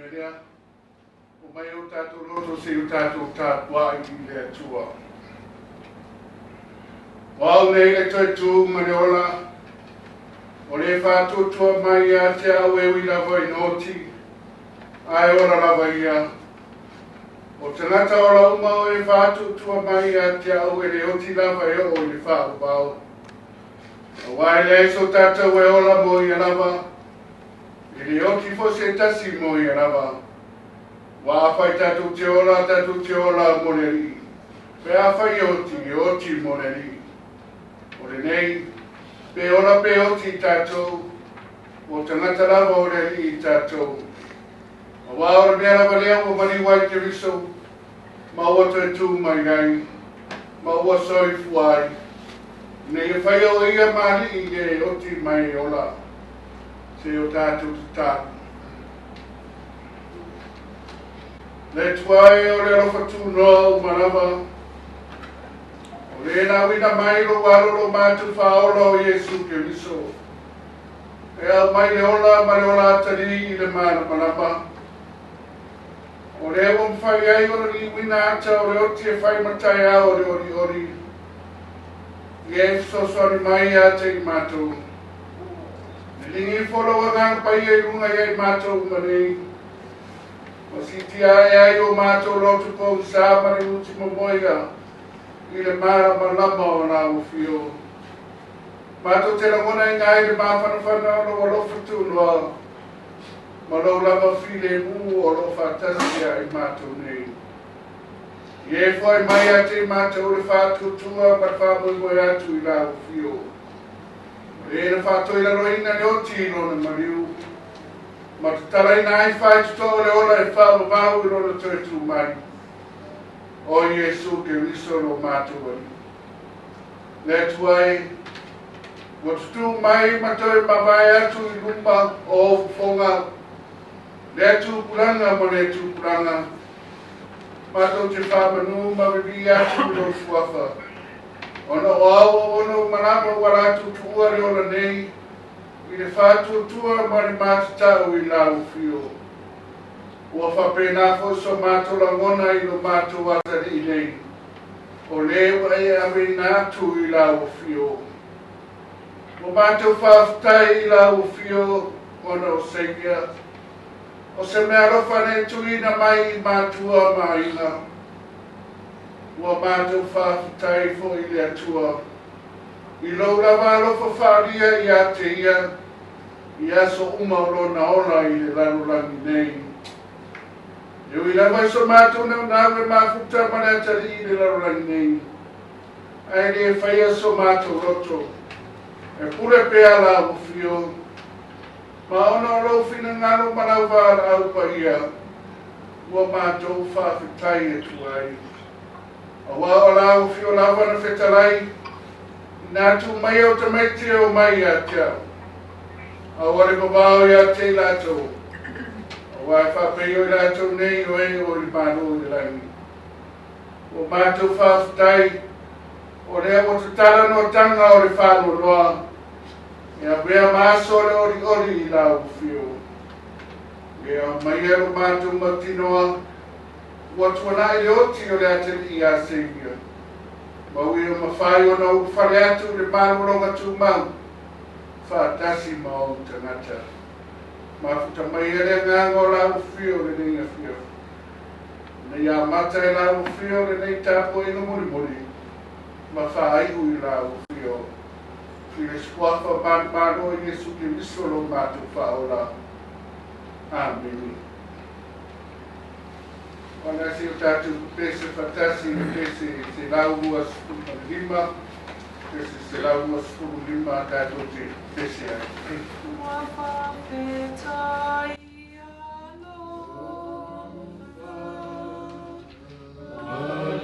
Mea lea, omai o tatou loto se i o tatou tapuai i le Atua. O au nei le toe tu ma le ola, o le faatuatua mai ia te au e ui lava ina oti, ae ola lava ia. O tagata ola uma o e faatuatua mai ia te au e le oti lava e oo i le faavavau. Auā e leai so tatou e ola mo ia lava, e le oti foi se tasi mo ia lava. Aua afai tatou te ola, tatou te ola mo le Alii. Pe afai e oti, e oti mo le Alii. O lenei, pe ola pe oti tatou, o tagata lava o le Alii tatou. Auā o le mea lava lea ua maliu ai Keriso, ma ua toe tu mai ai, ma ua soifua ai, ina ia faia o ia ma Alii i e oti ma e ola. Se i o tatou tatalo. Le Atua e o le alofa tunoa uma lava, o le na auina mai lou Alo lo matou Faaola o Iesu Keriso, e aumai le ola ma le ola atalii i le malamalama. O lea ua mafai ai ona liuina ata o le oti e fai ma taeao o le olioli, ia e fesoasoani mai ia te i matou. Liligi ifo lou Agaga Paia i luga ia i matou uma nei, ma siitia ae ai o matou loto pogisa ma le uti momoia i le malamalama o lau afio. Matou te lagonaina ai le mafanafana o lou alofa tunoa ma lou lava filemu o lo o faatasi ia i matou nei. Ia e foai mai ia te i matou le faatuatua ma le faamoemoe atu i lau afio. O le na faatoilaloina le oti i lona maliu, ma tatalaina ai faitotoa o le ola e faavavau i lona toe tu mai. O Iesu Keriso lo matou Alii. Le Atua e, ua tutū mai ma toe mavae atu i luma o ou fofoga, lea tupulaga ma lea tupulaga, matou te faamanu ma vivii atu i lou suafa. Ona o au auauna uma lava ua latou tuua le ola nei i le faatuatua ma le matatau i lau afio. Ua faapena foi so matou lagona i lo matou atalii nei, o le ua e aveina atu i lau afio. Ua matou faafetai i lau afio ona o Seivia, o se meaalofa na e tuuina mai i matua ma aiga. Ua matou faafetai foi i le Atua i lou lava alofa faaalia ia te ia i aso uma o lona ola i le lalolagi nei. E ui lava i so matou naunau e mafuta ma le atalii i le lalolagi nei, ae le faia so matou loto, e pule pea lau afio, ma ona o lou finagalo ma lau valaau paia, ua matou faafetai atu ai. Auā o lau afio lava na fetalai, ina tuu mai ou tamaiti e omai ia te au. Aua le vavao ia te i latou, auā e faapei o i latou nei o e o i le Malo i le lagi. Ua matou faafetai, o lea ua tatala noataga o le faanoanoa, e avea ma aso o le olioli i lau afio. E aumaia lo matou mautinoa, ua tuanai le oti o le atalii ia Seivia, ma ua mafai ona ulufale atu i le malologa tumau, faatasi ma ou tagata. Mafuta mai le agaga o lau afio lenei afiafi. Ina ia amata e lau afio lenei tapuaiga mulimuli, ma faaiu i lau afio. I le suafa manumalo o Iesu Keriso lo matou Faaola. Amene. Ona se o tatou pese faatasi i le pese 125, pese 125 tatou te pese ai. Ua faafetai Ua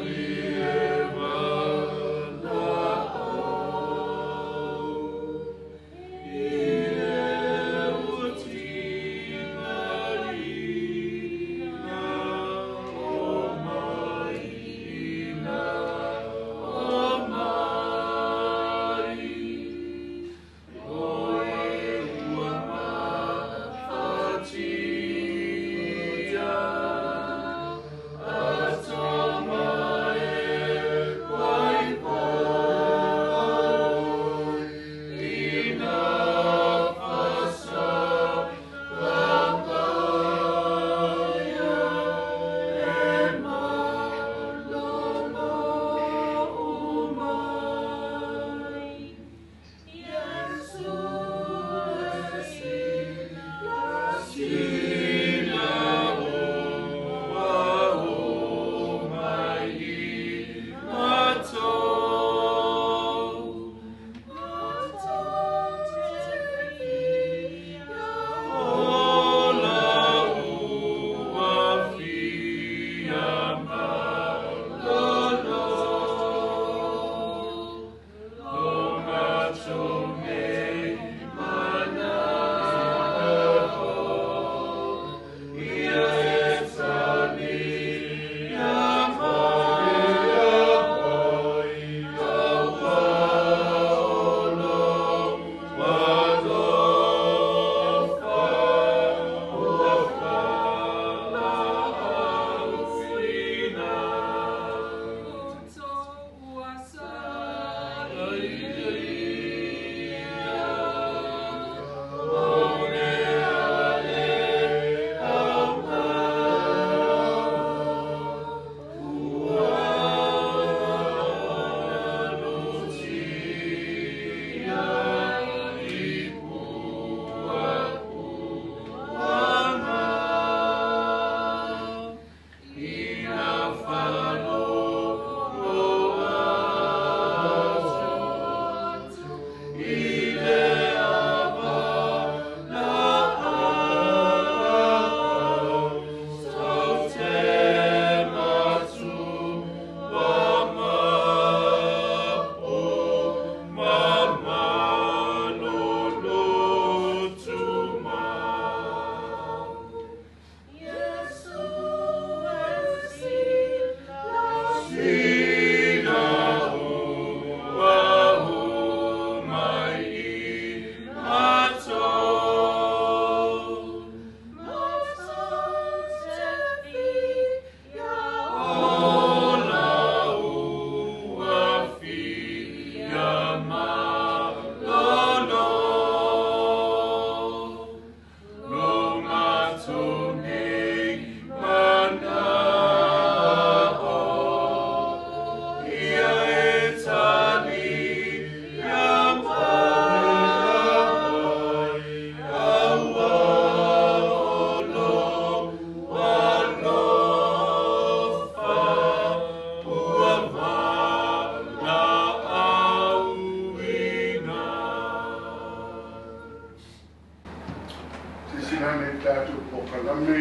tātou pōkalame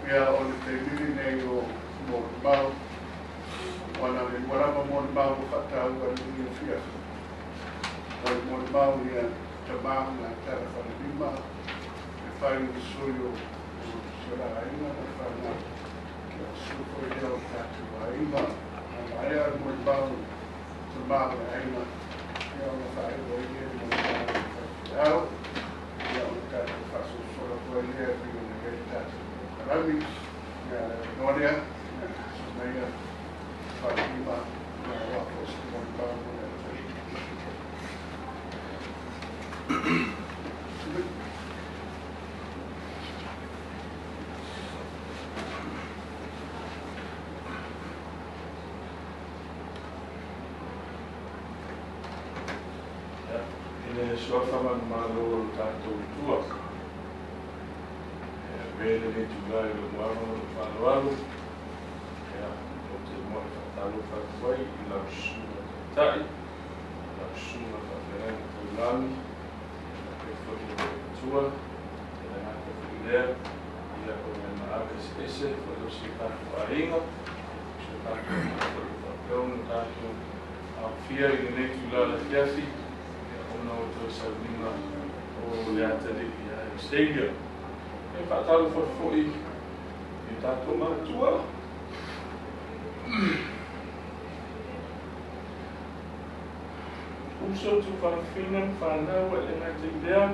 ia o le taimili nei o Molimau. Wana le walama Molimau o whataua ni o fiafi. O le Molimau ia tamā ngā tara whanalima e whai ni sui o sera ainga na whanau. Kia suko i leo tātou ainga. A maea le Molimau tamā le ainga. Ia ona whaewa i lea Molimau i whaifiau. Ia ona tātou whasosola kua i lea pio na hei tātou pōkalami. Ia noa lea. Ia sumaia whanalima. Ia wako o se Molimau mo le Suafa malo o tātou tua. E vele le tūlai o moana o le whaloalo. Ia, o te moe whatalo whatuai i lau sunga taitai, i lau sunga whawherenga taulani, i la pe fo i le tua, i la ngata fo i lea, i la o le maave se ese, fo i o si tātou ainga, si tātou fo i whapeo na tātou awhia i le nei tūlai la fiafi, ona o toe sauniga o le atalii ia Xavier. E whaatalo whai i tātou mātua. Uso tu whawhina whanau e ngā te lea.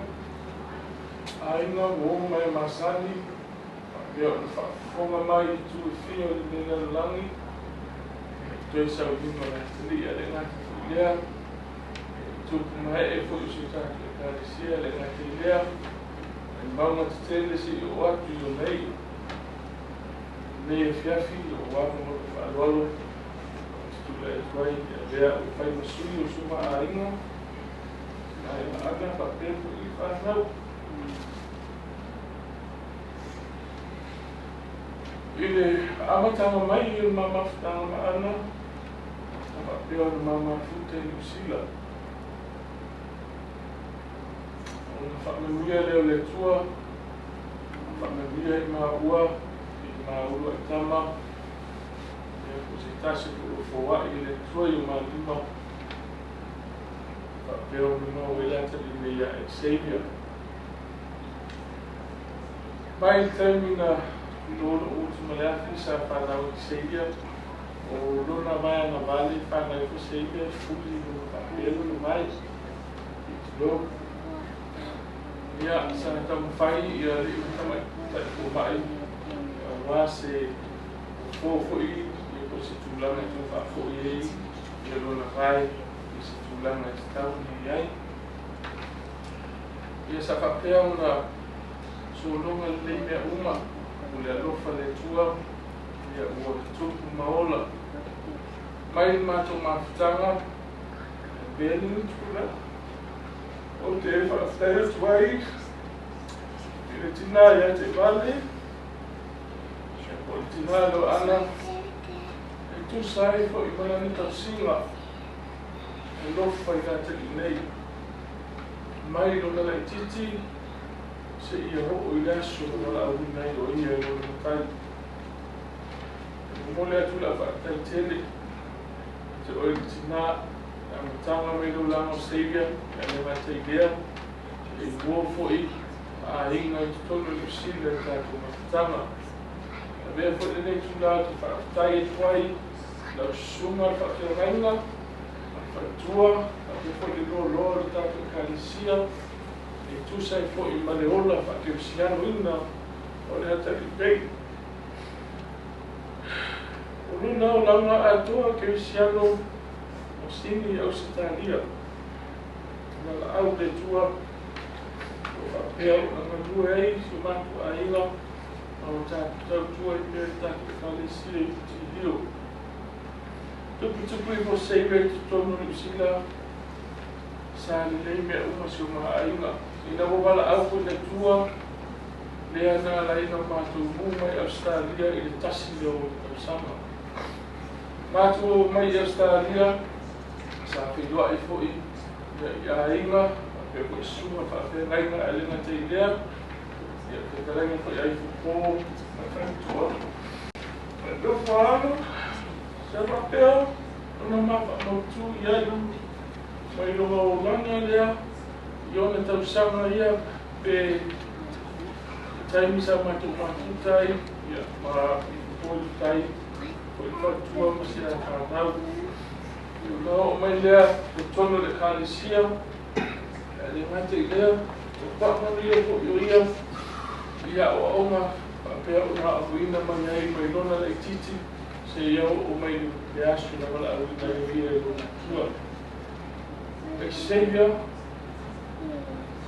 Ainga wō mai masani. Whapea o whaafonga mai i tu e whia o le nena langi. E toe sauniga le atalii ia le ngā te lea. Tupu mai e fo i se tātou e kāresia le ngā te lea. E maunga te tele se i o atu i o nei. Nei e fiafi o wā mo le whaaloalo. O te tula e tuai i a lea o whai masui o suma a inga. Nā e maana whapea fo i whanau. I le amatanga mai i o mamafutanga maana. Whapea o le mamafuta i Niu Sila. Ona whaamanuia leo le tua, whaamanuia i maua, i maulu ai tama, ia ko se tasi ko o fōai i le tua i o malima, whapea o nuna o elata i me ia Xavier. Mai le taimi na lolo utu maleafi sa whanau Xavier, o lona mai ana vale whanau fo Xavier, fuli lona whapea lona mai, i te lolo. Ia, sa tamawhai ia le tama tai o mai wā se fōfoi ia ko se tūlanga i tō whaafoi ei ia lona vai i se tūlanga i te tau ni ai. Ia sa whapea ona sōlonga lei mea uma o le alofa le tua ia ua tupu maola. Mai le mātou mafutanga e pēni ni tūlanga. O te whaaftai atu ai i le tina ia te vale, o le tina lo ana, e tusa ai fo i malani tausinga, e lofa i la te nei. Mai lona lai titi, se ia hoo i le aso na la au nei o ia i lona matai. E mole atu la whaaftai tele, te oi le tina, amatanga mai lo langa o Xavier, e le matei lea, e mua foi a inga i totonu i Niu Sila i tātou mafutanga. A mea foi lenei tūlā te whaaftai e tuai, lau sunga le whaafeagainga, a whatua, a mea foi le loa le tātou ekalesia, e tusa ai foi ma le ola whaakeusiano ina o le atalii nei. O luna o launa atoa keusiano o sini au Ausitalia. Na la au le tua o whapea o ngalue ai si o mātou ainga o tātou tautua i pēr tātou ekalesia i Tihio. Tupu tupu i fo Xavier i totonu Niu Sila sa lelei mea uma si o maa ainga. Ina ua wala au koe le tua lea nā laina o mātou mū mai Australia i le tasi leo o tausaga. Mātou mai Australia sa whiloa i fo i ainga, pe ko i sunga whaafeagainga a lenga te lea, Fetalaiga foi ai fofo ma faletua. Le alo, sa faapea ona mafaamautu i ai mai lona olaga lea i ona tausaga ia pe taimi sa matou mafuta ai ia ma i fofo i tai foi faletua ma si a fanau. Ona oo mai lea totonu o le ekalesia, ae le gata i lea, o faamanuia foi o ia i aoaoga faapea ona aoaoina mai ai mai lona laitiiti seia oo mai le aso na valaauina ai o ia e lona Atua. E Xavier,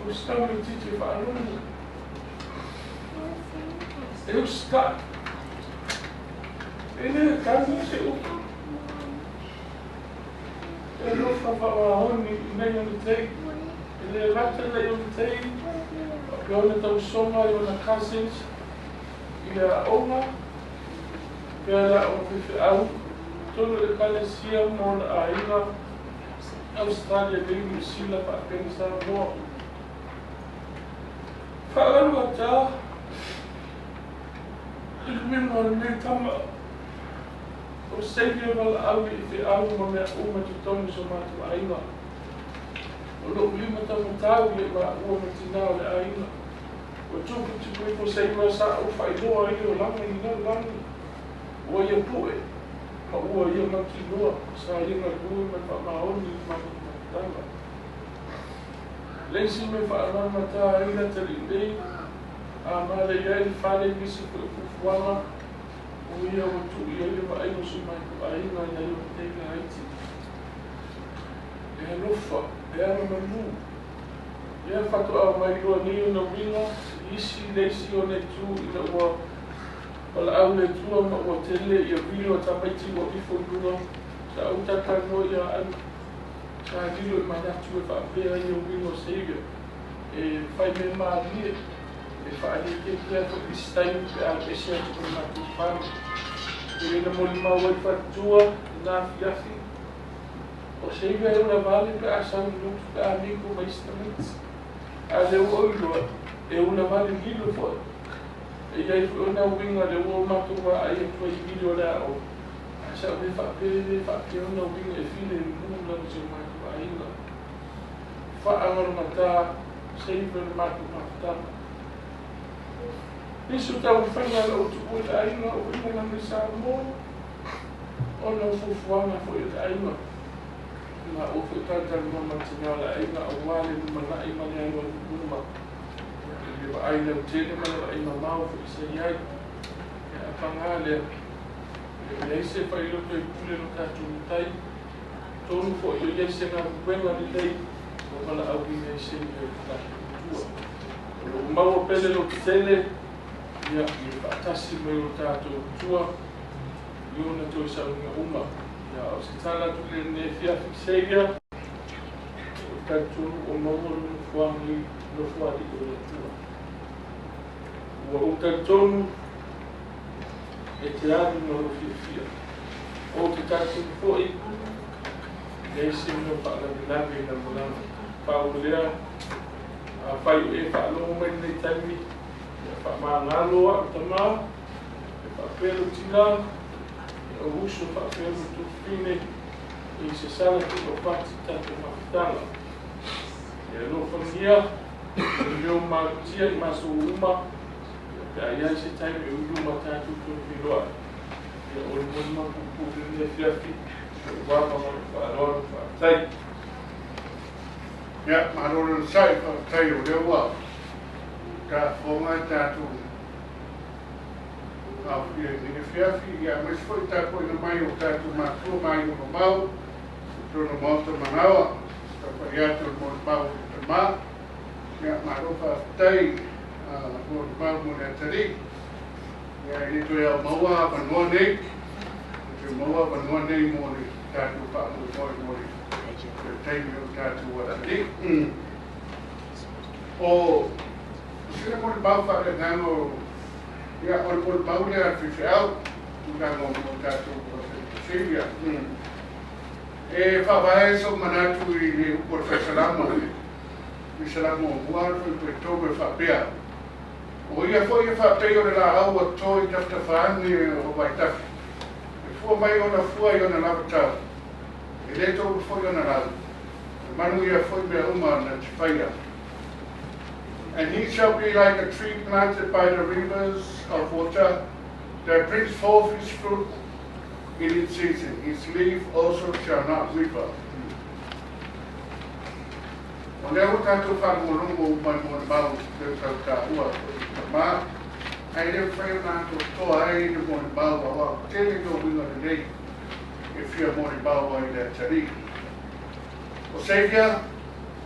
o se tamaitiiti e faalogo, e usitai, e le tagi se upu, e alofa faamaoni i nai ona tei, e le lata nai ona tei, faapea ona tausoga i ona cousins i le aoga, faapea le aoga faifeau, totonu o le ekalesia ma ona aiga, Australia nei, Niu Sila faapea ma Samoa. Faaaluataa i le uiga o lenei tama o Xavier valaau i feau ma mea uma i totonu o so matou aiga. O lou lima taumatau ia i maua ma tinā o le aiga. Ua tupu tupu ifo Xavier sa ou faailoa ai le olaga i le lalolagi. Ua ia pue ma ua ia mautinoa sa ia galue ma le faamaoni i le matou mafutaga. Le isi mea faamamata ai le atalii nei, a malei ai le fale i nisi foi o fuafuaga, o ia ua tuu i ai le vaaiga o si o matou aiga i nai ona tei laiti. E alofa, e alomanu. Lea faatoa mai loa nei ona uiga i isi le isi ona itu ina ua valaau le Atua ma ua tele ia vili o tamaiti ua ifo i luga. Sa ou talatalanoa ia au, sa lilo i manatu e faapea ia uiga o Xavier e fai mea malie, e faaletete foi i isi taimi pe a ese atu ma le matou fale. E le na molimau ai faletua i na afiafi, o Xavier e ula vale pe a sau i lotu pe a mingo ma isi tamaiti. A o lea ua ou iloa, e ula vale lilo foi. E i ai foi ona uiga lea ua matou vaai atu ai i vili o le aoga, ae sa ou le faapea e le faapea ona uiga e filemu lana si o matou aiga. Faagalogata Xavier le matou mafutaga. Nisi o taumafaiga na ou tuua i le aiga o uiga lana i Samoa, ona o fuafuaga foi a le aiga. Ma ua foi talatalanoa ma le tinā o le aiga aua le lumanai ma le alualu i luma. I le vaai lautele ma le vaai mamao foi sa i ai. Ia a paga lea, e le o i ai se faailoto e pule lo tatou matai, tonu foi o i ai se galuega lelei ua valaauina ai Xavier e lo tatou Atua. O lo o maua pea le lototele, ia, i le faatasi mai o lo tatou Atua i ona toe saunia uma. Ia, o se tala atu lea i lenei afiafi, Xavier, o le talitonu ua maua lou nofoaga i nofoalii o le Atua. Ua ou talitonu e te alu ma lou fiafia. Ou te talitonu foi, e leai se mea o faalavelave i lalolagi. Pau lea, afai o e faalogo mai i lenei taimi, ia faamagalo au tama, e faapea lou tinā, ia ou uso faapea lou tuafafine, i se sala tuuaupati i tatou mafutaga. Ia alofagia le mea o malutia i maso uma, ia pe a i ai se taimi o i luma tatou toe feiloai. Ia o le molimau puupuu i lenei afiafi, lou ava ma lou faaaloalo, faafetai. Ia, malo le onosai, faafetai o lea ua tafofoga tatou aofia i lenei afiafi, ia aemaise foi le tapuaiga mai o tatou matua ma aiga mamao i totonu o Maota Manaoa, tapuai atu o le molimau i le tama. Ia, malo faafetai molimau mo le atalii. Ia, e le toe ao maua avanoa nei, e toe maua avanoa nei mo le tatou faamoemoe mo le taimi o tatou atalii. O sina molimau faaleagaga o ia, o le molimau lea a le faifeau, tulaga o mo tatou Xavier. E faavae sou manatu i le upu o le Faisalamo, i Salamo 1:3 e faapea, O ia foi e faapei o le laau ua to i tafatafaagi o vaitafe. E fua mai ona fua i ona lava tau. E lē toulu foi ona lau. E manuia foi mea uma na te faia. And he shall be like a tree planted by the rivers of water that brings forth his fruit in its season. His leaf also shall not wither. O lea ua tatou faalogologo uma i molimau pei ona tautaua foi tamā, ae le mafai ona atoatoa ai le molimau auā ua tele le uiga lelei e fia molimau ai le atalii. O Saviour,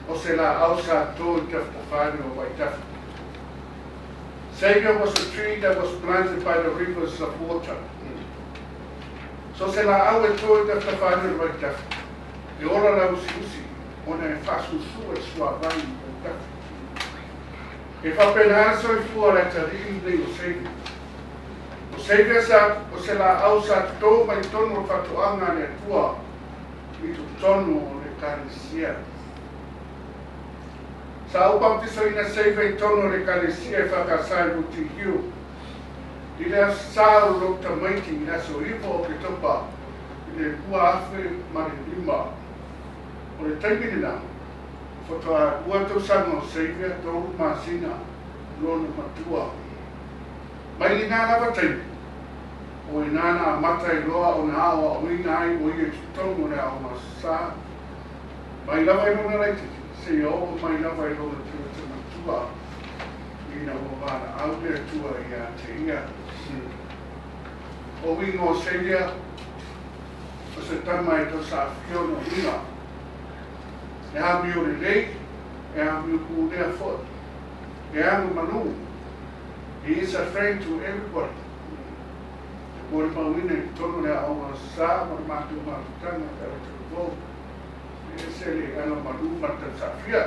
o se laau sa to i tafatafaagi o vaitafe. Saviour was a tree that was planted by the rivers of water. So se laau e to i tafatafaagi o le vaitafe, e ola lauusiusi ona e faasusu e le suavai i vaitafe. E faapena soifua o le atalii lenei o Saviour. O Saviour sa o se laau sa totō mai totonu o le faatoaga a le Atua i totonu o le Ekalesia. Sa ou pautisoina Saviour i totonu o le Ekalesia e EFKS i Mutihiu i le Aso Sa o lou tamaiti i le aso 9 o Oketopa i le 2005. O le taimi lena, faatoa 2 tausaga o Saviour, 3 masina lona matua. Mai lenā lava taimi, o i ina na amata ai loa ona aoaoina ai o ia i totonu o le Aoga Aso Sa, mai lava i lona laitiiti seia oo mai lava i lona tagata matua ina ua valaau le Atua ia te ia. O uiga o Saviour, o se tama e tausaafia ona uiga, e amio lelei, e amio pulea foi, e agomanu. He is a friend to everybody. Te molimauina i totonu o le Aoga Aso Sa ma le matou mafutaga pe a talavou, e ese le agamalu ma le tausaafia.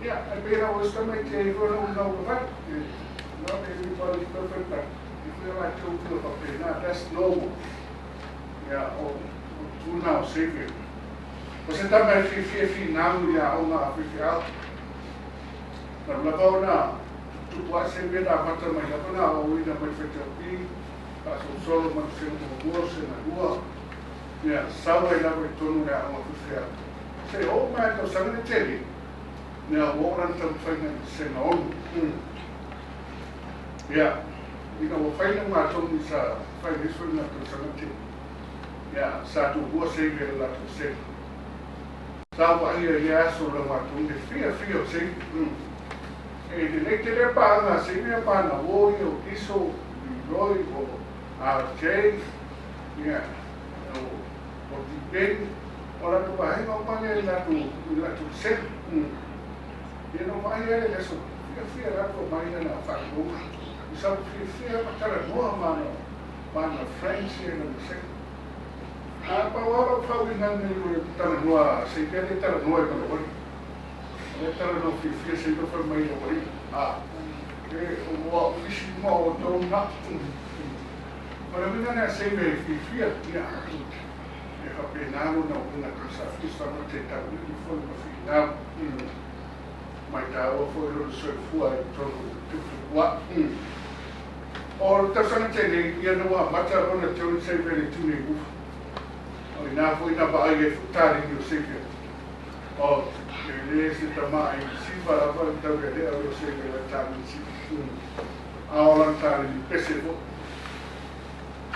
Ia, ae pei la ua se tamaiti ai foi lou uiga ua fai. Not everybody is perfect, but if we are like tou faapena, that's normal. Ia, o tuna o Saviour. O se tama e fiafia finau i le aoga a faifeau. Talu lava ona tutupu ae Saviour na amata mai lava na aoaoina mai faitaupi, faasolosolo ma le sega muamua, sega lua, ia, sau ai lava i totonu o le aoga faifeau. Se oo mai le tausaga le tele, ina ua oo lana taumafaiga i le sega 6. Ia, ina ua fai le ugatonu sa fai le isi foi lena tausaga tele, ia, sa tuua Saviour i le latou sega. Sa vaaia i lea aso le ugatonu le fiafia o Saviour. E lelei tele a paaga a Saviour pa na uo ia o Kiso, o Leroy, o RJ, ia, o D-Ben, o latou vaega uma lea i latou sega. Ia na vaaia ai le aso fiafia latou mai lana faalogo. Sa fiafia ma talanoa ma ana friends ia lana sega. A pau lava lau faauiga nei o le talanoa Saviour le talanoa i Malauli. O le talanoa fiafia Saviour fai mai i lau alii. A e ua au isi ma outou na. O le uiga lea Saviour e fiafia, ia, e faapena lona uiga tausaafia sa ma te tauili foi ma finau. Mai taua foi lona soifua i totonu o le tuputupua'i. O le tausaga tele, ia na ua amata lona teu Saviour i le tune i ufa. O ina foi na vaai ai foi taleni o Saviour. O e le se tama ai siva lava le tau ia lea o Saviour la taleni siva. A o lana taleni pese foi.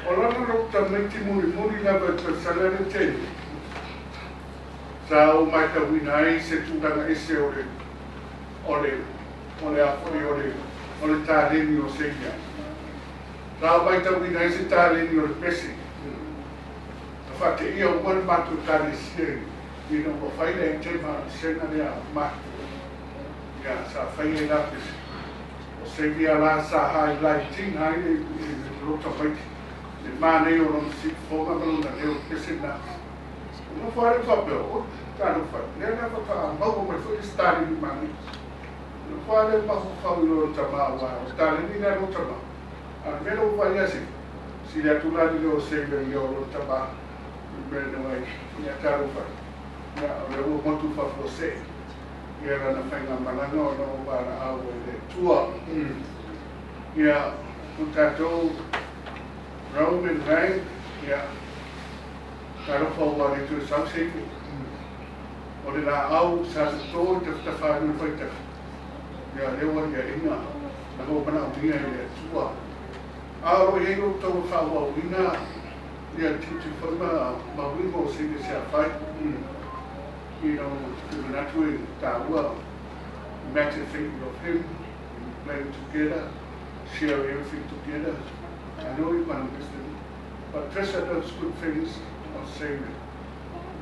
O lana lou tamaiti mulimuli lava i tausaga le tele. Sa ou matauina ai se tulaga ese o le o le o le a foi o le o le taleni o Saviour. Sa ou matauina ai se taleni o le pese. Na faateia uma le matou ekalesia ina ua fai le aitema a le sega lea matutua. Ia, sa fai ai la pese. O Saviour la sa highlighting ai le lou tamaiti, le manaia o lona siufofoga ma lona leo i le pese lena. Ua nofo lava le faapea, oi, talofa, lea la faatoa maua mai foi le isi taleni manaia. Nofo lava le mafaufau i lona tama, aua o le taleni lea lou tama. A o le mea lea ua vaai ia Saviour, sili atu la le leo o Saviour i le leo o lona tama i le mea na ai, ia talofa, ia o lea ua motu faafuasei ia lana faigamalaga ona ua valaau ai le Atua. Ia, o tatou Roman Rang, ia, talofa ua le toe sau Xavier. O le laau sa toto i tafatafa anu faitafa. Ia, lea ua liaina na ho manaomia e le Atua. A o lo o i ai lo outou faaauauina ia tiute foi ma uiga o Xavier se afai. Te manatu e taua matter thinking of him, playing together, share everything together. I know you can't miss them, but treasure those good things of Savior.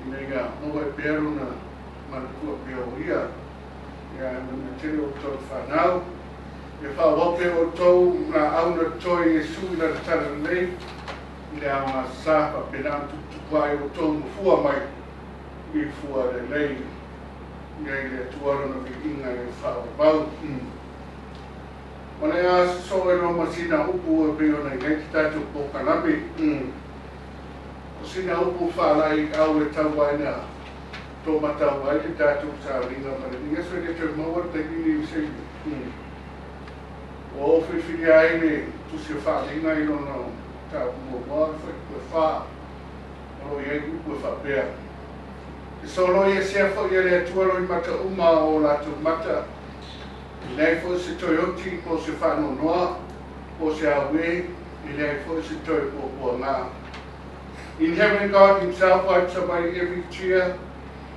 Ina ia maua e pea lona manatua pea o ia. Ia e manuia tele outou whanau. Ia faaauau pea outou laau na totoe i Iesu i lana talalelei i le aoga sa faapena ona tuputupu ai outou ma fua mai i fua lelei. Ia i le Atua lona viiga e faaauau. O le a sosoo e loa ma sina upu e pei ona i ai te tatou polokalame. O sina upu faalaeiau e tau ai na tōmatau ai le tatou sauniga ma le aso e le toe maua le taimi nei o Xavier. Ua ou filifilia ai le tusi o Faaaliga i lona mataupu muamua o le fuaiupu e 4 o lo o i ai upu e faapea. E soloi esea foi e le Atua loimata uma o latou mata, e leai foi se toe oti po o se faanoanoa po o se auē, e leai foi se toe puapuaga. In heaven, God Himself wipes away every tear.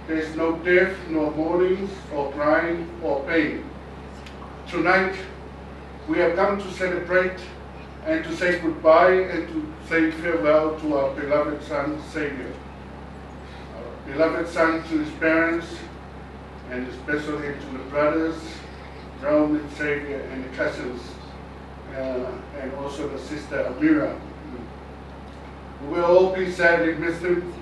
There's no death, nor mournings, or crying, or pain. Tonight, we have come to celebrate and to say goodbye and to say farewell to our beloved son, Xavier. Our beloved son to his parents, and especially to the brothers, Rome and Xavier, and the cousins, and also the sister Amira. We will all be sadly missed him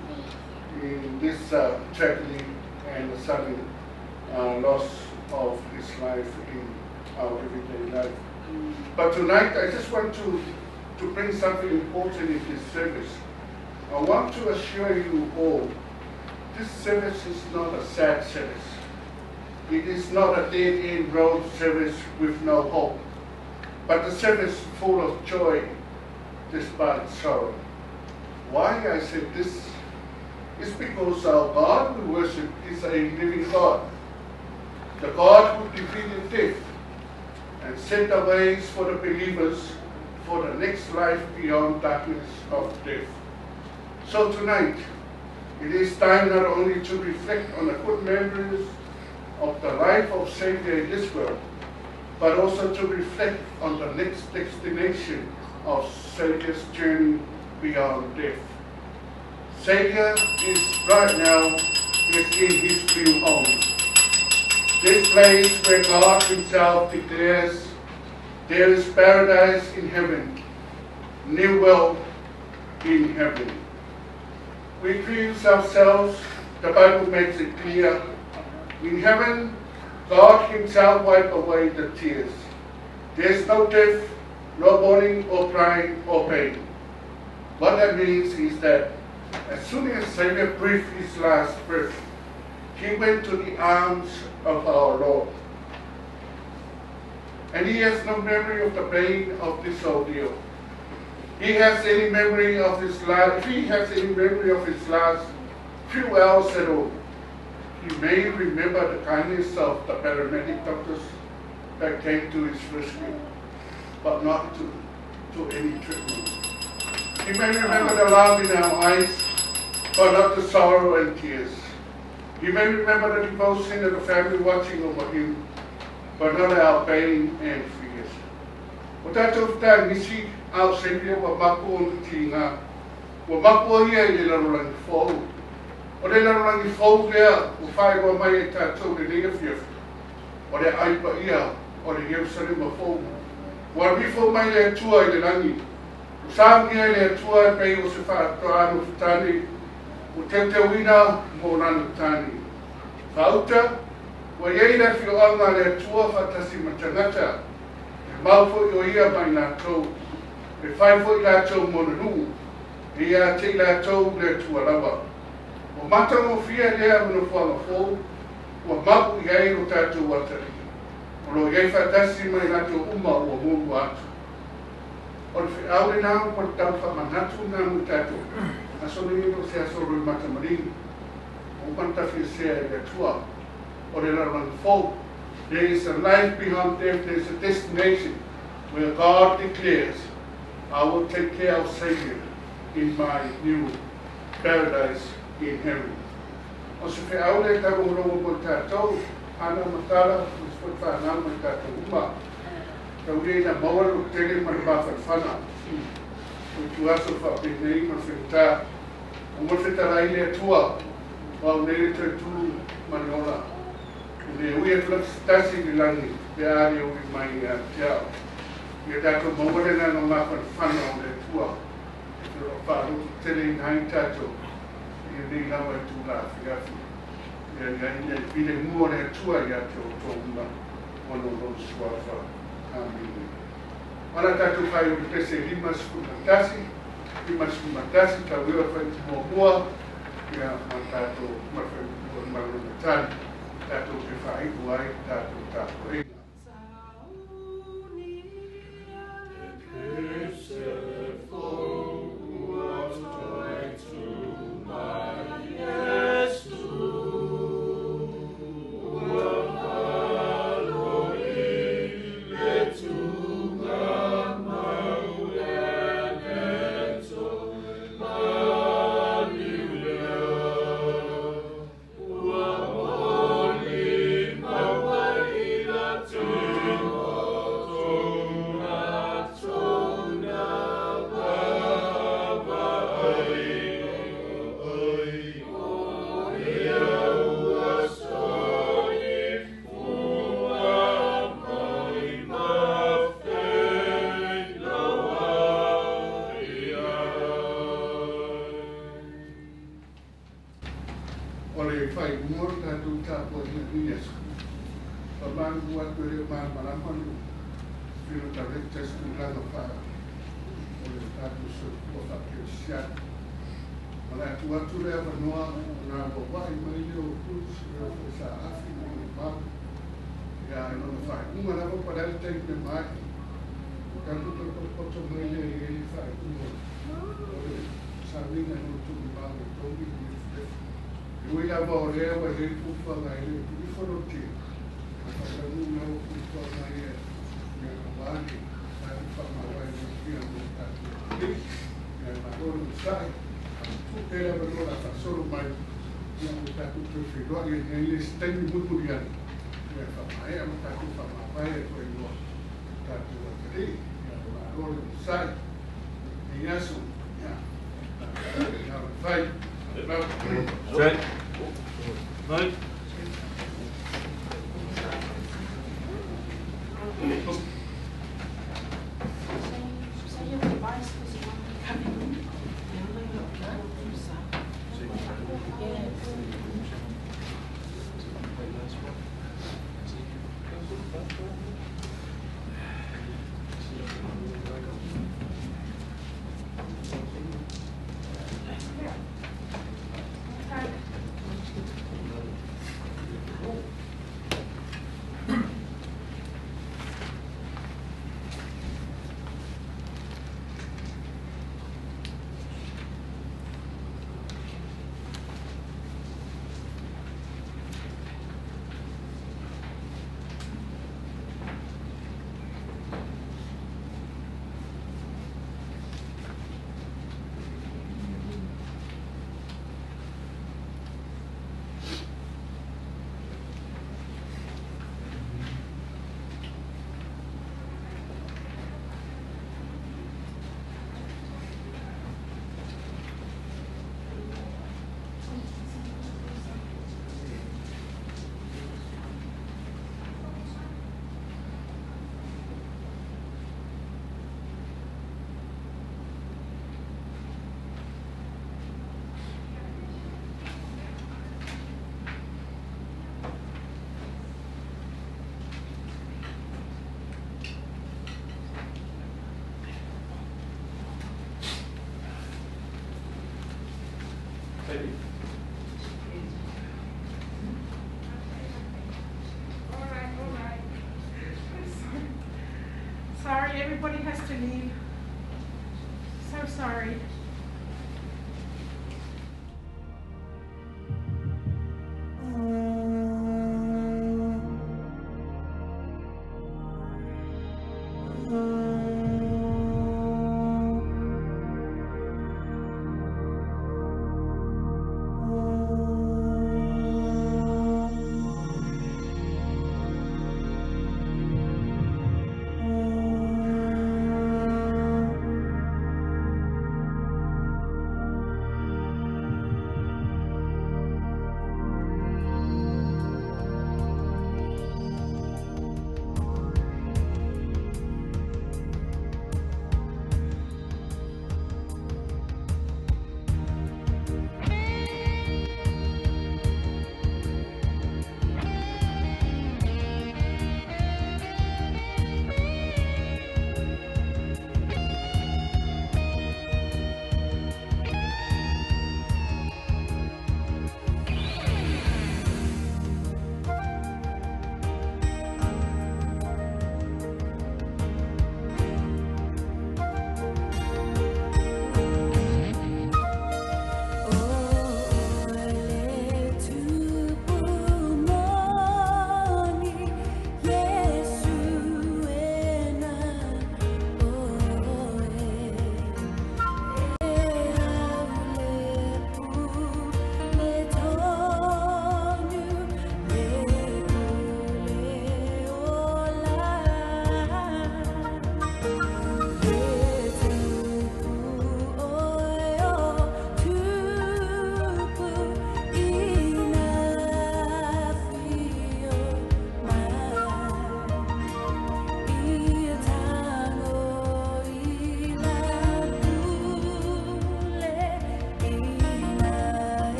in this tragedy and the sudden loss of his life in our everyday life. But tonight, I just want to bring something important in this service. I want to assure you all, this service is not a sad service. It is not a dead-end road service with no hope, but a service full of joy despite sorrow. Why I say this is because our God we worship is a living God, the God who defeated death and set the ways for the believers for the next life beyond darkness of death. So tonight, it is time not only to reflect on the good memories of the life of Xavier in this world, but also to reflect on the next destination of Xavier's journey beyond death. Xavier is right now is in his new home. This place where God Himself declares there is paradise in heaven, new world in heaven. We cleanse ourselves, the Bible makes it clear. In heaven, God Himself wipes away the tears. There's no death, no mourning or crying or pain. What that means is that as soon as Xavier breathed his last breath, he went to the arms of our Lord. And he has no memory of the pain of this ordeal. He has any memory of his life, if he has any memory of his last few hours at all, he may remember the kindness of the paramedic doctors that came to his rescue, but not to any treatment. He may remember the love in our eyes, but not the sorrow and tears. He may remember the devotion of the family watching over him, but not our pain and fears. O tatou fetagisi a o Xavier ua mapu ona tiga, ua mapu o ia i le lalolagi fou. O le lalolagi fou lea ua faailoa mai e tatou lenei afiafi, o le aai paia o le Ierusalema fou. Ua alu ifo mai le Atua i le lagi, ua saunia e le Atua e pei o se faatoa nofotane, ua teuteuina mo lana tane. Faauta, ua i ai le afioaga a le Atua faatasi ma tagata, e mau foi o ia ma i latou, e fai foi latou mo ona nuu, e ia te i latou le Atua lava. Ua matagofie lea nofoaga fou, ua mapu i ai lo tatou atalii. O lo o i ai faatasi ma i latou uma ua mulua atu. O le feau lenā ma le tau faamanatu na mo tatou aso nei o se aso loi matamaligi o uma tafiasea e le Atua o le lalolagi fou. There is a life beyond death. There is a destination where God declares, I will take care of Savior in my new paradise in heaven. O se feau le tau mo tatou, ana matala, mo se whanau mo tatou uma. Tau le na maua lo tele ma le mawhanwhana. O tu aso whapenei ma whenta. O mo whetalai le atua, wa o nei te tū maniola. O le ui atu la stasi ni langi, pe ari o i mai ia te ao. Ia tātou maua le nanga mawhanwhana o le atua. E te roa wharutu tele i nai tātou. Ia nei lawa i tū la afi afi. Ia ia ia i pile mua le atua ia te o tō uma. Ono lo suafa. Amine. Ana tātou whai o te se 51, 51, tau ea whai te mua mua, ia ma tātou ma whai mua maruna tani, tātou te whai uai, tātou tātou inga. Sorry. Sorry, everybody has to leave. So sorry.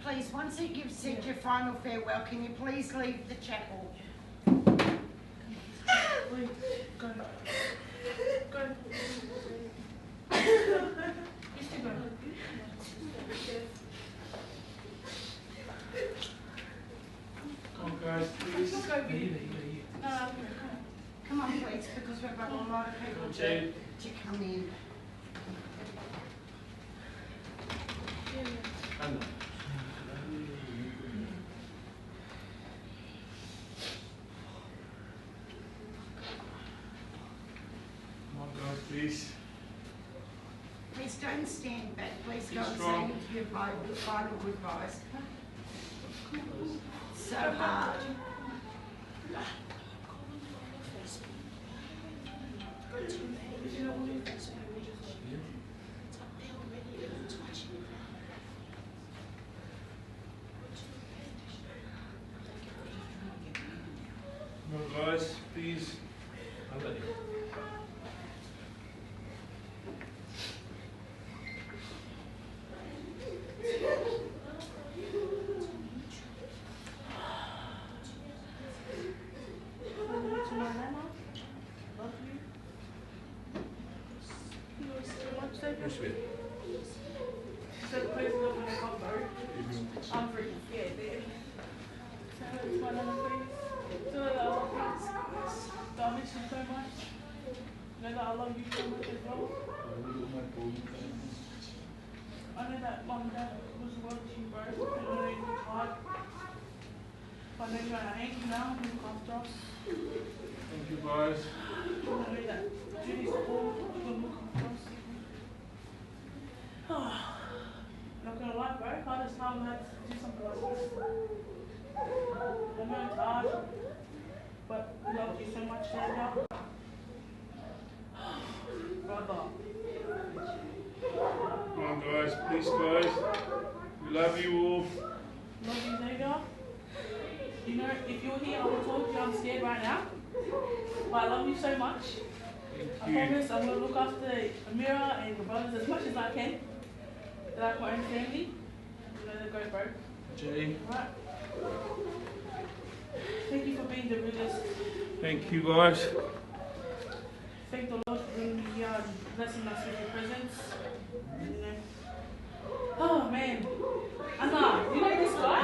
Please, once you've said your final farewell, can you please leave the chapel? Go. Go. Go. Come on, guys, please. Come on, please, because we've got a lot of people to come in. Come on, guys, please. Please don't stand back. Please go and say your final goodbyes. So hard. Come on, guys, please. I'll let you. So close to when I come, bro. I'm freaking scared, man. Say hello to my nana, please. Tell her that I love you. That I miss you so much. You know that I love you so much as well. I know that mum and dad was the world to you, bro. And I know it's hard. But I know you're an angel now who look after us. Thank you, guys. I know that Judy's cool. She's gonna look after us. Not gonna lie, bro. Hardest time I had to do something like this. I know it's hard, but we love you so much, Xavier. Brother. Come on, guys. Please, guys. We love you all. Love you, Xavier. You know, if you're here, I will talk to you. I'm scared right now. But I love you so much. Thank I you. promise I'm gonna look after Amira and your brothers as much as I can. They're like my own family. You know, they go, bro. Jay. Right. Thank you for being the realest. Thank you, guys. Thank the Lord for bringing me here and blessing us with your presence. You know. Oh man. Anna, you know this guy?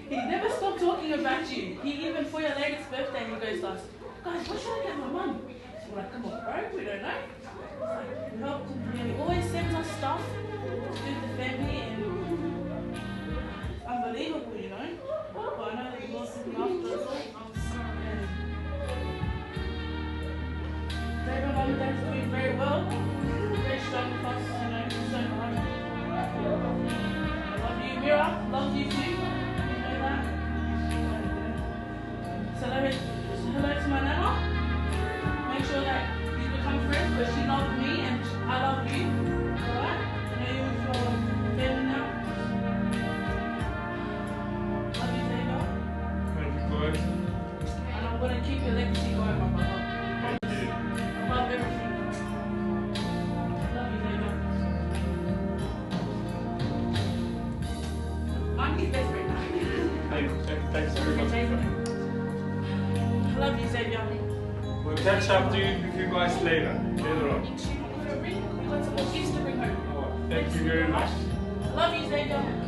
He never stopped talking about you. He even for your latest birthday he goes to us, guys, what should I get my mum? So we're like, come on, bro, we don't know. It's like, we helped him. He always sends us stuff to do with the family, and it's unbelievable, you know. But I know that the Lord's looking after us all. And David, mum and dad's doing very well. Very strong with us, you know, so hard. I love you, Mira. Loves you too. You know that. So hello to my nana. Make sure that you become friends, because she loved me and I love you. Alright? I know you're with your family now. Love you, Xavier. Thank you, guys. And I'm gonna keep your legacy going, my brother. Thank you. Above everything. Love you, Xavier. I'm his best friend now. Thanks very much. Okay, I love you, Xavier. We'll catch up to you with you guys later. Later on. We got some more gifts to bring home. All right. Thank you very much. Love you, Xavier. Yeah.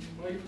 Mai.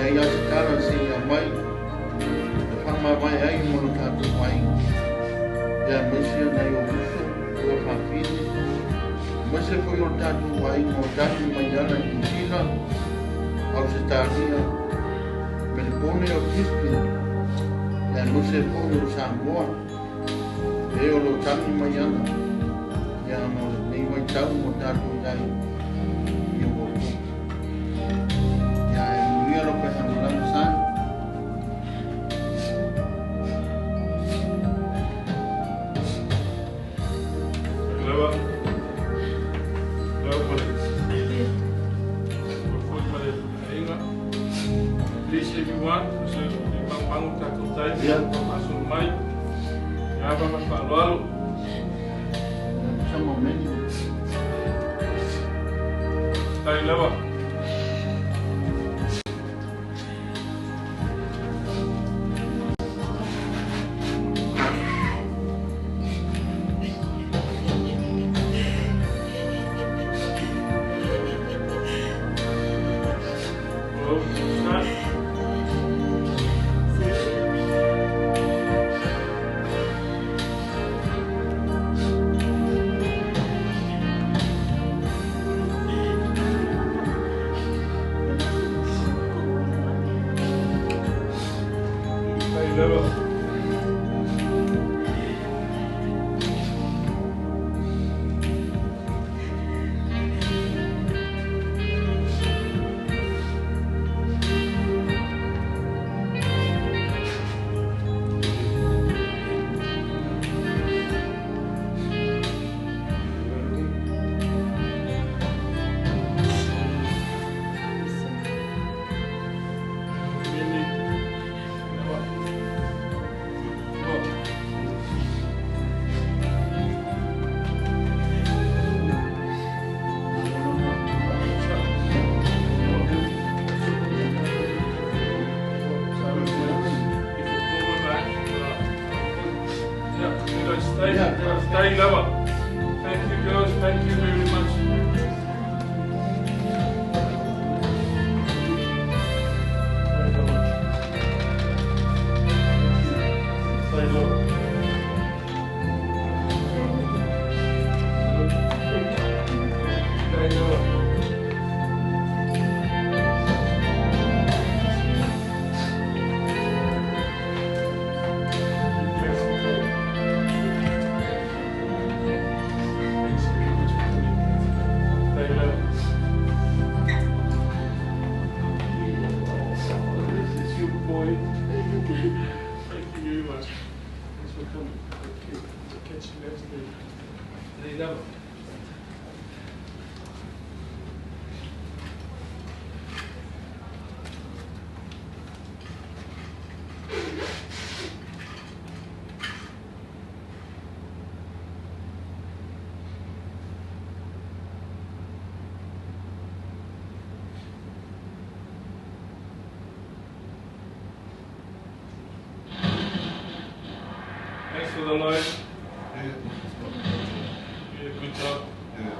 ai a se tala se ia mai e whamawai ai mo lo tātou aiga. Ia maise nai o uso, ua whawhine, maise foi o tātou aiga o tani mai ana i New Zealand, Australia, Melbourne o Brisbane, ia maise foi o Samoa, e o lo tani mai ana, ia no nei mai tau mo tātou ai i o koukou. Ia e muia lo peha malanga sa. Lava. Lava pale. Foi pale ainga. Please everyone, so i mangu tātou tai, paso mai. Ia va ma whaaloalo. Sama meni. Tai lava. Oh, start. Tai lava. Mini. Lava. Oh. Stay lower. Thank you girls, thank you very much. Stay lower. Stay lower. Thanks very much for coming. Stay lower. This is your boy. Thank you very much. Thanks for coming. Thank you. Catch you next day. Stay lower. Thanks for the light. Yeah. You did a good job. Yeah.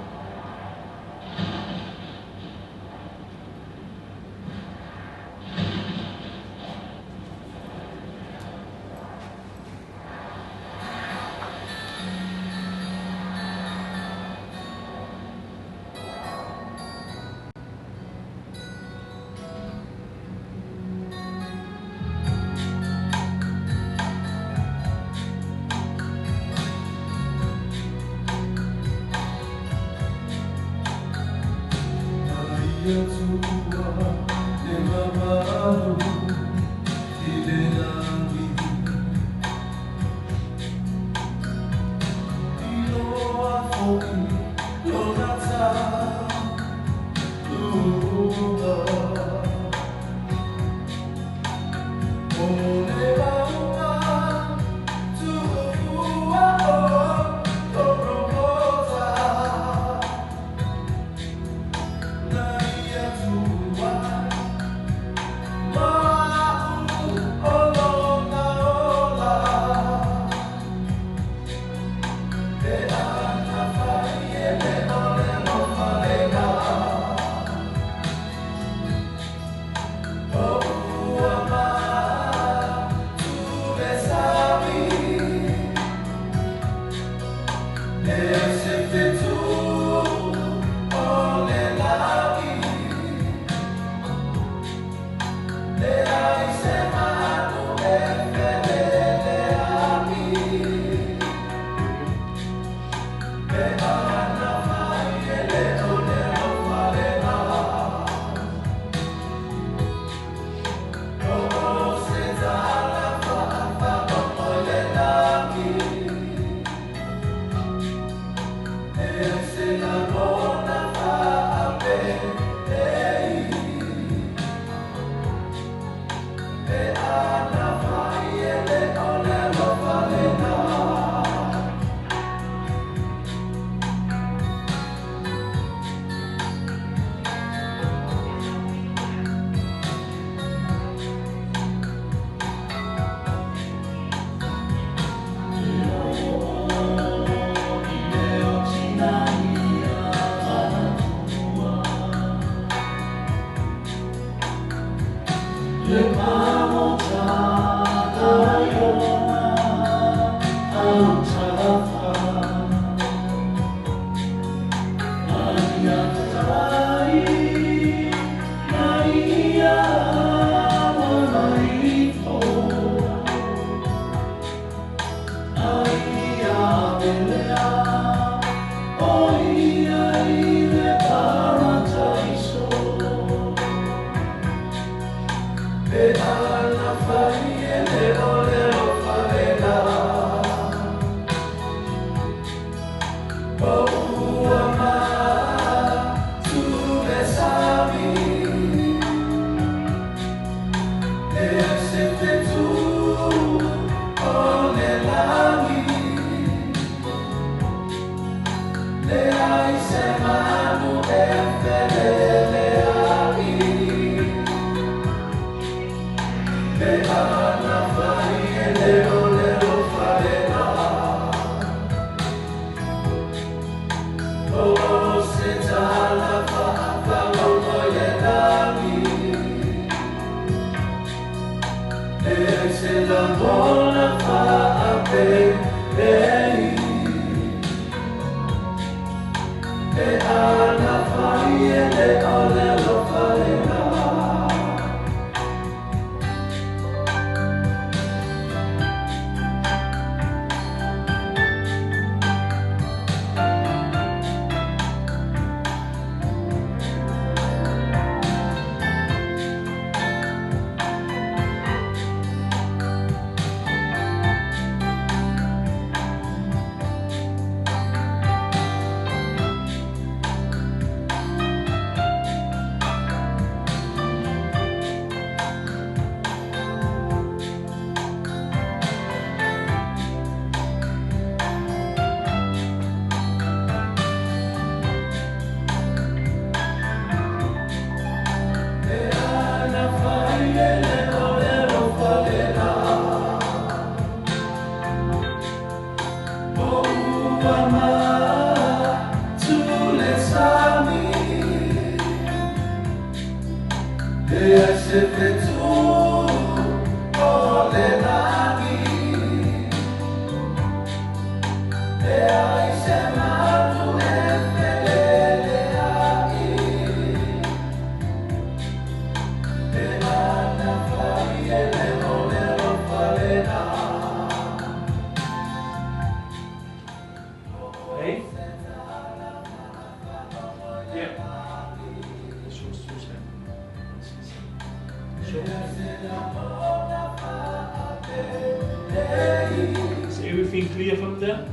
Is everything clear from there?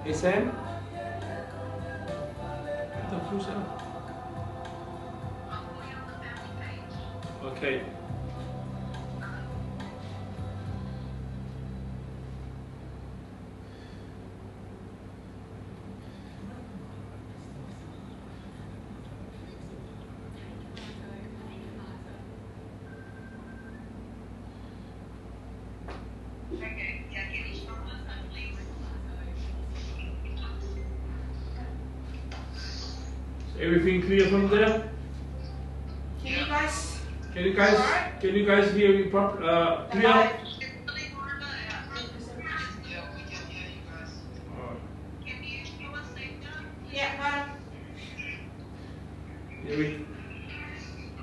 Hey Sam? What the fuck, Sam? Okay. Everything clear from there? Can you guys hear me properly? Clear? Yeah, we can hear you guys. Right. Can you hear us Yeah. Yeah,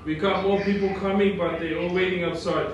we got more people coming, but they're all waiting outside.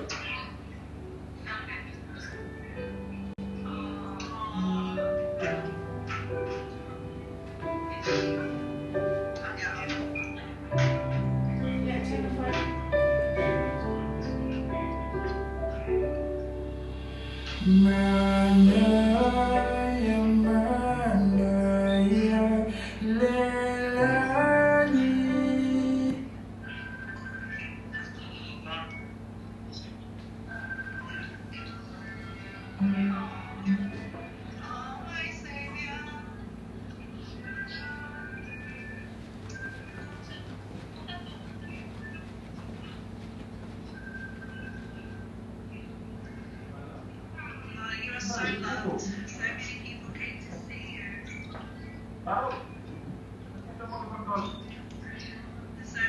So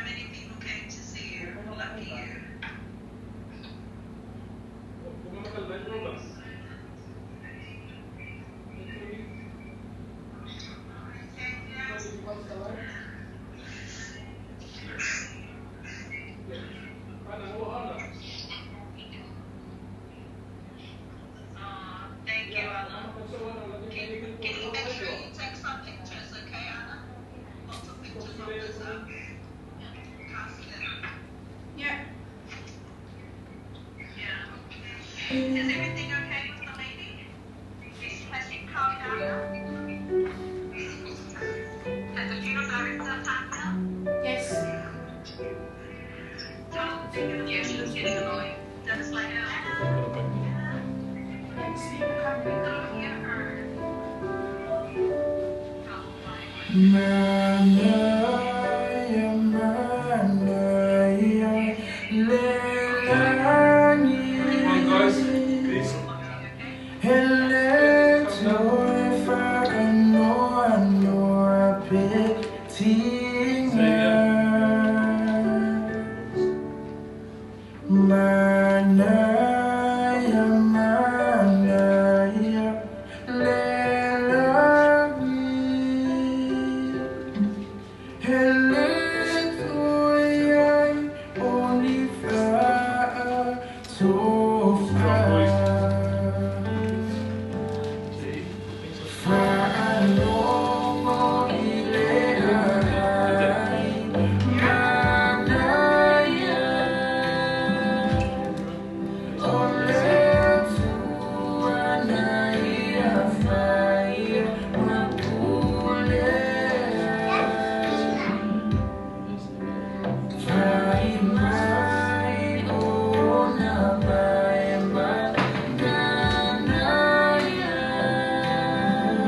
many people came to see you. Thank you, Anna. Can you make sure you take some pictures, okay, Anna? Lots of pictures of this casket. Yeah. Yeah. Is everything okay with the lady? Has she calmed down now? Has the funeral director calmed down? Yes. Yeah, she was getting annoyed. That's like, Yes, people come in. I hear her. Come on, guys, please.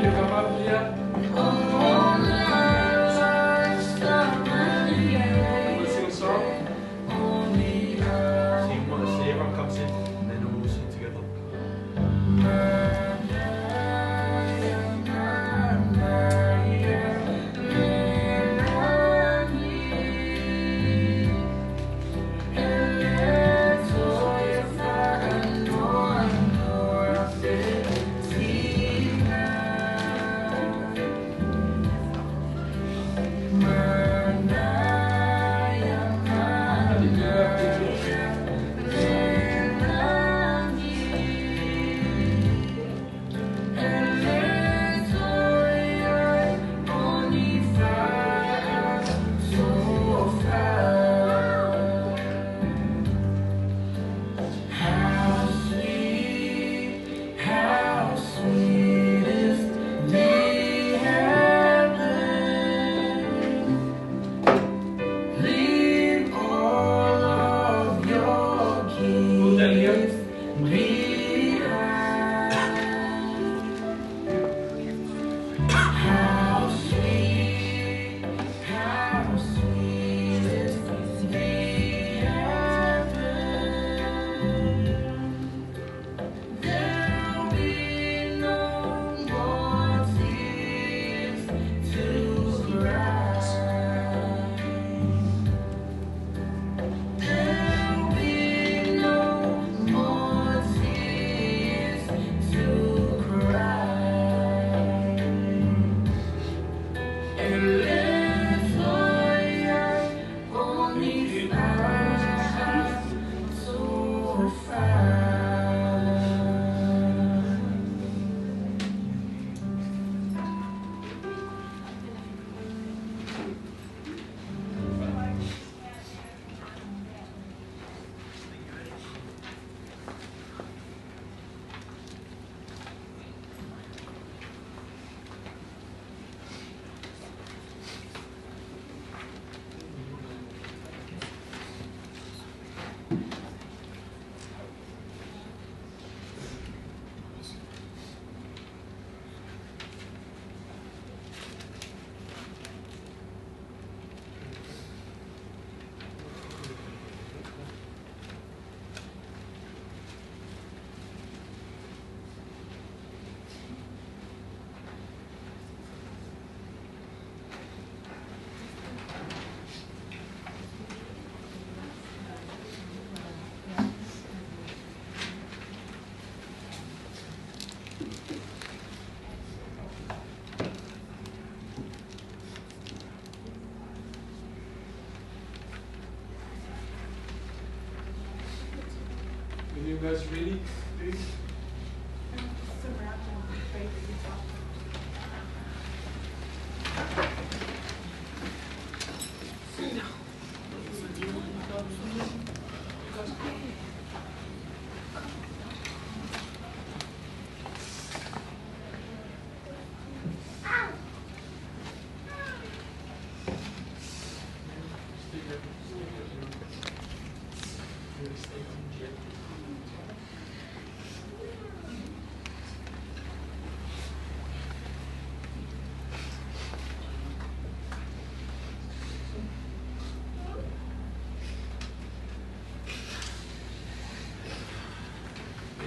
You come up here. We'll sing a song. See everyone comes in, and then we'll sing together. Put that here. You guys ready, please?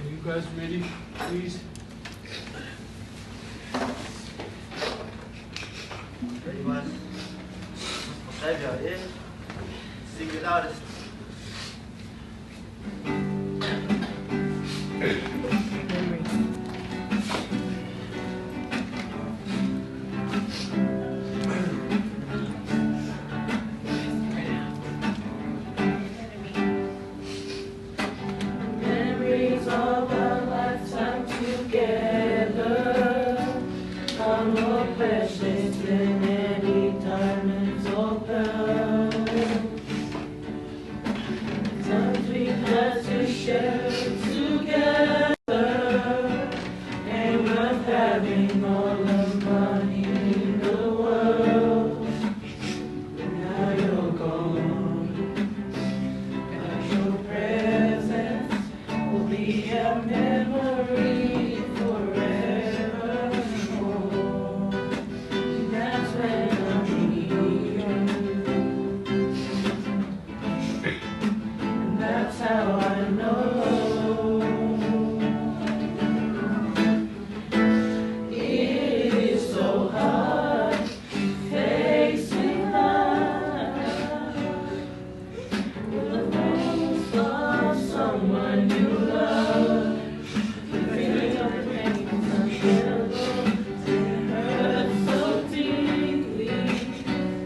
You guys ready, please? Ready, man? Yeah? Sing the loudest. Memories of a lifetime together are more precious than any diamonds or pearls. Times we had to share together ain't worth having all the money in the world. But now you're gone, but your presence will be a memory forevermore. That's when I need you, and that's how I know. It is so hard facing life with the loss of someone you love. The feeling of pain is unbearable. It hurts so deeply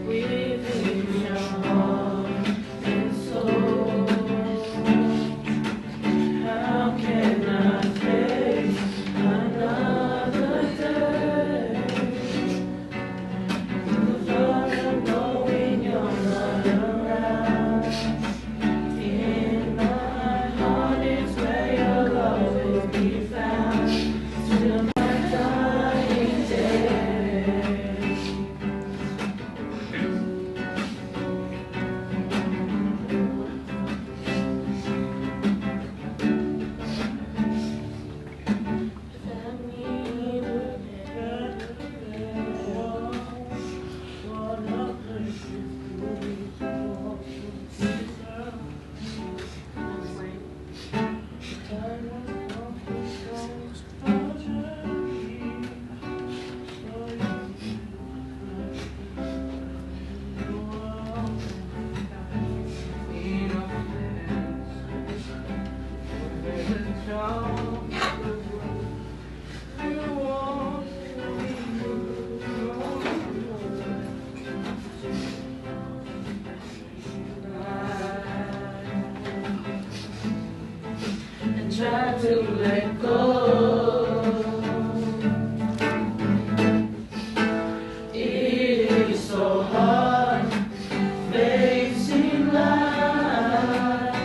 within your heart and soul. How can I face another day with the thought of knowing you're not around? In my heart is where your love will be found till my dying day. And try to let go. It is so hard facing life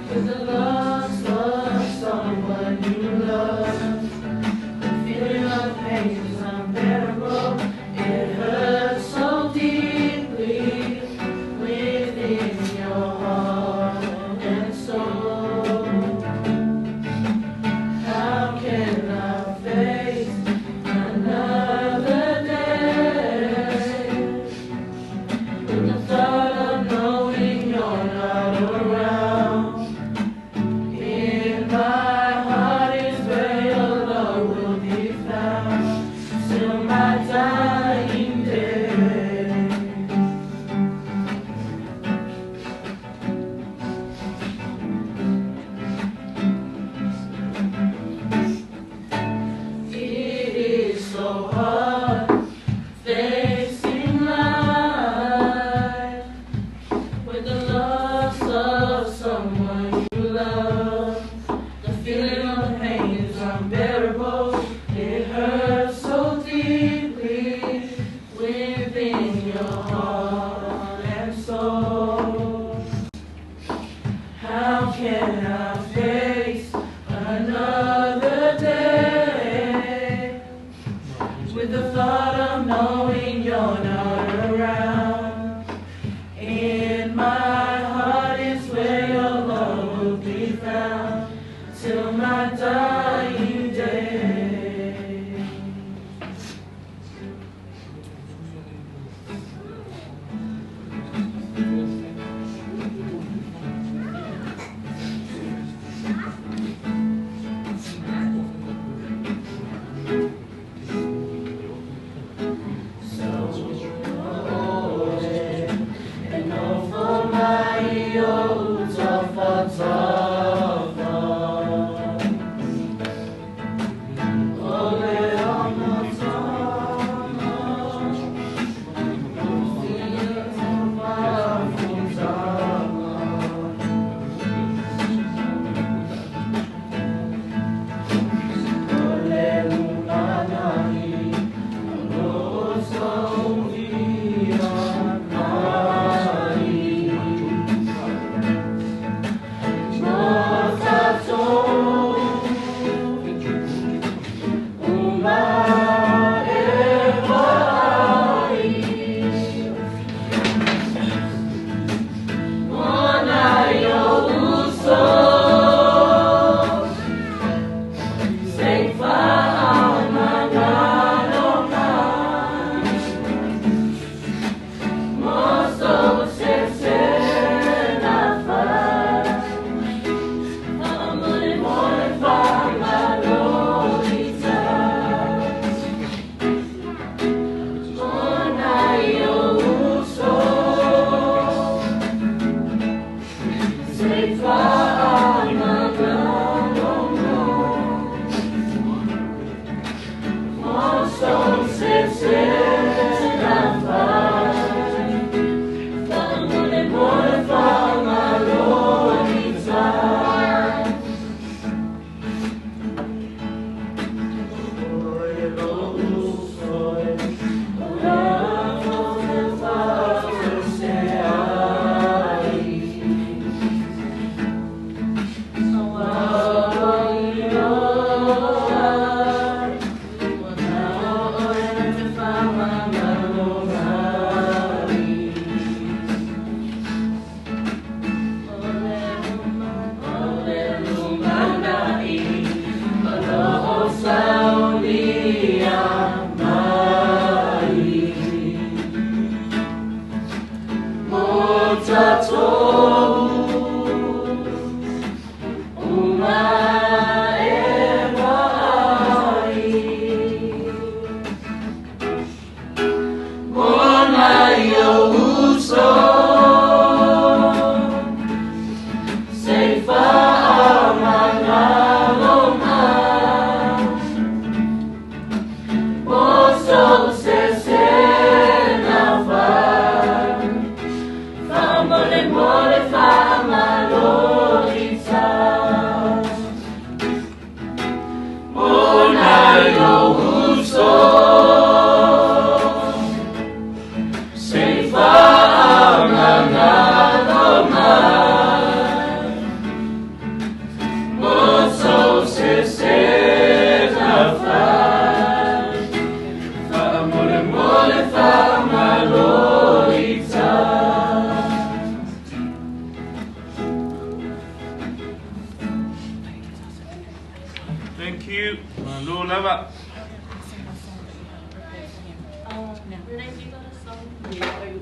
with the loss of someone you love. The feeling of pain is unbearable. It hurts so deeply within your heart and soul. How can I face another day with the thought of knowing you're not around? In my heart is where your love will be found till my dying day. It is so hard facing life with the loss of Thank you. Malo lava. Renee, you got a song? Yeah,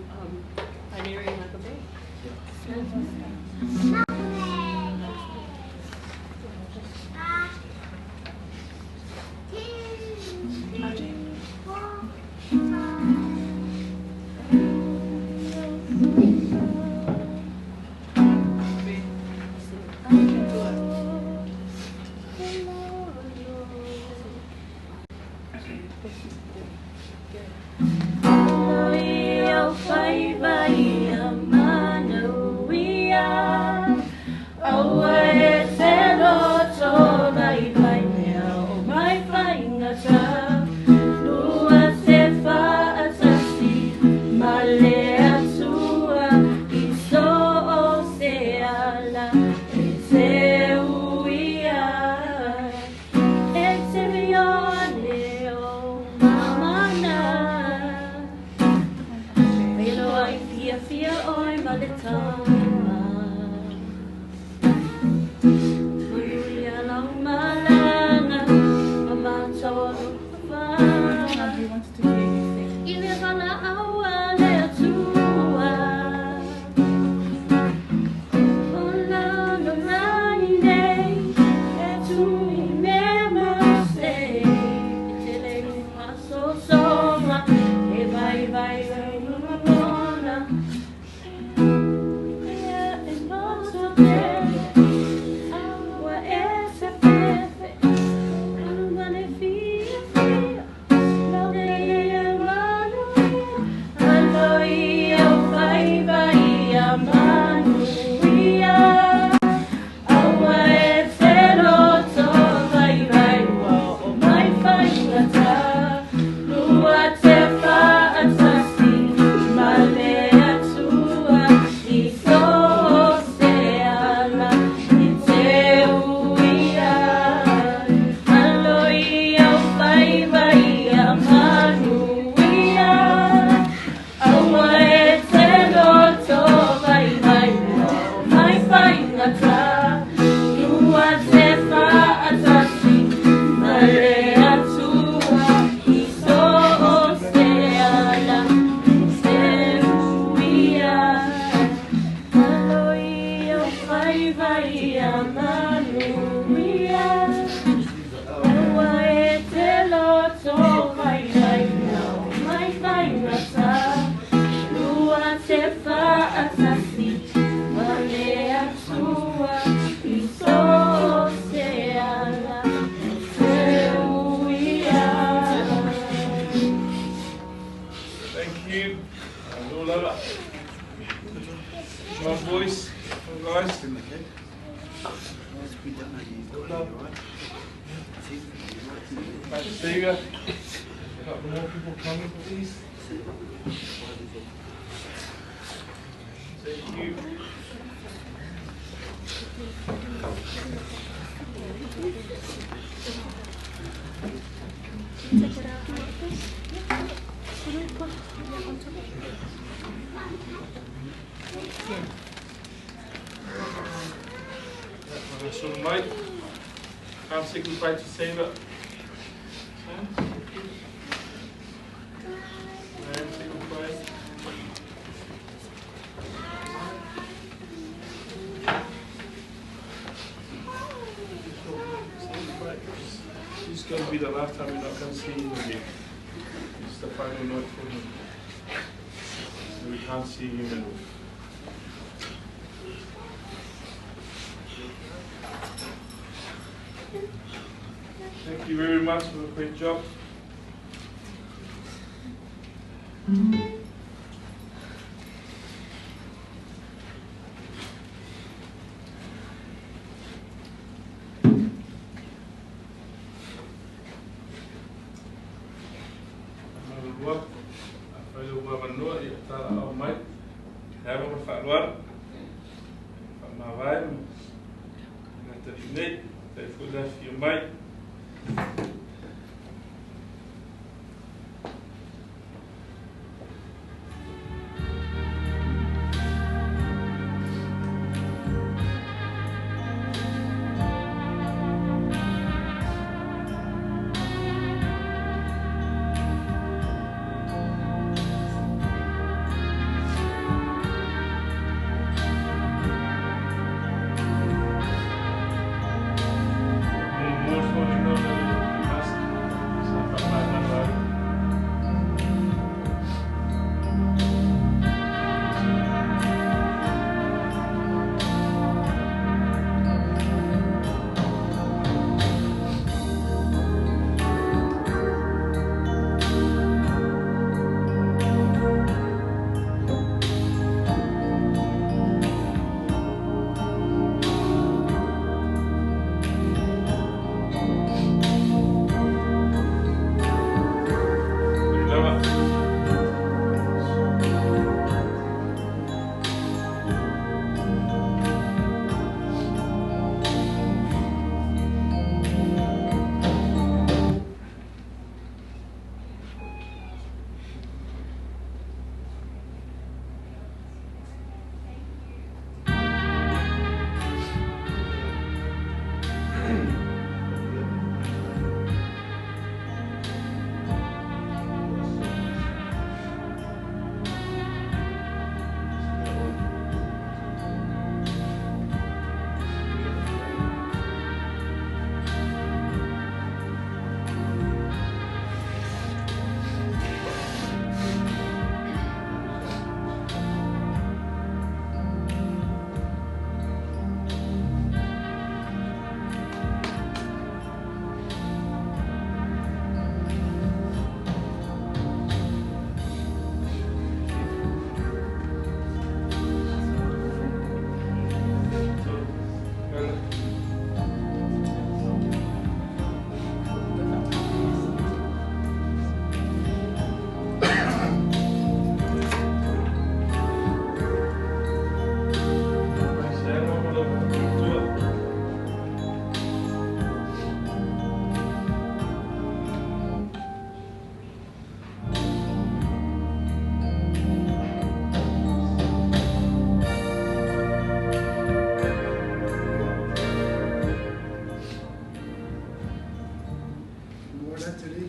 by Mary Maccabee. Te fa atasi, male atua. boys. Right, Savior. A couple more people coming, please. Thank you. Take it out like this. Can we put it on top? So Mike, come say goodbye to Savior. And say goodbye. This is going to be the last time we're not going to see him again. This is the final note for him. So we can't see him anymore. Thank you very much for a great job.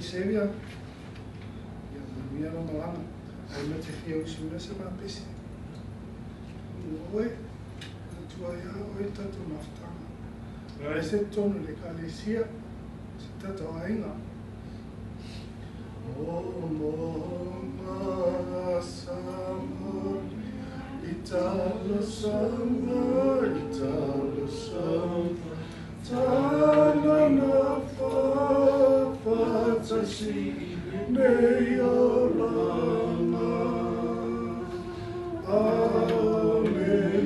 Savior, ia manuia lo malaga, ai ma te fia usi se mapisi. Oe, tua ia oe tātou mafutanga. Ai se tonu le kalesia, se tātou ainga. O monga sama, italo sama, italo sama, tanana fa fatasi nei olanga. Amen.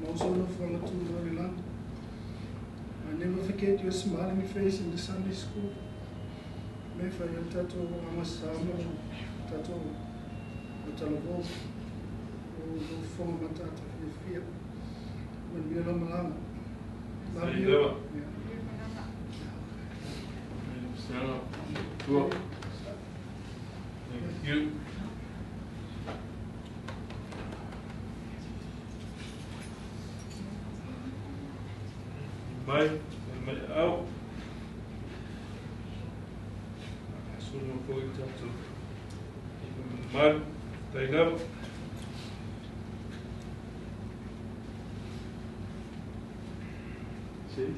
I never forget your smiling face in the Sunday school. Me whai tato amasama, tato matalavo, o whonga matata whia. Manuia lo malanga. Love you. Yeah. Thank you. Mai, mai au. Sulu foi tato. Mai, tainava. See?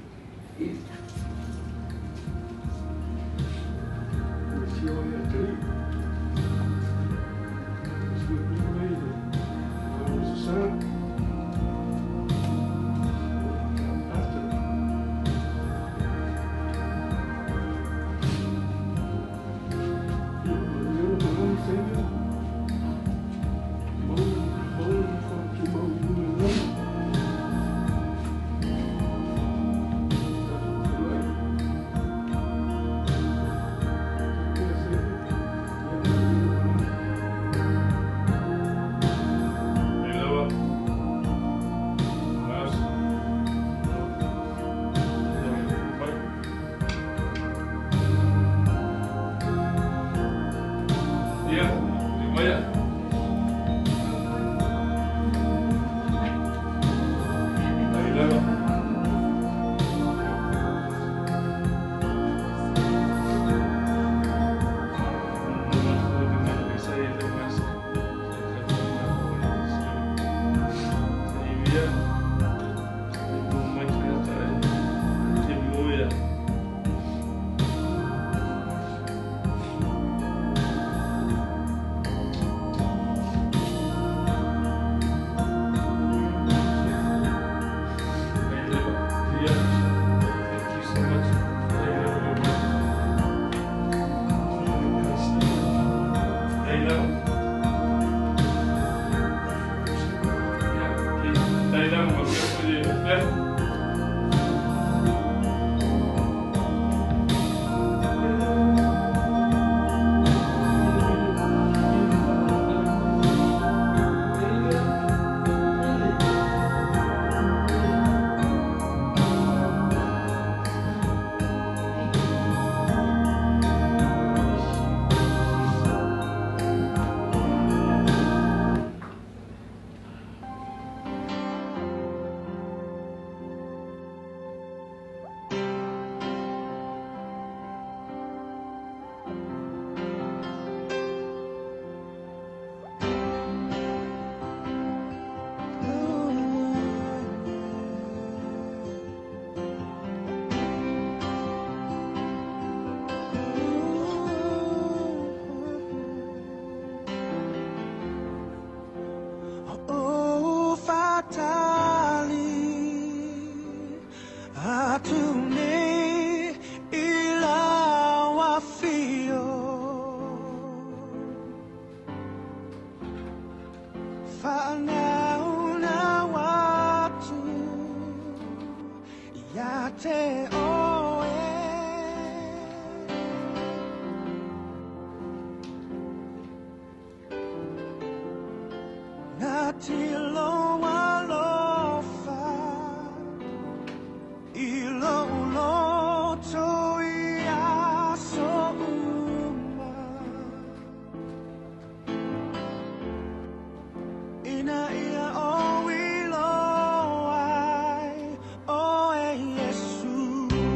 Ina ia o ilo ai o e Yesu.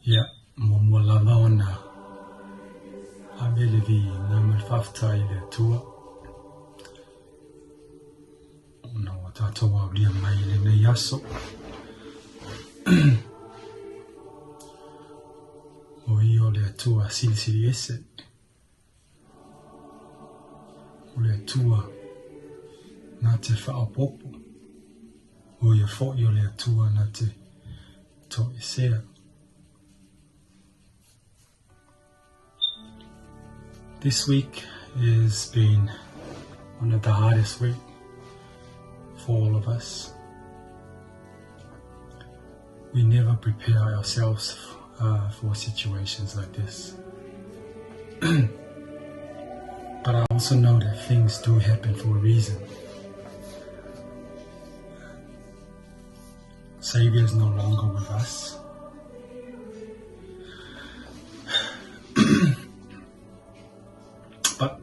Ia, muamua lava ona ave le viiga ma le faafetai i le Atua ona ua tatou aulia mai i lenei aso. O ia o le Atua silisili ese, o le Atua Na te faaopoopo, o ia foʻi o le Atua na te toesea. This week has been one of the hardest week for all of us. We never prepare ourselves uh, for situations like this. but I also know that things do happen for a reason. Savior is no longer with us. but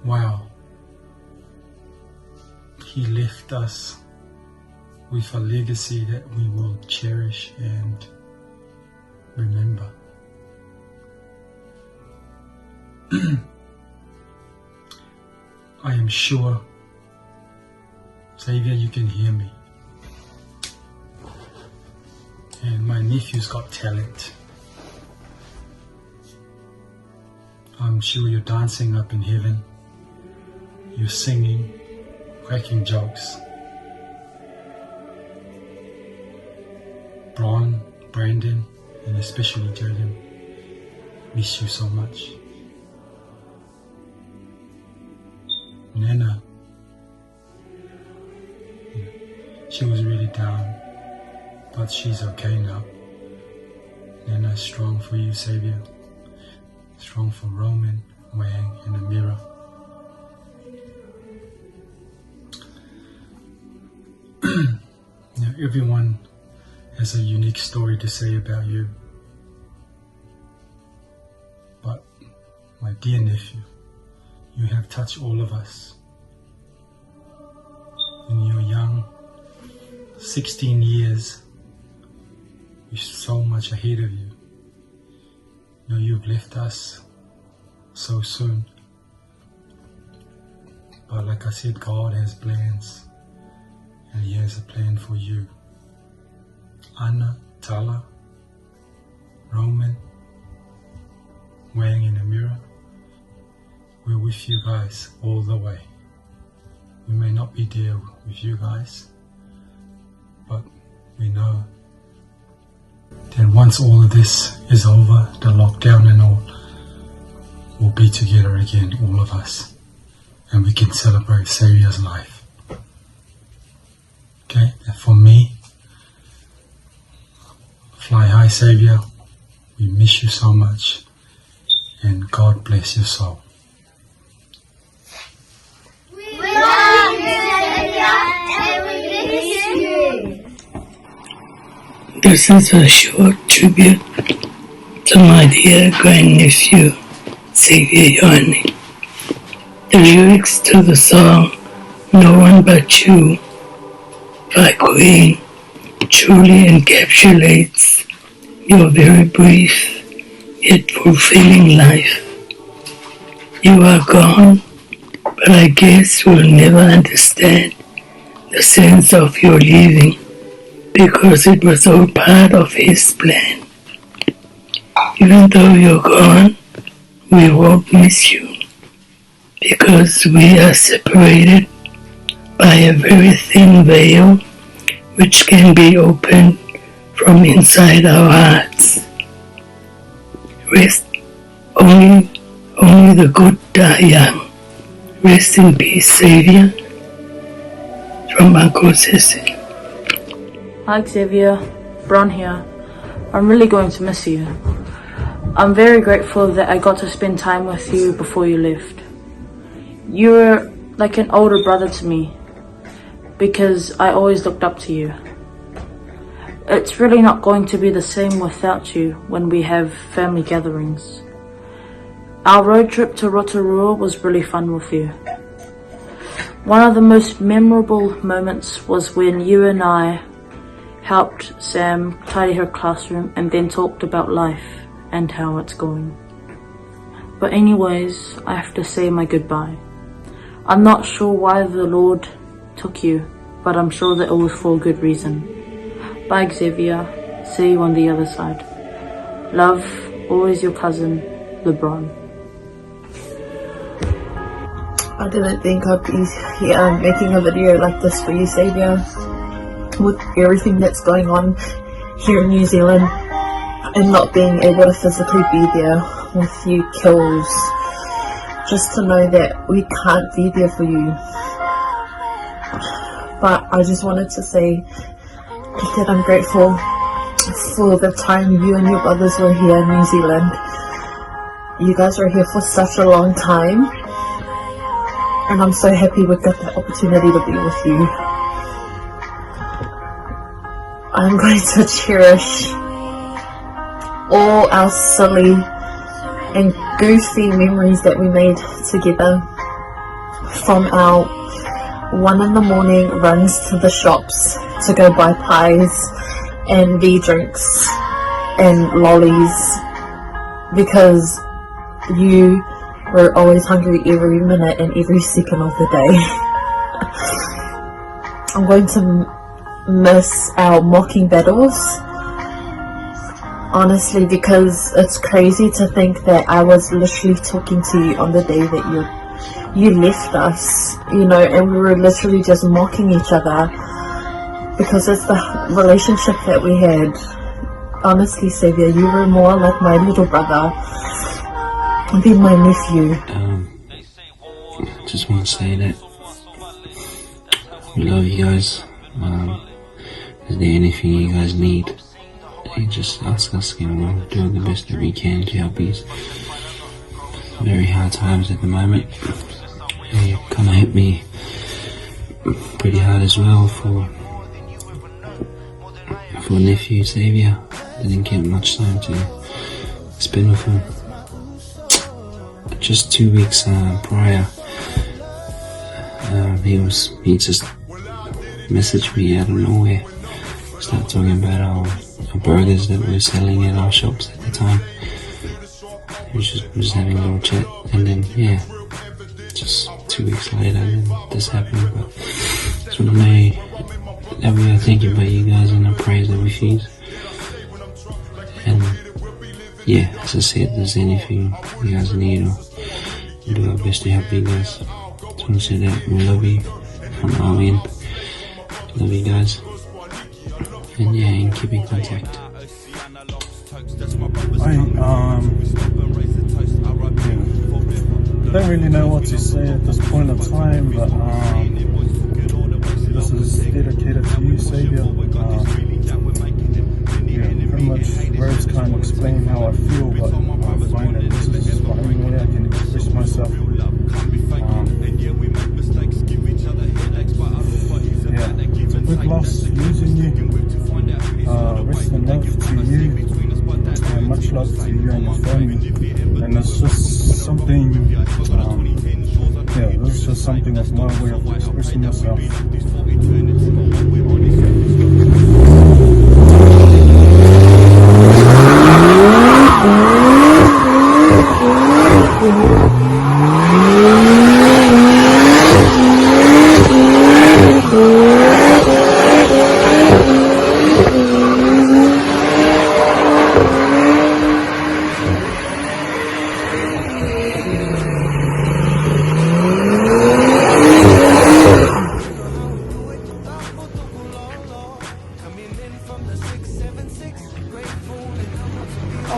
wow, he left us with a legacy that we will cherish and remember. I am sure, Xavier, you can hear me. And my nephew's got talent. I'm sure you're dancing up in heaven. You're singing, cracking jokes. Bron, Brandon, and especially Jaden, miss you so much. Nana, she was really down, but she's okay now. Nana's strong for you, Xavier. Strong for Roman, Wang, and Amira. now, everyone has a unique story to say about you. But, my dear nephew, you have touched all of us. In your young 16 years, with so much ahead of you. You know, you've left us so soon. But like I said, God has plans, and He has a plan for you. Anna, Tala, Roman, Wang in the mirror, we're with you guys all the way. We may not be there with you guys, but we know that once all of this is over, the lockdown and all, we'll be together again, all of us, and we can celebrate Savior's life. Okay, and for me, fly high, Savior. We miss you so much, and God bless your soul. We love you, Xavier, and we miss you. This is a short tribute to my dear grandnephew, Xavier Ioane. The lyrics to the song No One But You by Queen truly encapsulates your very brief yet fulfilling life. You are gone, but I guess we'll never understand the sense of your leaving because it was all part of his plan. Even though you're gone, we won't miss you because we are separated by a very thin veil which can be opened from inside our hearts. Rest only, only the good die young. Rest in peace, Savior. From Uncle Cecil. Hi Xavier, Bron here. I'm really going to miss you. I'm very grateful that I got to spend time with you before you left. You were like an older brother to me because I always looked up to you. It's really not going to be the same without you when we have family gatherings. Our road trip to Rotorua was really fun with you. One of the most memorable moments was when you and I helped Sam tidy her classroom and then talked about life and how it's going. But anyways, I have to say my goodbye. I'm not sure why the Lord took you, but I'm sure that it was for a good reason. Bye, Xavier. See you on the other side. Love, always your cousin, LeBron. I didn't think I'd be here making a video like this for you, Xavier. With everything that's going on here in New Zealand and not being able to physically be there with you kills. Just to know that we can't be there for you. But I just wanted to say that I'm grateful for the time you and your brothers were here in New Zealand. You guys were here for such a long time. And I'm so happy we got the opportunity to be with you. I'm going to cherish all our silly and goofy memories that we made together from our one in the morning runs to the shops to go buy pies and V drinks and lollies because you were always hungry every minute and every second of the day. I'm going to miss our mocking battles. Honestly, because it's crazy to think that I was literally talking to you on the day that you you left us, you know, and we were literally just mocking each other because it's the relationship that we had. Honestly, Xavier, you were more like my little brother than my nephew. Um, just want to say that we love you guys. Um, is there anything you guys need? You just ask us, you know, we'll do the best that we can to help you. Very hard times at the moment. It kind of hit me pretty hard as well for for nephew Xavier. I didn't get much time to spend with him. Just two weeks uh, prior, uh, he was he just messaged me out of nowhere, start talking about our, our burgers that we were selling at our shops at the time. We was just, just having a little chat, and then yeah, just two weeks later, then this happened. But just want to know that we are thinking about you guys and our prayers are with you. And yeah, as I said, if there's anything you guys need, or we'll do our best to help you guys. Just want to say that we love you from our end. Love you guys. And yeah, and keep in contact. I um yeah, don't really know what to say at this point of time, but um, this is dedicated to you, Xavier. Um, yeah, pretty much words can't explain how I feel, but I find that this is the only way I can express myself. Um, yeah, it's a big loss losing you. Uh, rest in love to you, and much love to you and your family. And it's just something, um, yeah, this is just something of my way of expressing myself.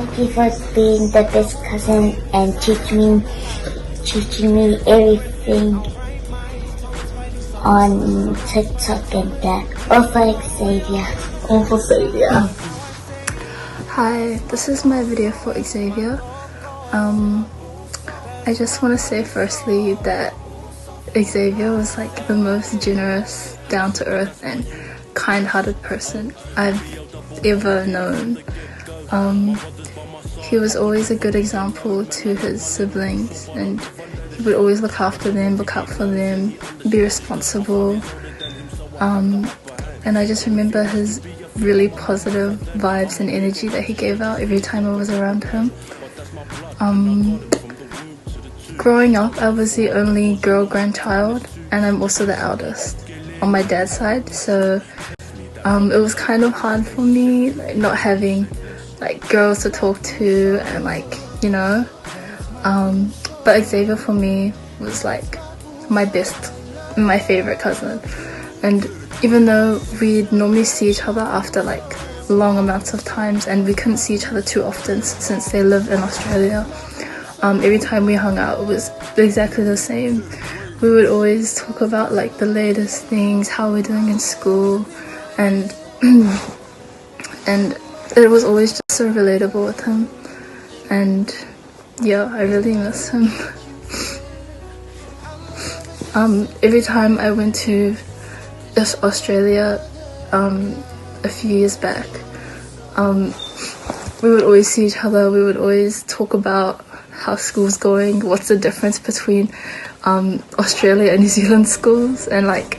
Thank you for being the best cousin and teaching me, teaching me everything on TikTok and that. All for Xavier. All for Xavier. Hi, this is my video for Xavier. Um, I just want to say firstly that Xavier was like the most generous, down to earth, and kind hearted person I've ever known. Um, he was always a good example to his siblings and he would always look after them, look out for them, be responsible. Um, and I just remember his really positive vibes and energy that he gave out every time I was around him. Um, growing up, I was the only girl grandchild, and I'm also the eldest on my dad's side, so um, it was kind of hard for me, like, not having like girls to talk to and like you know. Um, but Xavier for me was like my best, my favorite cousin. And even though we'd normally see each other after like long amounts of times and we couldn't see each other too often since they live in Australia, every time we hung out it was exactly the same. We would always talk about like the latest things, how we're doing in school, and and it was always just so relatable with him. And yeah, I really miss him. Every time I went to Australia a few years back, we would always see each other. We would always talk about how school's going, what's the difference between Australia and New Zealand schools, and like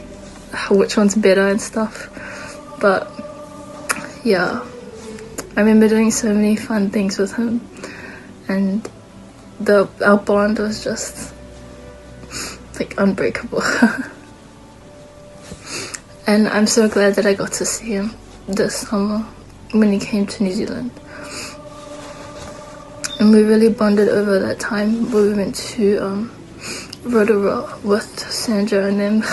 which one's better and stuff. But yeah, I remember doing so many fun things with him, and our bond was just like unbreakable. And I'm so glad that I got to see him this summer when he came to New Zealand. And we really bonded over that time where we went to Rotorua with Sandra and them.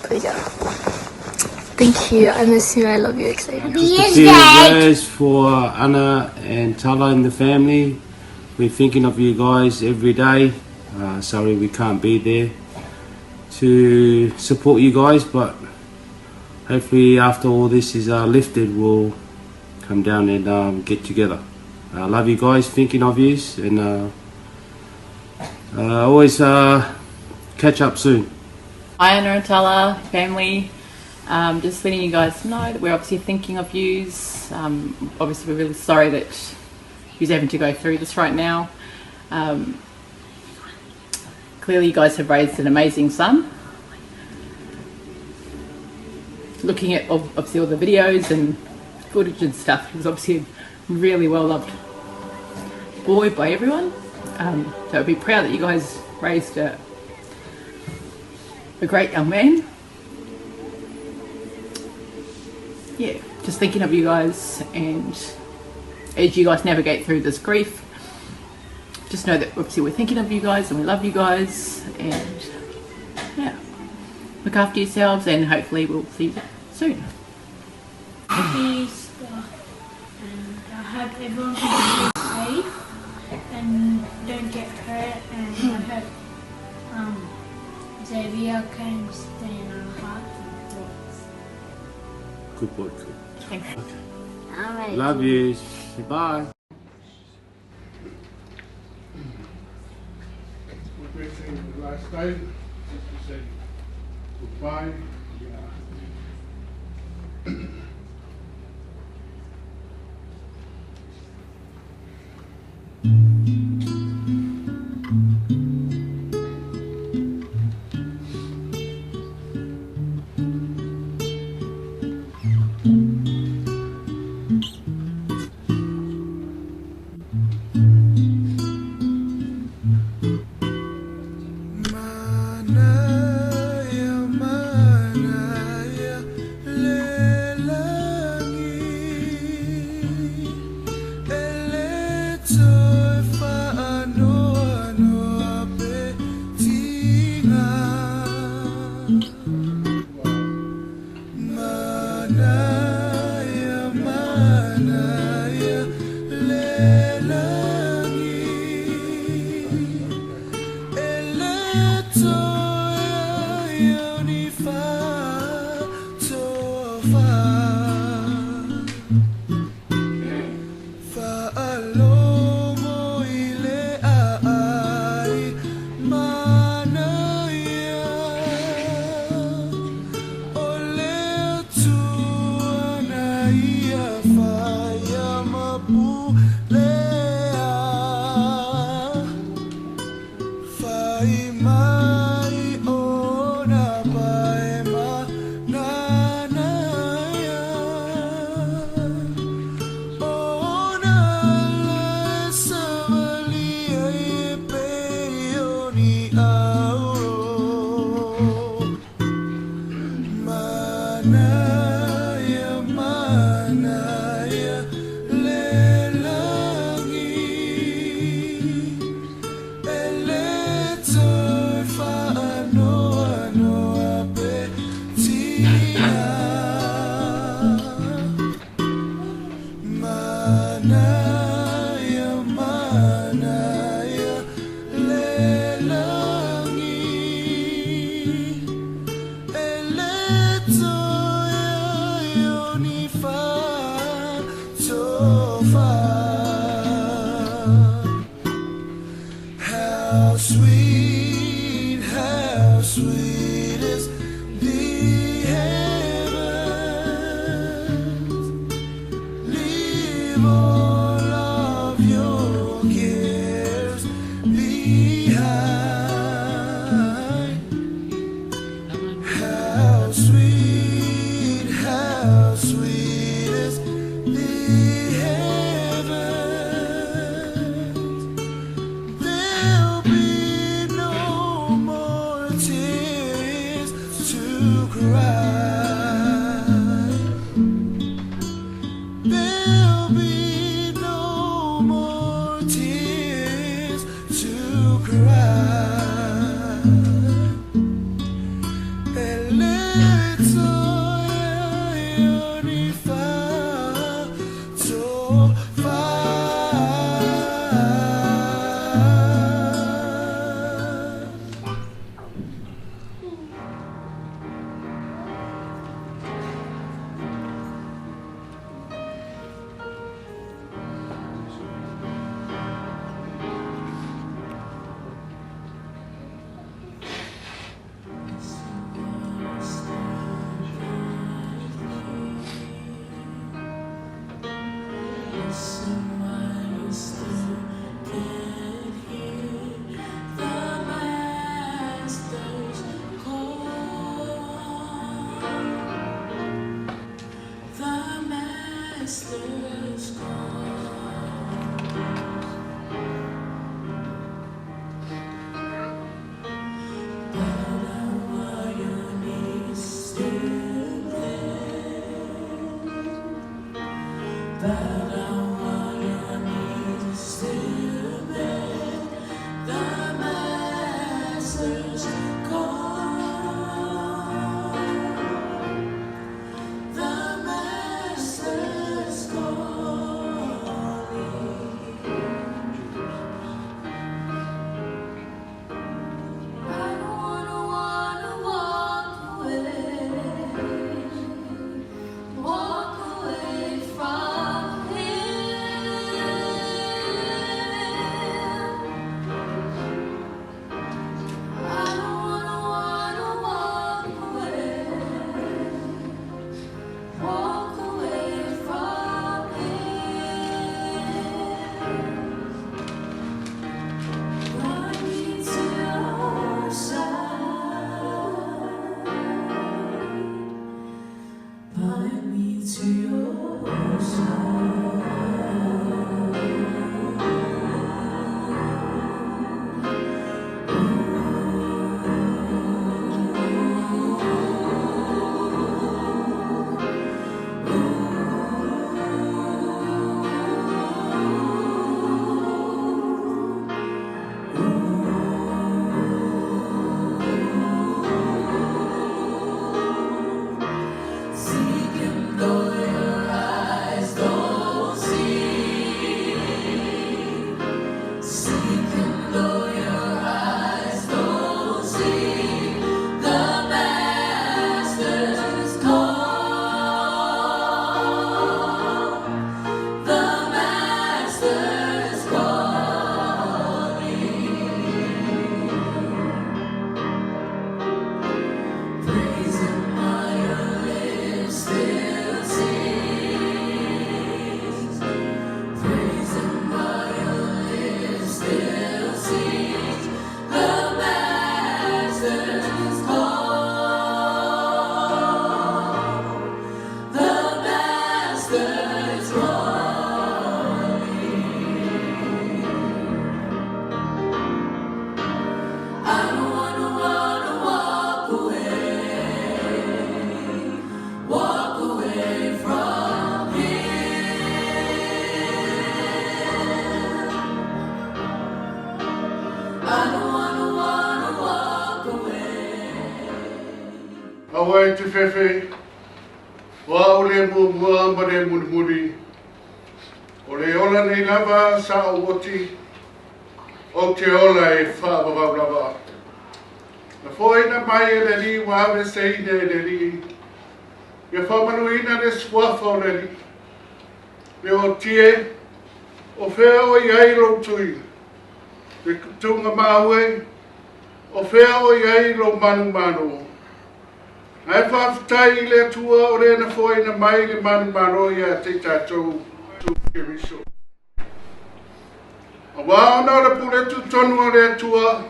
But yeah. Thank you. I miss you. I love you, Xavier. Just a few words for Anna and Tala and the family. We're thinking of you guys every day. Sorry we can't be there to support you guys, but hopefully after all this is lifted, we'll come down and get together. I love you guys, thinking of yous, and always catch up soon. Hi Anna and Tala, family. Just letting you guys know that we're obviously thinking of yous. Obviously we're really sorry that yous having to go through this right now. Clearly you guys have raised an amazing son. Looking at obviously all the videos and footage and stuff, he was obviously a really well loved boy by everyone. So I'd be proud that you guys raised a great young man. Yeah, just thinking of you guys, and as you guys navigate through this grief, just know that obviously we're thinking of you guys and we love you guys, and yeah, look after yourselves, and hopefully we'll see you soon. Happy Easter, and I hope everyone can be safe and don't get hurt, and I hope Xavier can stay in our hearts and thoughts. Good boy, good. Thanks. Okay. All right. Love you. Bye. We're saying the last time, just to say goodbye. Yeah. Manaya, manaya, le. How sweet, how sweet is the heavens. Leave all of your cares behind. How sweet, how sweet is the heavens. There'll be no more tears to cry. There'll be no more tears to cry. Master's call. The Master's calling. I don't wanna wanna walk away, walk away from him. I don't wanna wanna walk away, walk away from him. Bind me to your side. Bind me to your side. Seek him though your eyes don't see. Seek him though your eyes don't see. The Master's call. The Master's calling. Praise him while your lips still sings. Praise him while your lips still sings. The Master's call. The Master's calling. I don't wanna wanna walk away, walk away from him. I don't wanna wanna walk away. Aua e te fefe, o au le muamua ma le mulimuli, o le ola nei lava sa ou oti, ou te ola e faavavau lava. Na foaiina mai e le Alii ua aveeseina e le Alii, ia faamanuiaina le suafa o le Alii. Le ootie, O fea o i ai lou tui? Le tuugamau e, o fea o i ai lou manumalo? Ae faafetai i le Atua o lea na foaina mai le manumalo ia te i tatou tu Keriso. Auā ona o le pule tutonu a le Atua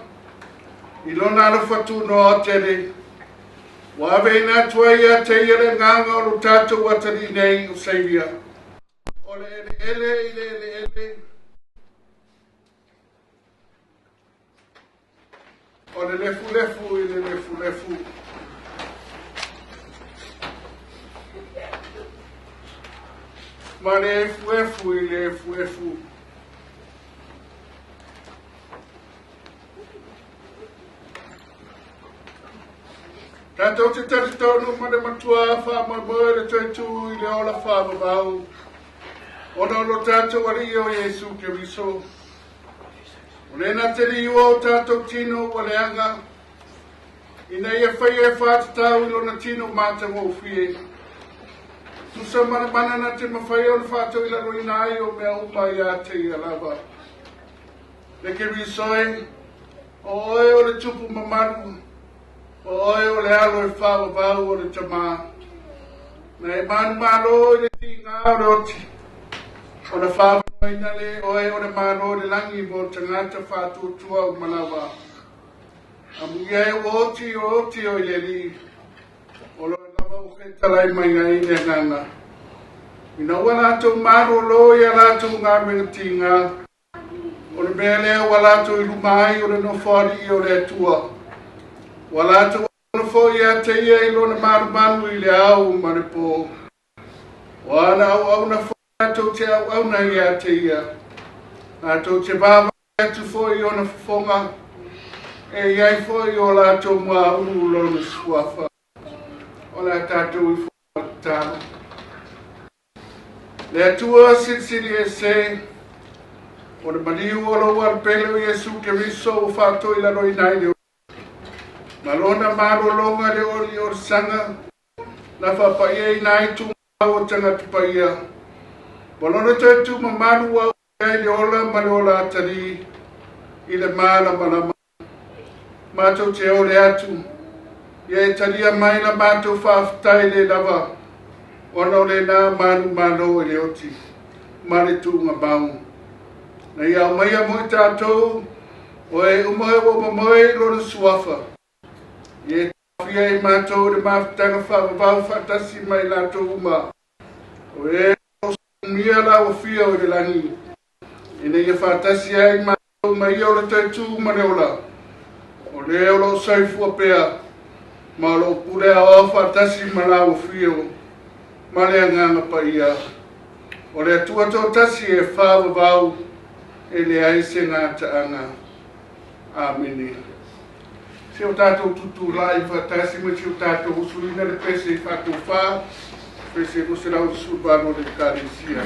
i lona alofa tunoa tele, ua aveina atu ai ia te ia le agaga o lo tatou atalii nei o Saviour. O le eleele i le eleele, o le lefulefu i le lefulefu. Ma le efuefu i le efuefu. Tatou te talitonu ma le matua faamoemoe le toe tū i le ola faavavau ona o lo tatou Alii o Iesu Keriso. O le na te liua o tatou tino ua leaga, ina ia faia e faatatau i lona tino matagofie. Tusa ma le mana na te mafai ona faatoilaloina ai o mea uma ia te ia lava. Le Keriso e, o oe o le tupu mamalu, o oe o le alo e faavavau o le Tamā. Na e manumalo i le tiga o le oti, ona faavavaina le oe o le Malo o le lagi mo tagata faatuatua uma lava. Amuia e ua oti o oti o i le Alii, o loe lava ua fetalai mai ai le agaga. Ina ua latou malōlō i a latou galuega tiga, O le mea lea ua latou i luma ai o le nofoalii o le Atua. Ua latou auauna foi ia te ia i lona malumalu i le ao ma le pō. O ana auauna foi latou te auauna ia te ia. Latou te vaavaai atu foi i ona fofoga, e i ai foi o latou muaulu lona suafa. O le a tatou ifo ma tatalo. Le Atua Silisili Ese, o le maliu o lou Alo-pele o Iesu Keriso ua faatoilaloina ai le oti, ma lona malologa le oli o le saga, na faapaiaina ai tumau o tagata paia, ma lona toe tumamalu ua auai ai le ola ma le ola atalii i le malamalama. Matou te ole atu, ia e talia mai la matou faafetai le lava, ona o lena manumalo i le oti ma le tuugamau. Na ia aumaia mo i tatou, o e uma e ua momoe i lona suafa. Ia e taofia i matou i le mafutaga faavavau faatasi ma i latou uma, o e o sumia la ua fia o i le lagi, ina ia faatasi ai matou ma ia o le toe tū ma le ola, o le o loo soifua pea, ma o loo pule aoao faatasi ma la ua fio, ma le agaga paia. O le Atua toatasi e faavavau e leai se gataaga. Amene. Se o tatou tutulai faatasi ma si o tatou usuina le pese i faatofā, pese 218 o le Ekalesia.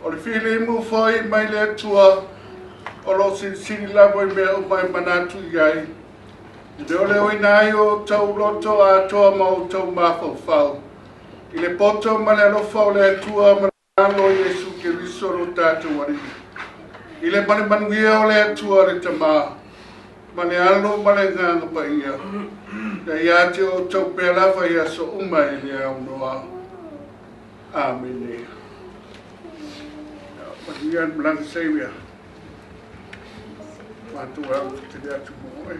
O le filemu foi mai le Atua o lo o silisili lava i mea uma e manatu i ai. Le ole o ina ai o tau loto a toa ma o tau mafaufau. I le poto ma le alofa o le Atua ma le alo o Iesu Keriso lo tātou Alii. I le malemanuia o le Atua le Tamā, ma le alo ma le Agaga Paia, ia ia te o tau pea lava i aso uma e le aunoa. Amene. Manuia le malaga Saviour. Mātou au te te atu mo oe.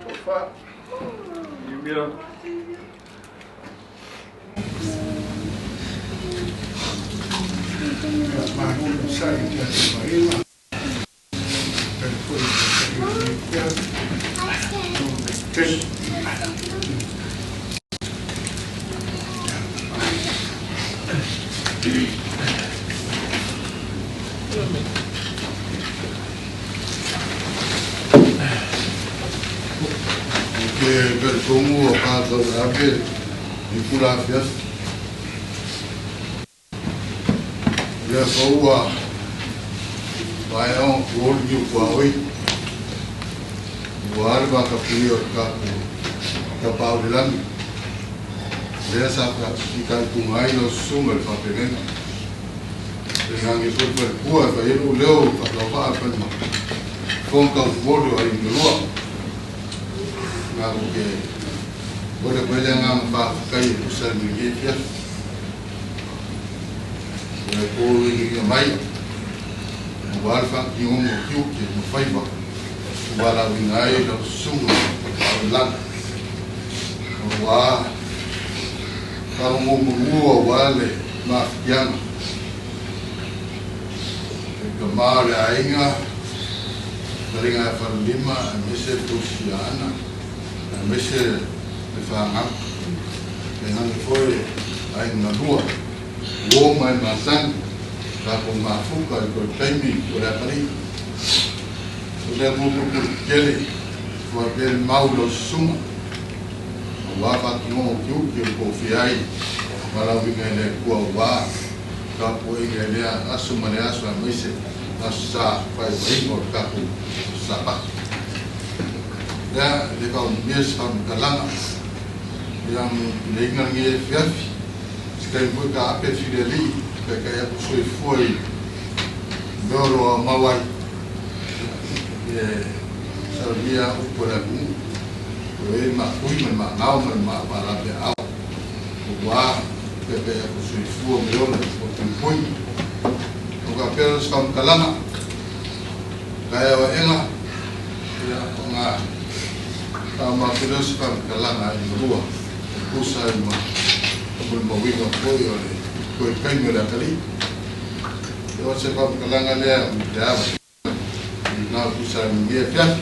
Tofa. Mia. Ia mātou sa i te atu maina. Telefoni te atu i te. Ke talitongu o tātou ake i kula afiafi. Ia faua vaea o kuoli ni ukua oi. Ua ale wakapuia o te kapu ka pau le lagi. Lea sa kai tunga ai lau susuga i le faapelega. Le gage foi falepua e fai ai lou leo faatauvaa e fai ma fofoga taufumoli o aiga lua. Matou te ole koe le agaga faafetai e tusa ai ma lenei afiafi. O le kō mai, aua le faatinoga o tiute ma faiva ua valaauina ai lau susuga o le lagi. Aua faalogomanua aua le mafatiaga. E kamā o le aiga, talinga ia falelima, aemaise le tausiaana, aemaise le fagau. Le gage foi aiga galua, uo ma e masani, tatou mafuta i toe taimi o le atalii. O lea pupupulu tele, ua pea le mau i lau susuga, aua faatinoga o tiute o le tofia ai valaauina i le Atua aua tapuaiga i lea aso ma le aso aemaise aso sa faaiuaiga o le tatou Sapati. Lea e le faaumia se faamatalaga ia mo pileiga lenei afiafi, se taimi foi ka ape le filialii taitai atu soifua i mea o lo o aumau ai e salamia upu a le atunuu o e maatui ma le maanao ma le maalapeaao aua taitai atu soifua ma le ola o puipui. O ka pea o se faamatalaga taeao aega ia o ngā faamautu lea o se faamatalaga i malua e tusa ai ma molimauina foi o le toe taimi o le atalii. E o se faamatalaga lea te ava i ngā tusa ai ma lenei afiafi.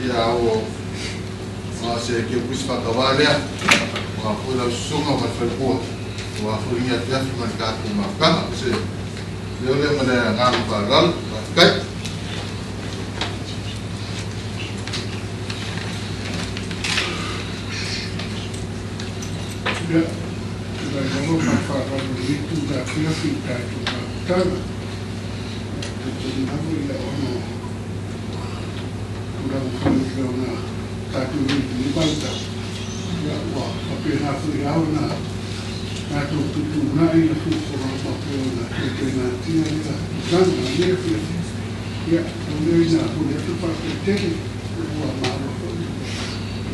Ia o ngā se keukusi faatauā lea, o ngā foi lau susuga ma le falepua, o ngā foi lenei afiafi ma le tatou mafutaga. O se leo lea ma le agaga faaaloalo. Faafetai. Ia, tulai lava ma le faaaloalo i lenei itula afiafi i le tatou mafutaga. Ia, talitonu lava ia ona o tulaga foi e pei ona tatou i ai i lenei vaitau, ia ua faapena foi lava ona tatou tuutuunai ia fuafuaga faapea ona taitainatia ia tulaga i lenei afiafi. Ia, tau lea ina momoli atu le faafetai tele ua maua foi le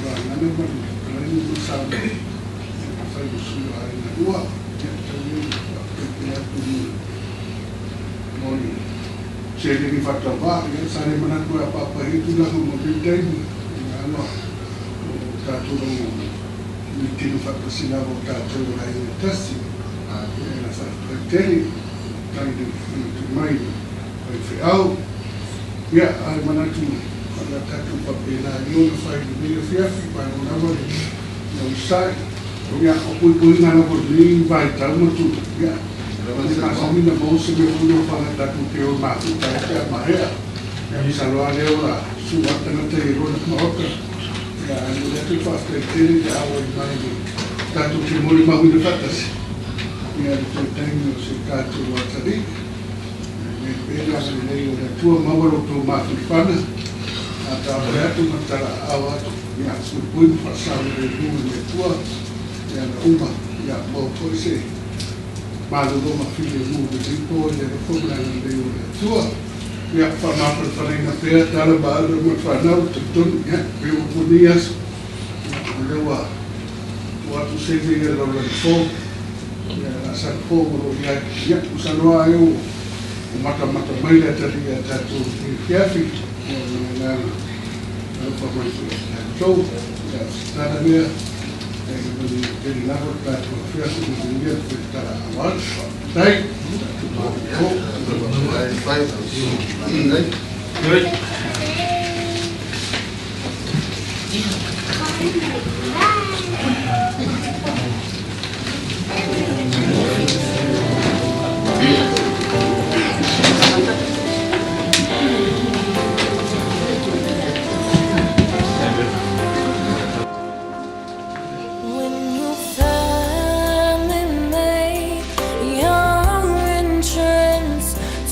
vagana ma le fetalaiga ma Samoa e mafai ma sui o aiga lua. Ia, tau lea ina faafetai tele atu mo le seleni faatauvaa. Ia, sa le manatu e apaapa ai tulaga mo lenei taimi, ia aloa o tatou mitino faatasi lava o tatou o le aiga e tasi. Ia, e la faafetai tele tai le manatu mai faifeau. Ia, ae manatu o le a tatou faapena ai ona fai i lenei afiafi, malo lava le onosai. Ia, o puipuiga lava o lenei vaitau ma tulaga, ia, e le masani ona maua se mea foi lea o fana tatou te o mafuta ai pe a maea. Ia, masalo lava lea o le a sua atu tagata i lona maota. Ia, ae momoli atu le faafetai tele i le auai mai le tatou te molimauina faatasi, ia, le toe taimi o si o tatou atalii. Ia, pea le agalelei o le Atua, maua lo outou mafanafana. A tape atu ma tala'au atu, ia, puipui ma faasaogalemu e le Atua i ala uma, ia maua foi se malologa filemu i lenei po i le alofa ma le agalelei o le Atua. Ia, faamafanafanaina pea tala ma Ana ma le fanau, talitonu, ia, pei ua upu i lenei aso, ia, o lea ua tuu atu Xavier i le lalolagi fou, ia, laasaga fou o lo o i ai. Ia, masalo lava ai ua matamata mai le Atalii ia tatou i lenei afiafi, ia, ma le agaga alofa mai foi ia tatou. Ia, o se tala lea, ia, ia manuia tele lava le tatou afiafi, manuia le tala'au atu. Faafetai. Tatou malolo. When you finally make your entrance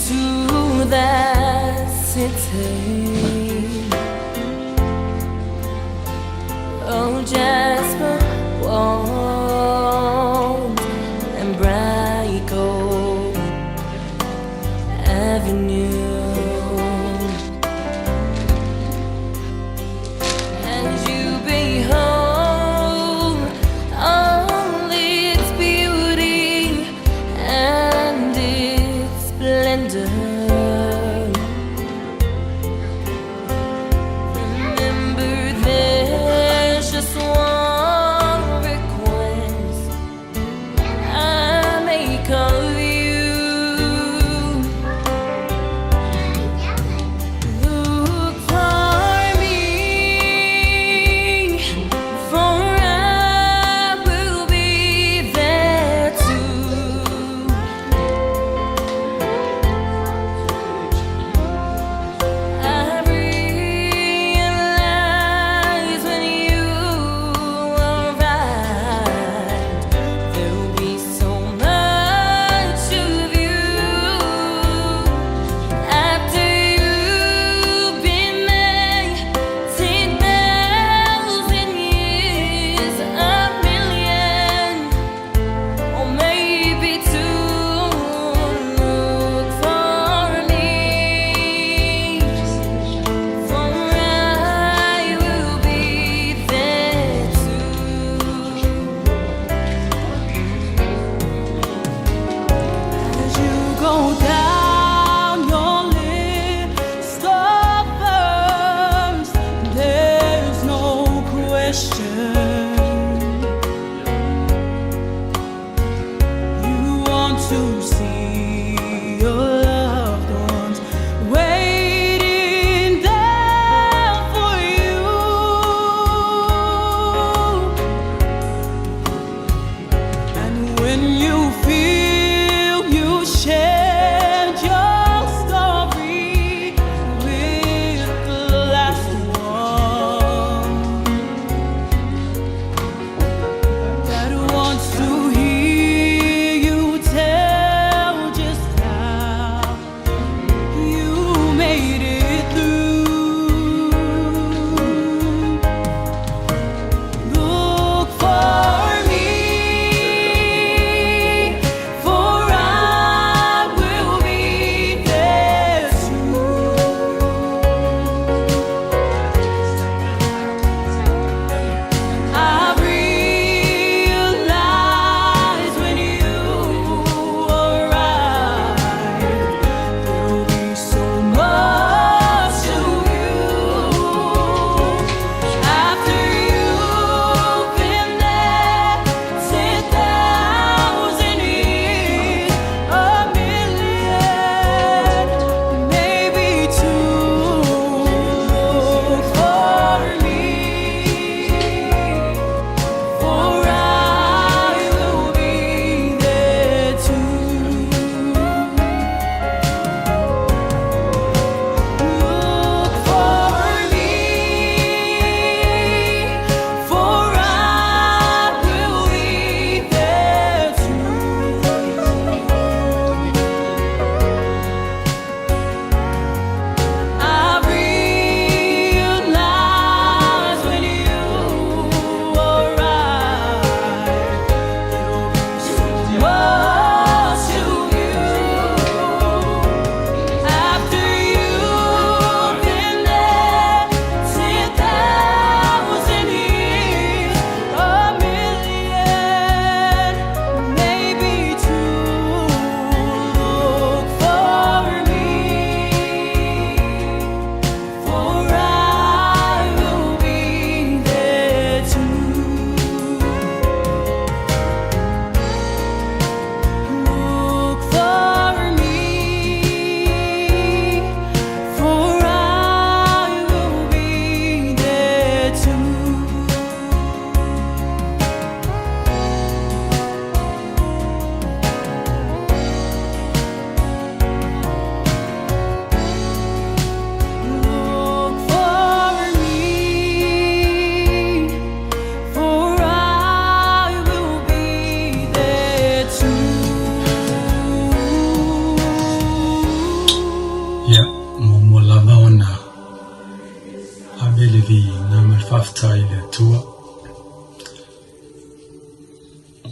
to that city, oh Jasper Wald and Brico Avenue. As you behold all its beauty and its splendor,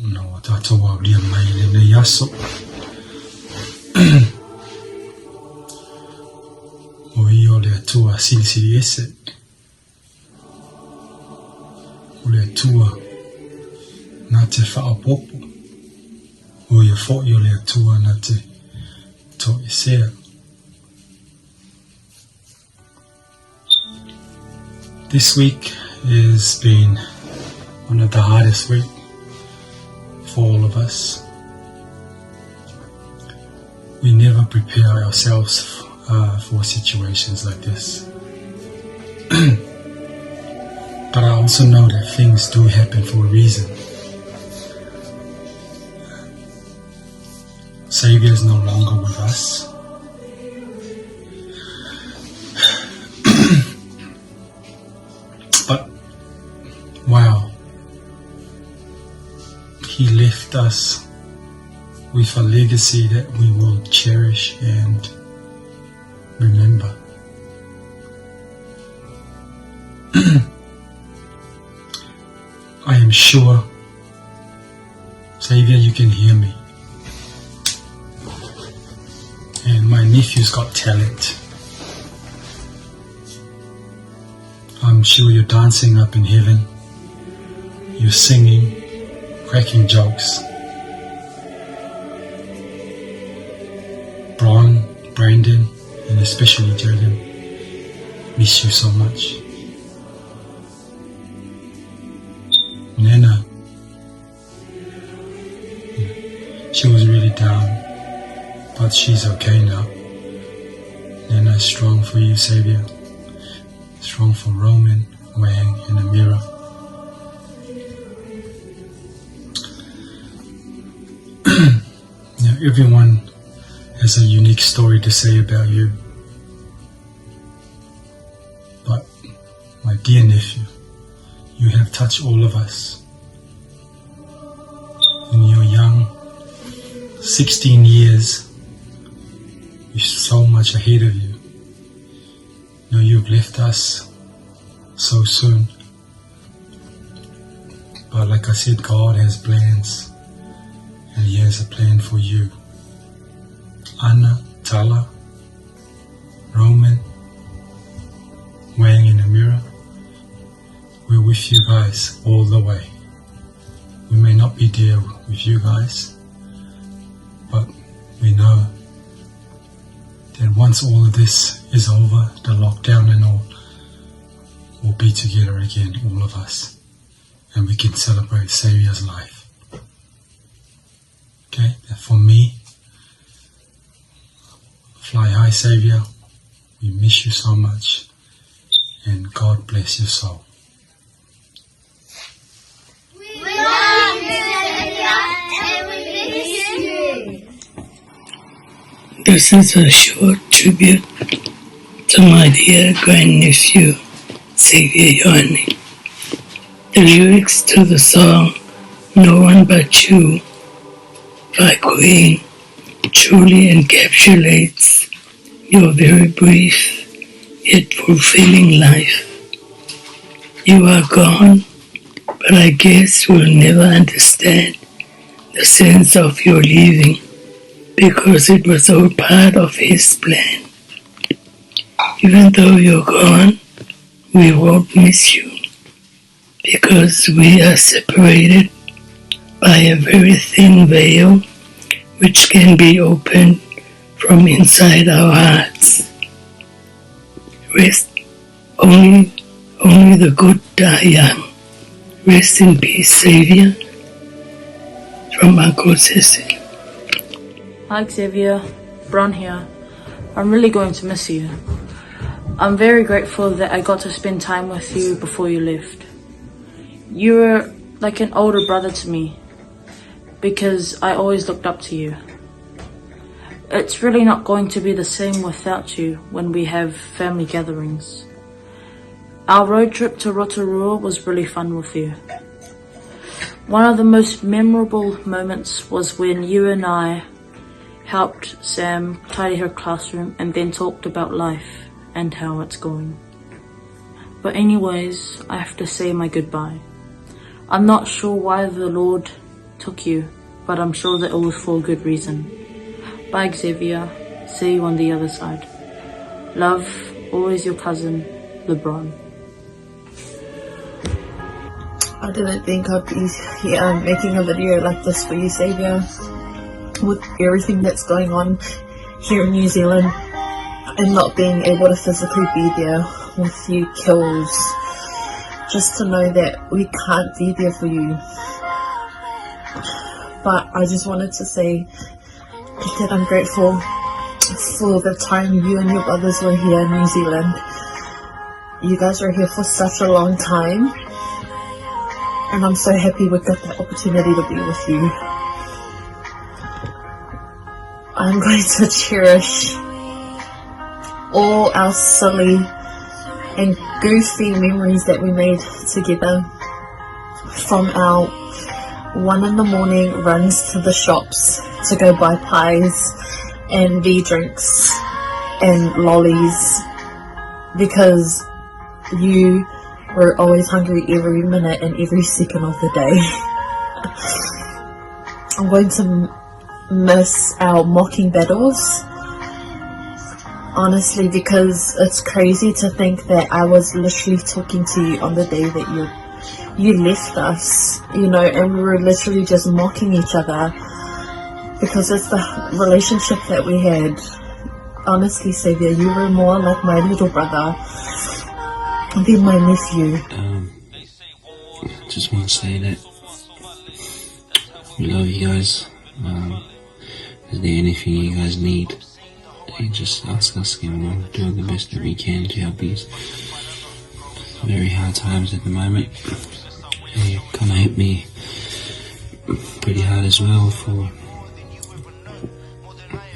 Ona ua tatou aulia mai i lenei aso. O ia o le Atua silisili ese. O le Atua na te faaopoopo. O ia foi o le Atua na te toesea. This week has been one of the hardest week for all of us. We never prepare ourselves uh, for situations like this. but I also know that things do happen for a reason. Savior is no longer with us. but wow, he left us with a legacy that we will cherish and remember. I am sure, Xavier, you can hear me. And my nephew's got talent. I'm sure you're dancing up in heaven. You're singing, cracking jokes. Bron, Brandon, and especially Jaden, miss you so much. Nana, she was really down, but she's okay now. Nana is strong for you, Xavier. Strong for Roman, Wang, and Amira. now, everyone has a unique story to say about you. But, my dear nephew, you have touched all of us. In your young 16 years, you're so much ahead of you. Now you've left us so soon. But like I said, God has plans, and He has a plan for you. Anna, Tala, Roman, Wang in the mirror, we're with you guys all the way. We may not be there with you guys, but we know that once all of this is over, the lockdown and all, we'll be together again, all of us, and we can celebrate Xavier's life. Okay, for me, fly high, Xavier. We miss you so much, and God bless your soul. We love you, Xavier, and we miss you. This is a short tribute to my dear grandnephew, Xavier Ioane. The lyrics to the song No One But You by Queen truly encapsulates your very brief yet fulfilling life. You are gone, but I guess we'll never understand the sense of your leaving because it was all part of his plan. Even though you're gone, we won't miss you because we are separated by a very thin veil which can be opened from inside our hearts. Rest only only the good die young. Rest in peace, Savior. From Uncle Cecil. Hi Xavier, Bron here. I'm really going to miss you. I'm very grateful that I got to spend time with you before you left. You were like an older brother to me because I always looked up to you. It's really not going to be the same without you when we have family gatherings. Our road trip to Rotorua was really fun with you. One of the most memorable moments was when you and I helped Sam tidy her classroom and then talked about life and how it's going. But anyways, I have to say my goodbye. I'm not sure why the Lord took you, but I'm sure that it was for a good reason. Bye, Xavier. See you on the other side. Love, always your cousin, LeBron. I didn't think I'd be here making a video like this for you, Xavier. With everything that's going on here in New Zealand and not being able to physically be there with you kills. Just to know that we can't be there for you. But I just wanted to say that I'm grateful for the time you and your brothers were here in New Zealand. You guys were here for such a long time. And I'm so happy we got the opportunity to be with you. I'm going to cherish all our silly and goofy memories that we made together from our one in the morning runs to the shops to go buy pies and V drinks and lollies because you were always hungry every minute and every second of the day. I'm going to miss our mocking battles. Honestly, because it's crazy to think that I was literally talking to you on the day that you you left us, you know, and we were literally just mocking each other because it's the relationship that we had. Honestly, Xavier, you were more like my little brother than my nephew. Um, just want to say that we love you guys. Um, is there anything you guys need? You just ask us and we'll do the best that we can to help you. Very hard times at the moment. It kind of hit me pretty hard as well for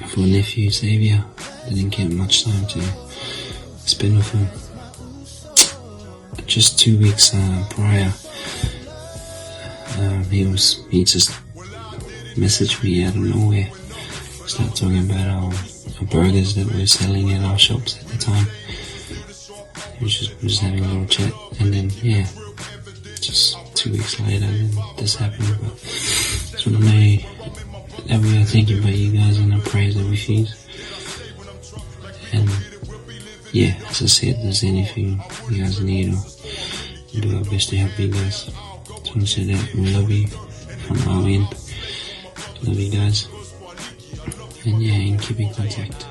for nephew Xavier. Didn't get much time to spend with him. Just two weeks uh, prior, um, he was he just messaged me out of nowhere, start talking about our, our burgers that we were selling at our shops at the time. We was just, we just having a little chat, and then yeah, just two weeks later, then this happened. But just want to know that we are thinking about you guys and our prayers and wishes. And yeah, as I said, if there's anything you guys need, or we'll do our best to help you guys. Just want to say that we love you from our end. Love you guys. And yeah, and keep in contact.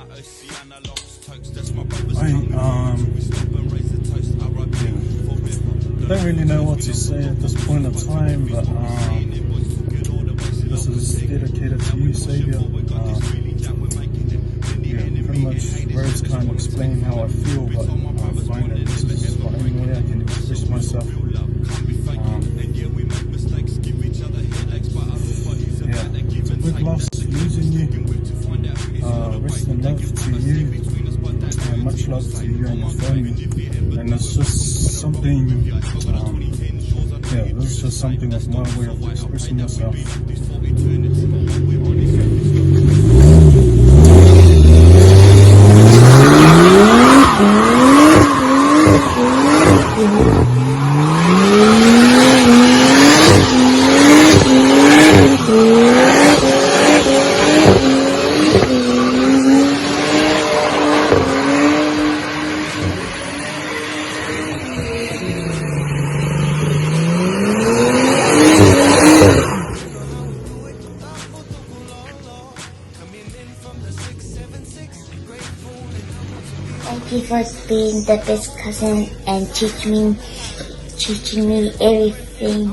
I um yeah, don't really know what to say at this point of time, but um, this is dedicated to you, Xavier. Uh, yeah, pretty much words can't explain how I feel, but I find that this is the only way I can express myself. Um, yeah, it's a big loss losing you. Uh, rest in love to you, and much love to you and your family. And it's just something, um, yeah, this is just something that's my way of expressing myself. Thank you for being the best cousin and teach me, teaching me everything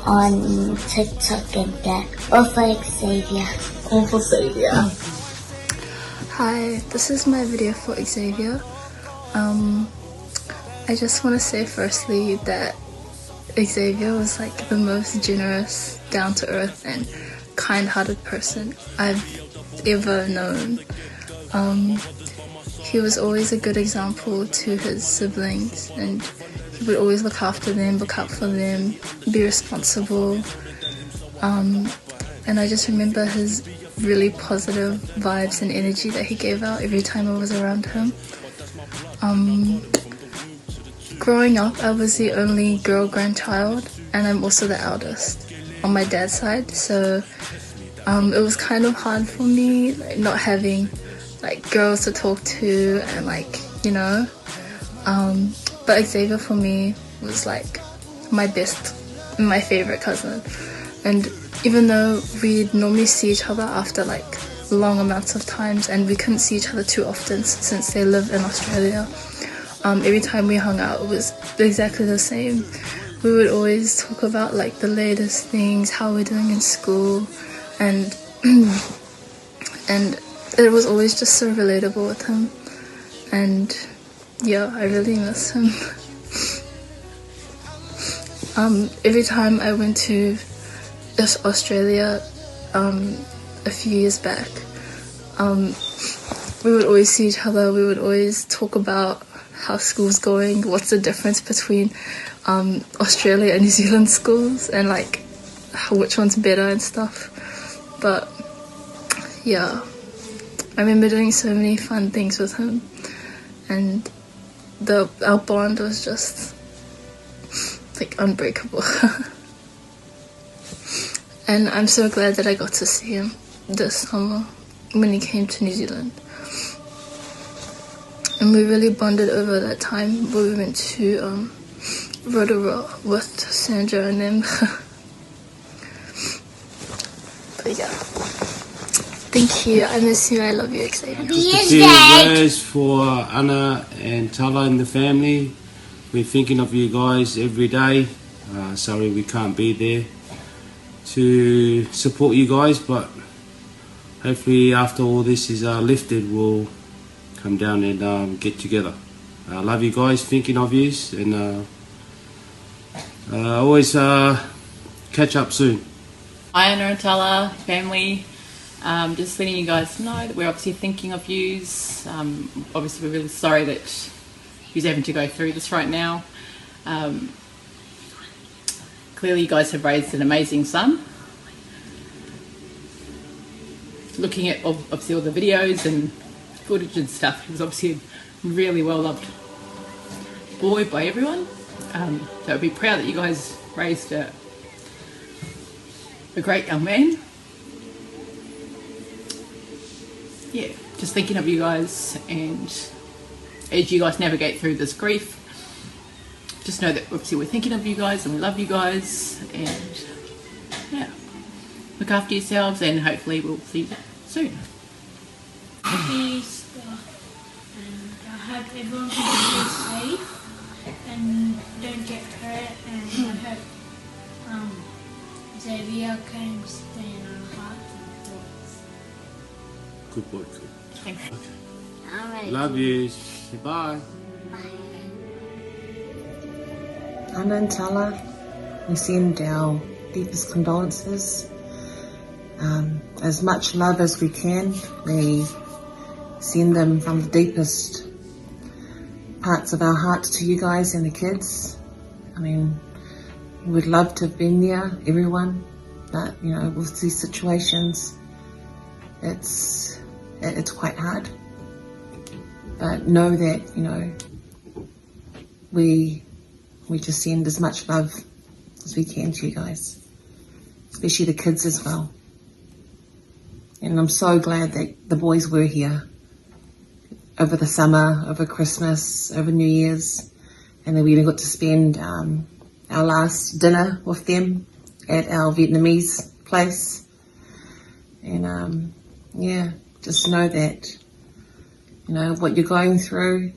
on TikTok and that. All for Xavier. All for Xavier. Hi, this is my video for Xavier. Um, I just want to say firstly that Xavier was like the most generous, down to earth, and kind hearted person I've ever known. Um, he was always a good example to his siblings and he would always look after them, look out for them, be responsible. Um, and I just remember his really positive vibes and energy that he gave out every time I was around him. Um, growing up, I was the only girl grandchild, and I'm also the eldest. on my dad's side, so um, it was kind of hard for me, like not having like girls to talk to and like you know. Um, but Xavier for me was like my best, my favorite cousin, and even though we'd normally see each other after like long amounts of times and we couldn't see each other too often since they live in Australia. Um, every time we hung out it was exactly the same. We would always talk about like the latest things, how we're doing in school, and and it was always just so relatable with him. And yeah, I really miss him. um, every time I went to Australia um, a few years back, um, we would always see each other. We would always talk about how school's going, what's the difference between um, Australia and New Zealand schools, and like how, which one's better and stuff. But yeah, I remember doing so many fun things with him, and the our bond was just like unbreakable. and I'm so glad that I got to see him this summer when he came to New Zealand. And we really bonded over that time where we went to um, Rotorua with Sandra and them. but yeah. Thank you. I miss you. I love you, Xavier. Just a few words for Anna and Tala and the family. We're thinking of you guys every day. Uh, sorry we can't be there to support you guys, but hopefully after all this is uh, lifted, we'll come down and um, get together. I love you guys, thinking of yous, and uh, uh, always uh, catch up soon. Hi, Anna and Tala, family. Um, just letting you guys know that we're obviously thinking of yous. Um, obviously, we're really sorry that you're having to go through this right now. Um, clearly, you guys have raised an amazing son. Looking at obviously all the videos and footage and stuff, he was obviously a really well loved boy by everyone. Um, so I'd be proud that you guys raised a, a great young man. Yeah, just thinking of you guys and as you guys navigate through this grief, just know that obviously we're thinking of you guys and we love you guys and yeah, look after yourselves and hopefully we'll see you soon. Happy Easter and I hope everyone can be safe and don't get hurt and I hope um, Xavier can stay in our hearts and thoughts. Good boy, good. Thanks. Okay. All right. Love you. Bye. Bye. Anna and Tala, we send our deepest condolences. Um, as much love as we can, we send them from the deepest parts of our hearts to you guys and the kids. I mean, we would love to have been there, everyone, but you know, with these situations, it's it's quite hard. But know that, you know, we we just send as much love as we can to you guys, especially the kids as well. And I'm so glad that the boys were here over the summer, over Christmas, over New Year's. And then we even got to spend um, our last dinner with them at our Vietnamese place. And um, yeah, just know that, you know, what you're going through,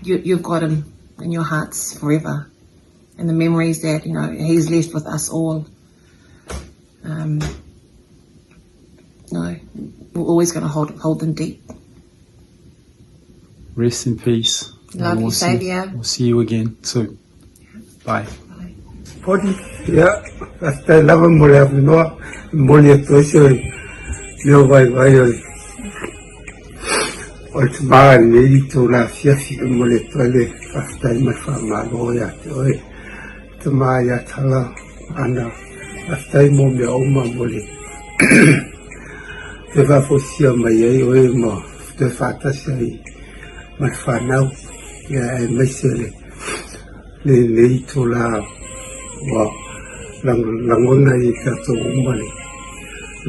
you, you've got him in your hearts forever. And the memories that, you know, he's left with us all. Um, no, we're always going to hold, hold them deep. Rest in peace. Love we'll you, Xavier. We'll see you again soon. Bye. Bye. Ia, faafetai lava mo le avanoa e momoli atu ai se leo vaivai o le o le tama i lenei itula afiafi. E momoli atu ai le faafetai ma le faamalo ia te oe tama ia Tala Ana. Faafetai mo mea uma mo le toe faafoisia mai ai oe ma toe faatasi ai ma le fanau, ia aemaise le lenei itula Ua lagona i tatou uma le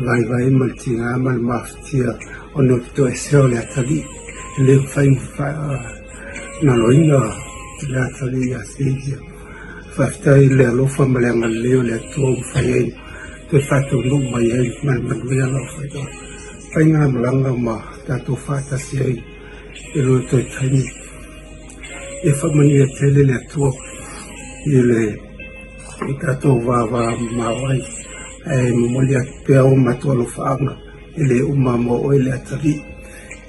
vaivai ma le tiga ma le mafatia ona o le toesea o le atalii. E le mafai ona faagaloina le atalii ia Xavier. Faafetai i le alofa ma le agalelei o le Atua ua mafai ai ona toe faataunuu mai ai ma le manuia lau faigamalaga ma tatou faatasi ai i lo toe taimi. Ia faamanuia tele le Atua i le tatou vavamamao ai, ae momoli atu pea o matou alofaaga e le uma mo oe le atalii.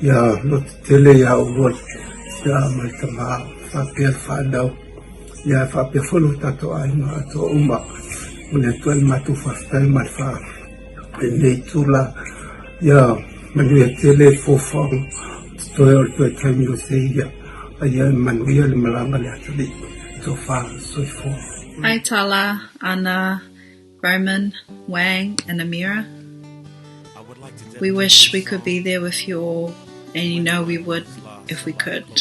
Ia lototele ia oulua tina ma le tama faapea le fanau, ia faapea foi lo tatou aiga atoa uma. Momoli atu ai le matou faafetai ma le faa lenei itula. Ia manuia tele fuafuaga totoe o le toe taimi o seia, a ia manuia le malaga le atalii. Tofa soifua. Hi Tala, Ana, Roman, Wang and Amira. We wish we could be there with you all, and you know we would if we could.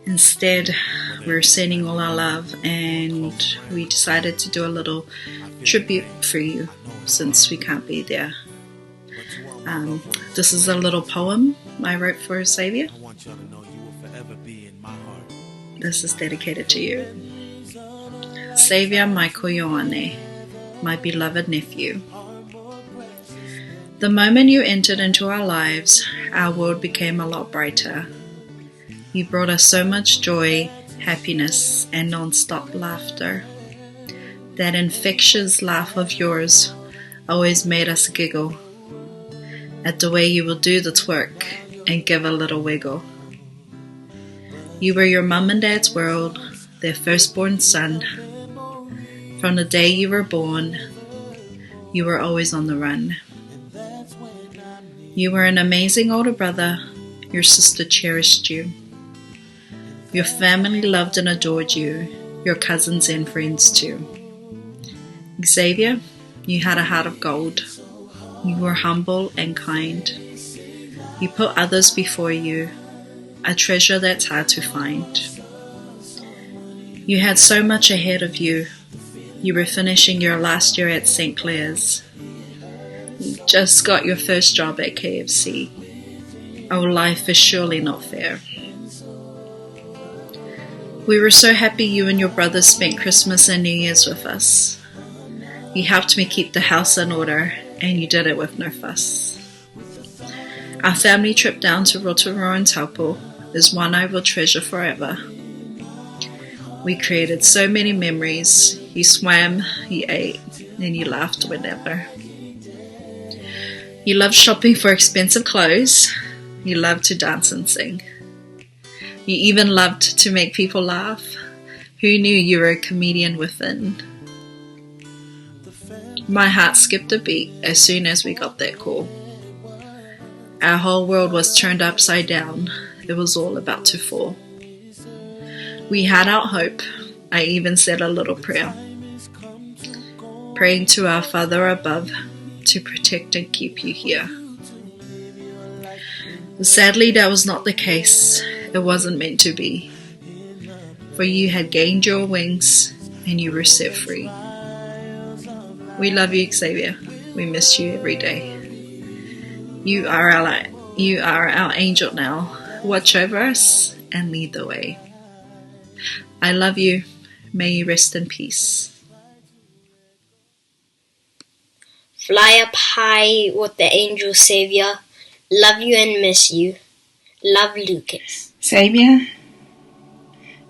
Instead, we're sending all our love and we decided to do a little tribute for you since we can't be there. Um, this is a little poem I wrote for Xavier. This is dedicated to you. Xavier Michael Ioane, my beloved nephew. The moment you entered into our lives, our world became a lot brighter. You brought us so much joy, happiness, and non stop laughter. That infectious laugh of yours always made us giggle at the way you will do the twerk and give a little wiggle. You were your mum and dad's world, their firstborn son. From the day you were born, you were always on the run. You were an amazing older brother. Your sister cherished you. Your family loved and adored you, your cousins and friends too. Xavier, you had a heart of gold. You were humble and kind. You put others before you, a treasure that's hard to find. You had so much ahead of you. You were finishing your last year at St. Clair's. You just got your first job at KFC. Our life is surely not fair. We were so happy you and your brothers spent Christmas and New Year's with us. You helped me keep the house in order, and you did it with no fuss. Our family trip down to Rotorua and Taupo is one I will treasure forever. We created so many memories. You swam, you ate, and you laughed whenever. You loved shopping for expensive clothes. You loved to dance and sing. You even loved to make people laugh. Who knew you were a comedian within? My heart skipped a beat as soon as we got that call. Our whole world was turned upside down. It was all about to fall. We had our hope. I even said a little prayer. Praying to our Father above to protect and keep you here. Sadly, that was not the case. It wasn't meant to be. For you had gained your wings and you were set free. We love you, Xavier. We miss you every day. You are our you are our angel now. Watch over us and lead the way. I love you. May you rest in peace. Fly up high with the angel Savior. Love you and miss you. Love Lucas. Xavier,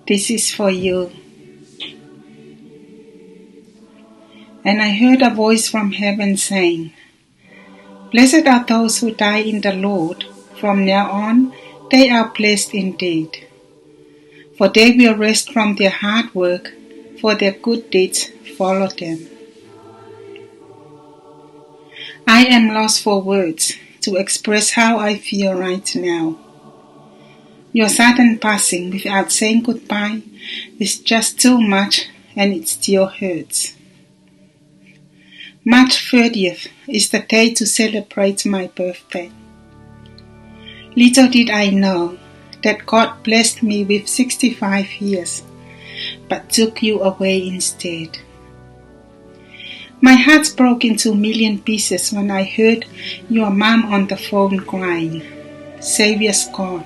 this is for you. And I heard a voice from heaven saying, Blessed are those who die in the Lord. From now on, they are blessed indeed. For they will rest from their hard work, for their good deeds follow them. I am lost for words to express how I feel right now. Your sudden passing without saying goodbye is just too much and it still hurts. March 30th is the day to celebrate my birthday. Little did I know that God blessed me with 65 years. but took you away instead. My heart broke into a million pieces when I heard your mom on the phone crying, Xavier's gone.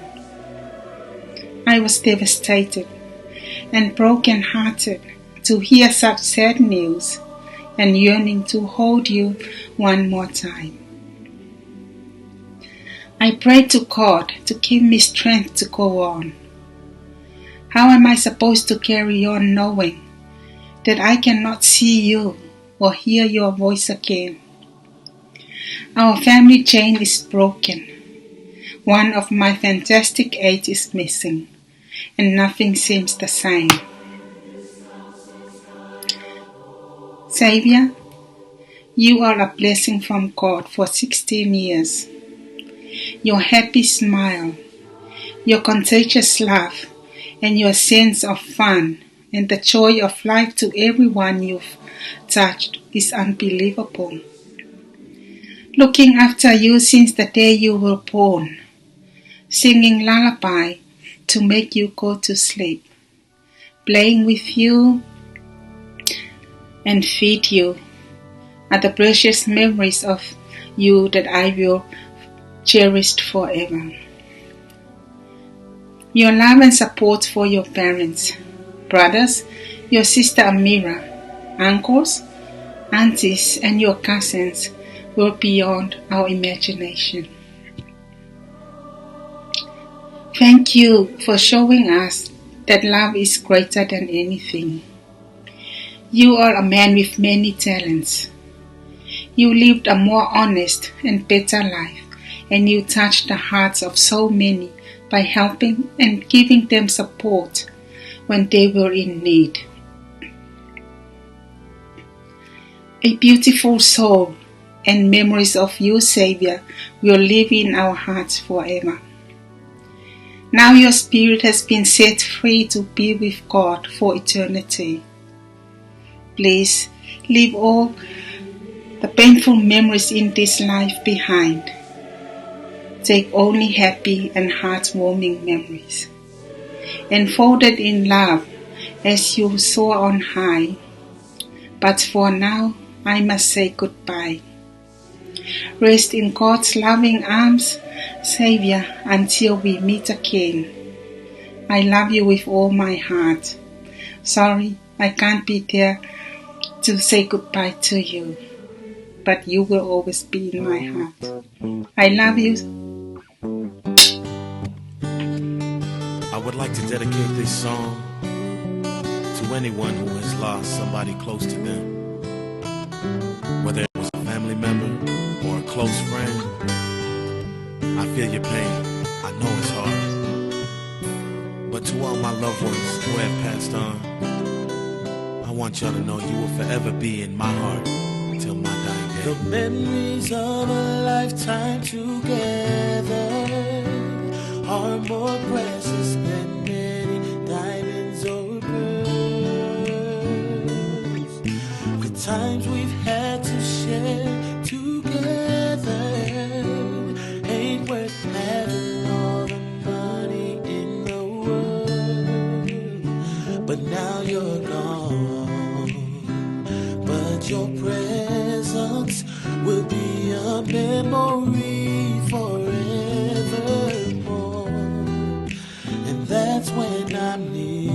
I was devastated and broken-hearted to hear such sad news and yearning to hold you one more time. I prayed to God to give me strength to go on. How am I supposed to carry on knowing that I cannot see you or hear your voice again? Our family chain is broken. One of my fantastic eight is missing, and nothing seems the same. Xavier, you are a blessing from God for 16 years. Your happy smile, your contagious laugh, and your sense of fun and the joy of life to everyone you've touched is unbelievable. Looking after you since the day you were born, singing lullaby to make you go to sleep, playing with you and feed you are the precious memories of you that I will cherish forever. Your love and support for your parents, brothers, your sister Amira, uncles, aunties, and your cousins were beyond our imagination. Thank you for showing us that love is greater than anything. You are a man with many talents. You lived a more honest and better life, and you touched the hearts of so many by helping and giving them support when they were in need. A beautiful soul and memories of you, Xavier, will live in our hearts forever. Now your spirit has been set free to be with God for eternity. Please leave all the painful memories in this life behind. Take only happy and heartwarming memories. Enfolded in love as you soar on high. But for now, I must say goodbye. Rest in God's loving arms, Xavier, until we meet again. I love you with all my heart. Sorry, I can't be there to say goodbye to you, but you will always be in my heart. I love you. I would like to dedicate this song to anyone who has lost somebody close to them. Whether it was a family member or a close friend, I feel your pain. I know it's hard. But to all my loved ones who have passed on, I want y'all to know you will forever be in my heart till my dying day. The memories of a lifetime together are more precious than many diamonds or pearls. The times we've had to share together ain't worth having all the money in the world. But now you're gone, but your presence will be a memory forevermore. And that's when I'm near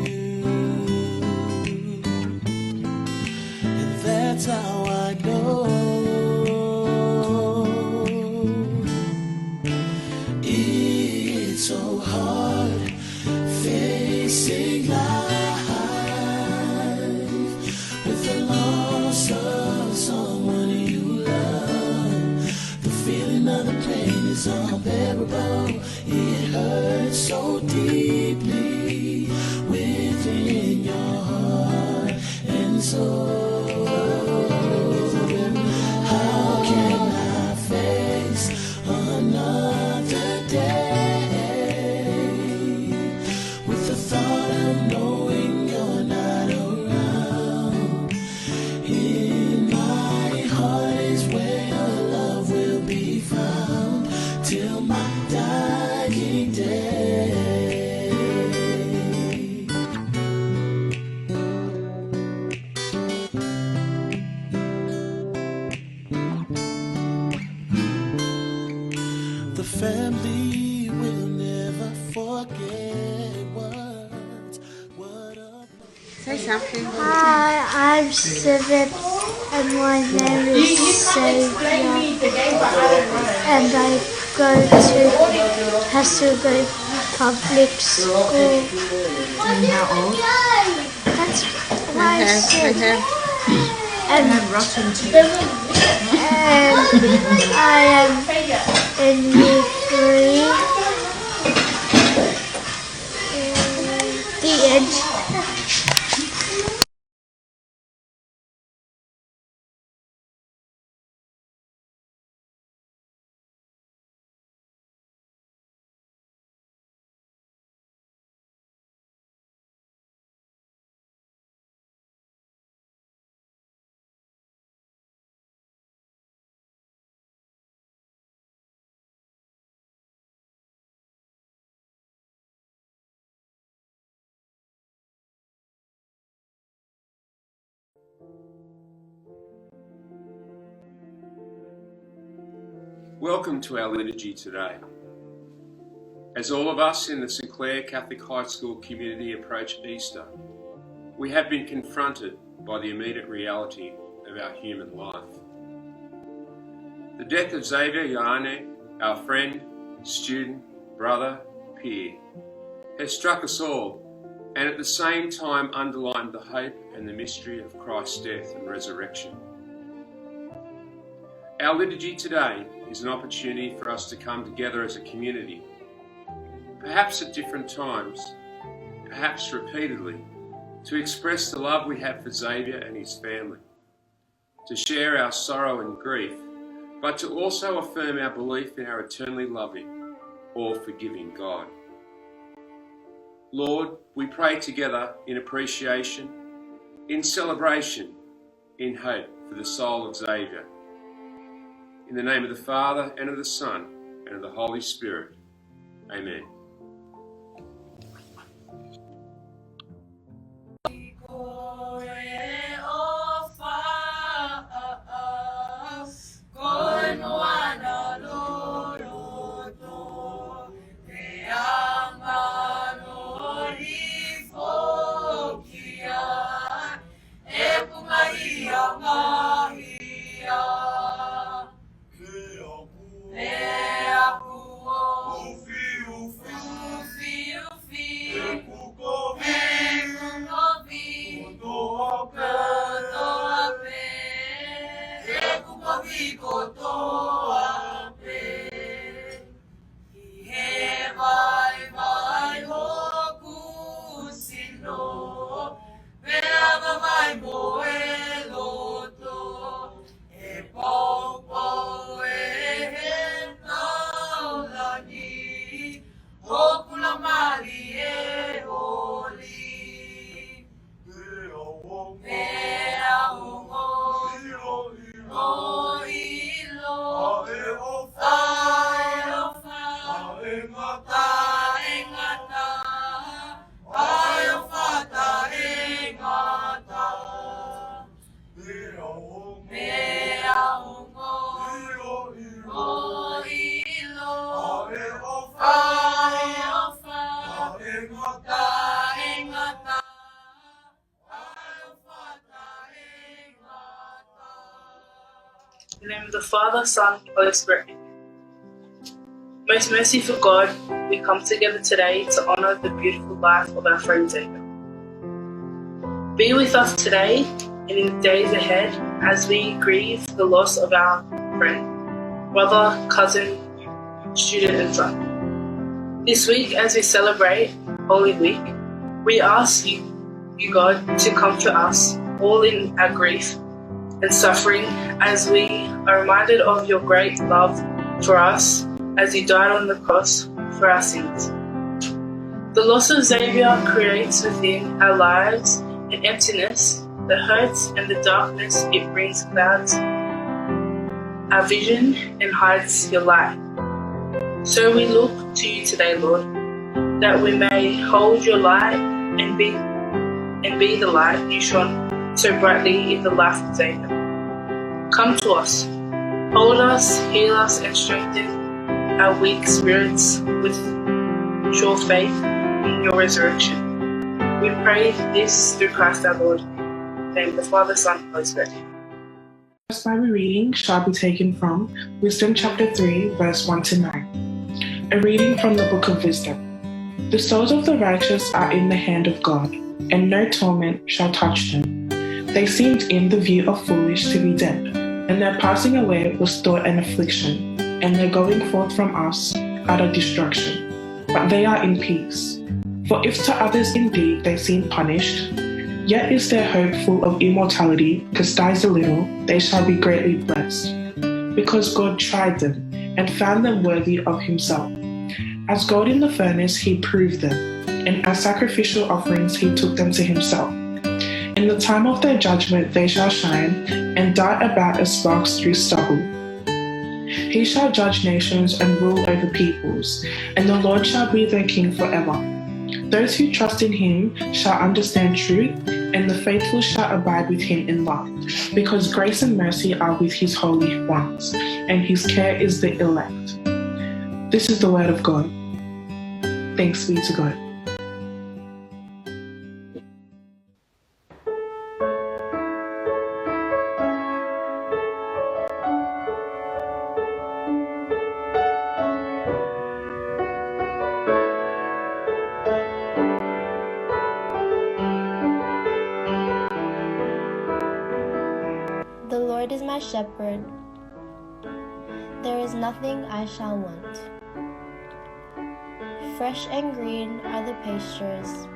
you. And that's how I know it's so hard facing life with the loss of someone you love. The feeling of the pain is unbearable. It hurts so deeply within your heart and soul. Hi, I'm 7 and my name is Xavier and I go to Castlegrove Public School. And how old? That's what I said. I have, And I have rotten teeth. And I am in year 3. The end. Welcome to our liturgy today. As all of us in the St Clair Catholic High School community approach Easter, we have been confronted by the immediate reality of our human life. The death of Xavier Ioane, our friend, student, brother, peer, has struck us all and at the same time underlined the hope and the mystery of Christ's death and resurrection. Our liturgy today is an opportunity for us to come together as a community, perhaps at different times, perhaps repeatedly, to express the love we have for Xavier and his family, to share our sorrow and grief, but to also affirm our belief in our eternally loving or forgiving God. Lord, we pray together in appreciation, in celebration, in hope for the soul of Xavier. In the name of the Father, and of the Son, and of the Holy Spirit. Amen. In the name of the Father, Son, Holy Spirit. Most merciful God, we come together today to honour the beautiful life of our friend Xavier. Be with us today and in the days ahead as we grieve the loss of our friend, brother, cousin, student, and son. This week, as we celebrate Holy Week, we ask you, God, to comfort us all in our grief and suffering as we are reminded of your great love for us as you died on the cross for our sins. The loss of Xavier creates within our lives an emptiness the hurts and the darkness it brings clouds our vision and hides your light. So we look to you today, Lord, that we may hold your light and be the light you shone so brightly in the life of Xavier. Come to us, hold us, heal us, and strengthen our weak spirits with sure faith in your resurrection. We pray this through Christ our Lord. In the name of the Father, Son, and Holy Spirit. First Bible reading shall be taken from Wisdom chapter 3, verse 1 to 9. A reading from the book of Wisdom. The souls of the righteous are in the hand of God, and no torment shall touch them. They seemed in the view of foolish to be dead, and their passing away was thought an affliction, and their going forth from us utter destruction. But they are in peace. For if to others indeed they seem punished, yet is their hope full of immortality, chastised a little, they shall be greatly blessed. Because God tried them, and found them worthy of himself. As gold in the furnace, he proved them, and as sacrificial offerings, he took them to himself. In the time of their judgment, they shall shine, and dart about as sparks through stubble. He shall judge nations and rule over peoples, and the Lord shall be their king forever. Those who trust in him shall understand truth, and the faithful shall abide with him in love, because grace and mercy are with his holy ones, and his care is the elect. This is the word of God. Thanks be to God. The Lord is my shepherd. There is nothing I shall want. Fresh and green are the pastures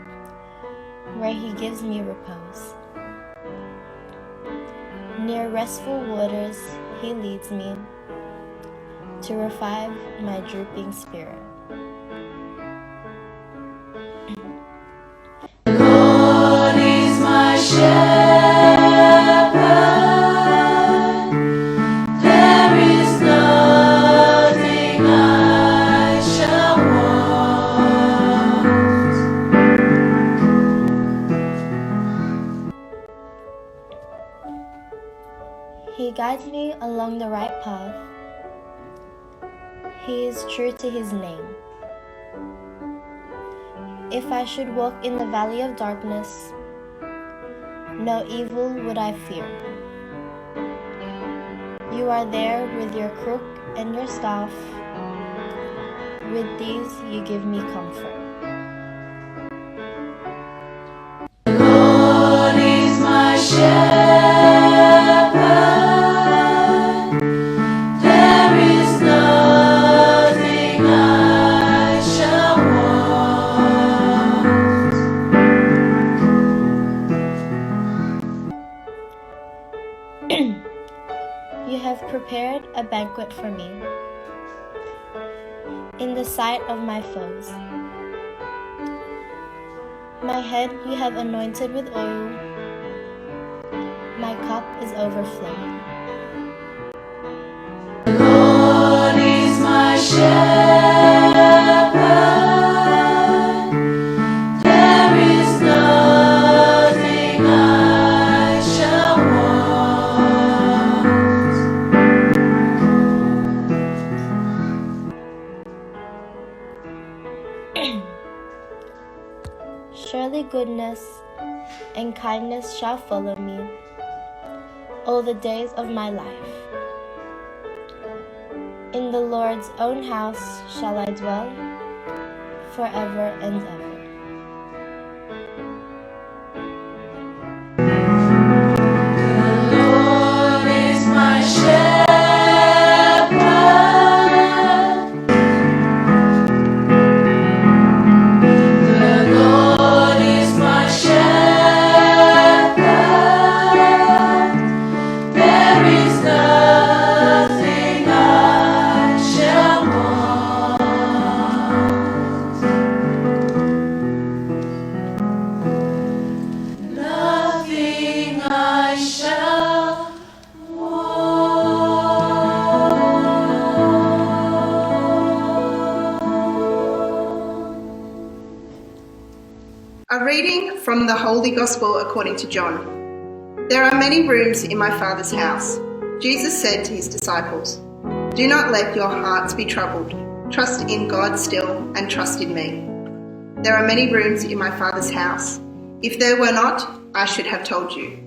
where he gives me repose. Near restful waters he leads me to revive my drooping spirit. The Lord is my shepherd. There is nothing I shall want. He guides me along the right path. He is true to his name. If I should walk in the valley of darkness, no evil would I fear. You are there with your crook and your staff. With these you give me comfort. The Lord is my shepherd. There is nothing I shall want. You have prepared a banquet for me in the sight of my foes. My head you have anointed with oil, my cup is overflowing. The Lord is my shepherd. There is nothing I shall want. Surely goodness and kindness shall follow me all the days of my life. In the Lord's own house shall I dwell forever and ever. The Lord is my shepherd. The Lord is my shepherd. There is nothing I shall want. Nothing I shall want. A reading from the Holy Gospel according to John. There are many rooms in my Father's house. Jesus said to his disciples, Do not let your hearts be troubled. Trust in God still and trust in me. There are many rooms in my Father's house. If there were not, I should have told you.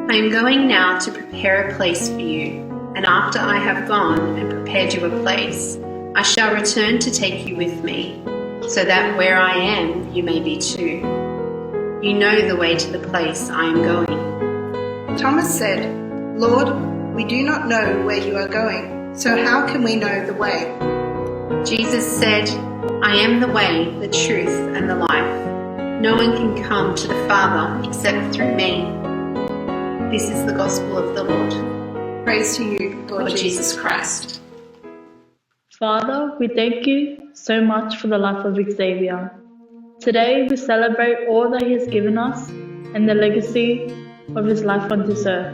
I am going now to prepare a place for you, and after I have gone and prepared you a place, I shall return to take you with me, so that where I am, you may be too. You know the way to the place I am going. Thomas said, Lord, we do not know where you are going, so how can we know the way? Jesus said, I am the way, the truth, and the life. No one can come to the Father except through me. This is the gospel of the Lord. Praise to you, Lord, Jesus Christ. Father, we thank you so much for the life of Xavier. Today we celebrate all that he has given us and the legacy of his life on this earth.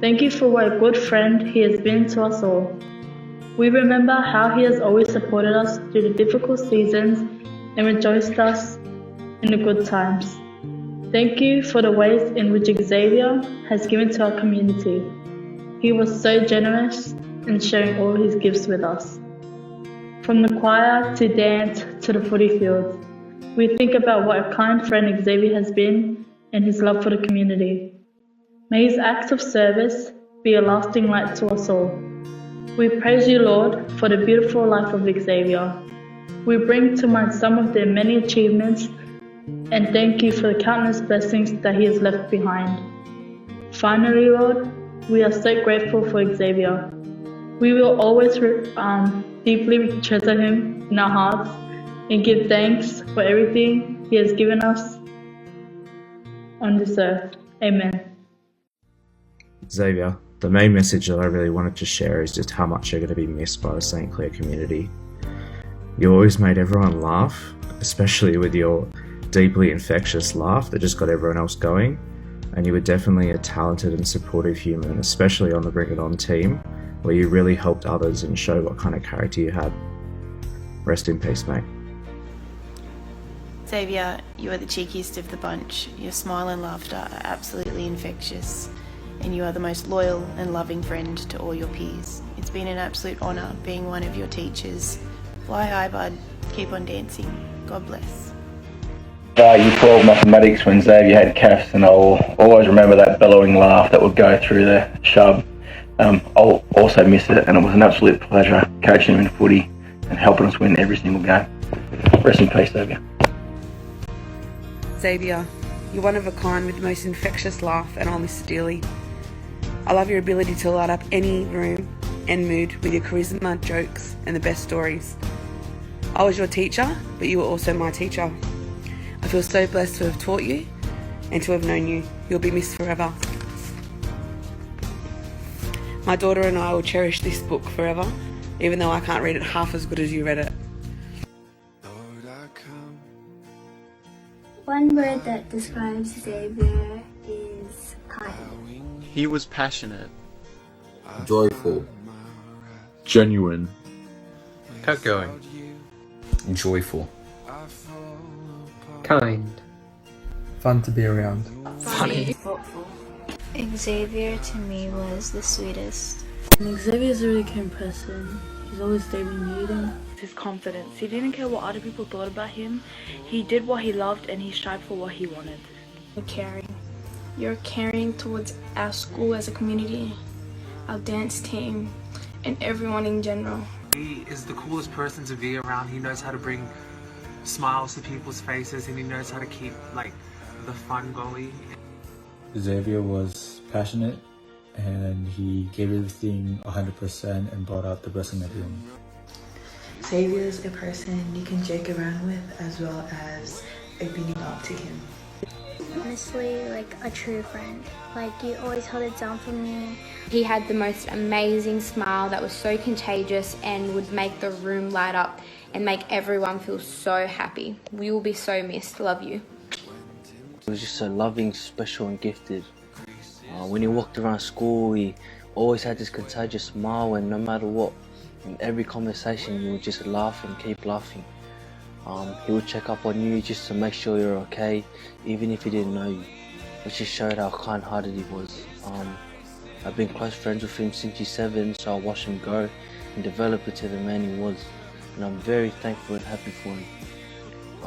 Thank you for what a good friend he has been to us all. We remember how he has always supported us through the difficult seasons and rejoiced us in the good times. Thank you for the ways in which Xavier has given to our community. He was so generous in sharing all his gifts with us. From the choir to dance to the footy fields, we think about what a kind friend Xavier has been and his love for the community. May his acts of service be a lasting light to us all. We praise you, Lord, for the beautiful life of Xavier. We bring to mind some of their many achievements and thank you for the countless blessings that he has left behind. Finally, Lord, we are so grateful for Xavier. We will always deeply treasure him in our hearts and give thanks for everything he has given us on this earth. Amen. Xavier, the main message that I really wanted to share is just how much you're going to be missed by the St. Clair community. You always made everyone laugh, especially with your deeply infectious laugh that just got everyone else going. And you were definitely a talented and supportive human, especially on the Bring It On team, where you really helped others and showed what kind of character you had. Rest in peace, mate. Xavier, you are the cheekiest of the bunch. Your smile and laughter are absolutely infectious, and you are the most loyal and loving friend to all your peers. It's been an absolute honour being one of your teachers. Fly high, bud. Keep on dancing. God bless. Year 12 mathematics when Xavier had CAFs, and I'll always remember that bellowing laugh that would go through the shub. I'll also miss it, and it was an absolute pleasure coaching him in footy and helping us win every single game. Rest in peace, Xavier. Xavier, you're one of a kind with the most infectious laugh, and I'll miss it dearly. I love your ability to light up any room and mood with your charisma, jokes, and the best stories. I was your teacher, but you were also my teacher. I feel so blessed to have taught you and to have known you. You'll be missed forever. My daughter and I will cherish this book forever, even though I can't read it half as good as you read it. One word that describes Xavier is kind. He was passionate. Joyful. Genuine. Outgoing. Joyful. Kind. Fun to be around. Funny. Thoughtful. Xavier to me was the sweetest. And Xavier's a really kind person. He's always there when you need him. His confidence. He didn't care what other people thought about him. He did what he loved and he strived for what he wanted. Caring. You're caring towards our school as a community, our dance team, and everyone in general. He is the coolest person to be around. He knows how to bring smiles to people's faces and he knows how to keep like the fun going. Xavier was passionate and he gave everything 100% and brought out the best in everyone. Xavier is a person you can joke around with as well as opening up to him. Honestly, like a true friend. Like you always held it down for me. He had the most amazing smile that was so contagious and would make the room light up and make everyone feel so happy. We will be so missed. Love you. He was just so loving, special, and gifted. When he walked around school, he always had this contagious smile, and no matter what, in every conversation, he would just laugh and keep laughing. He would check up on you just to make sure you're okay, even if he didn't know you, which just showed how kind-hearted he was. I've been close friends with him since he's 7, so I watched him grow and develop into the man he was, and I'm very thankful and happy for him.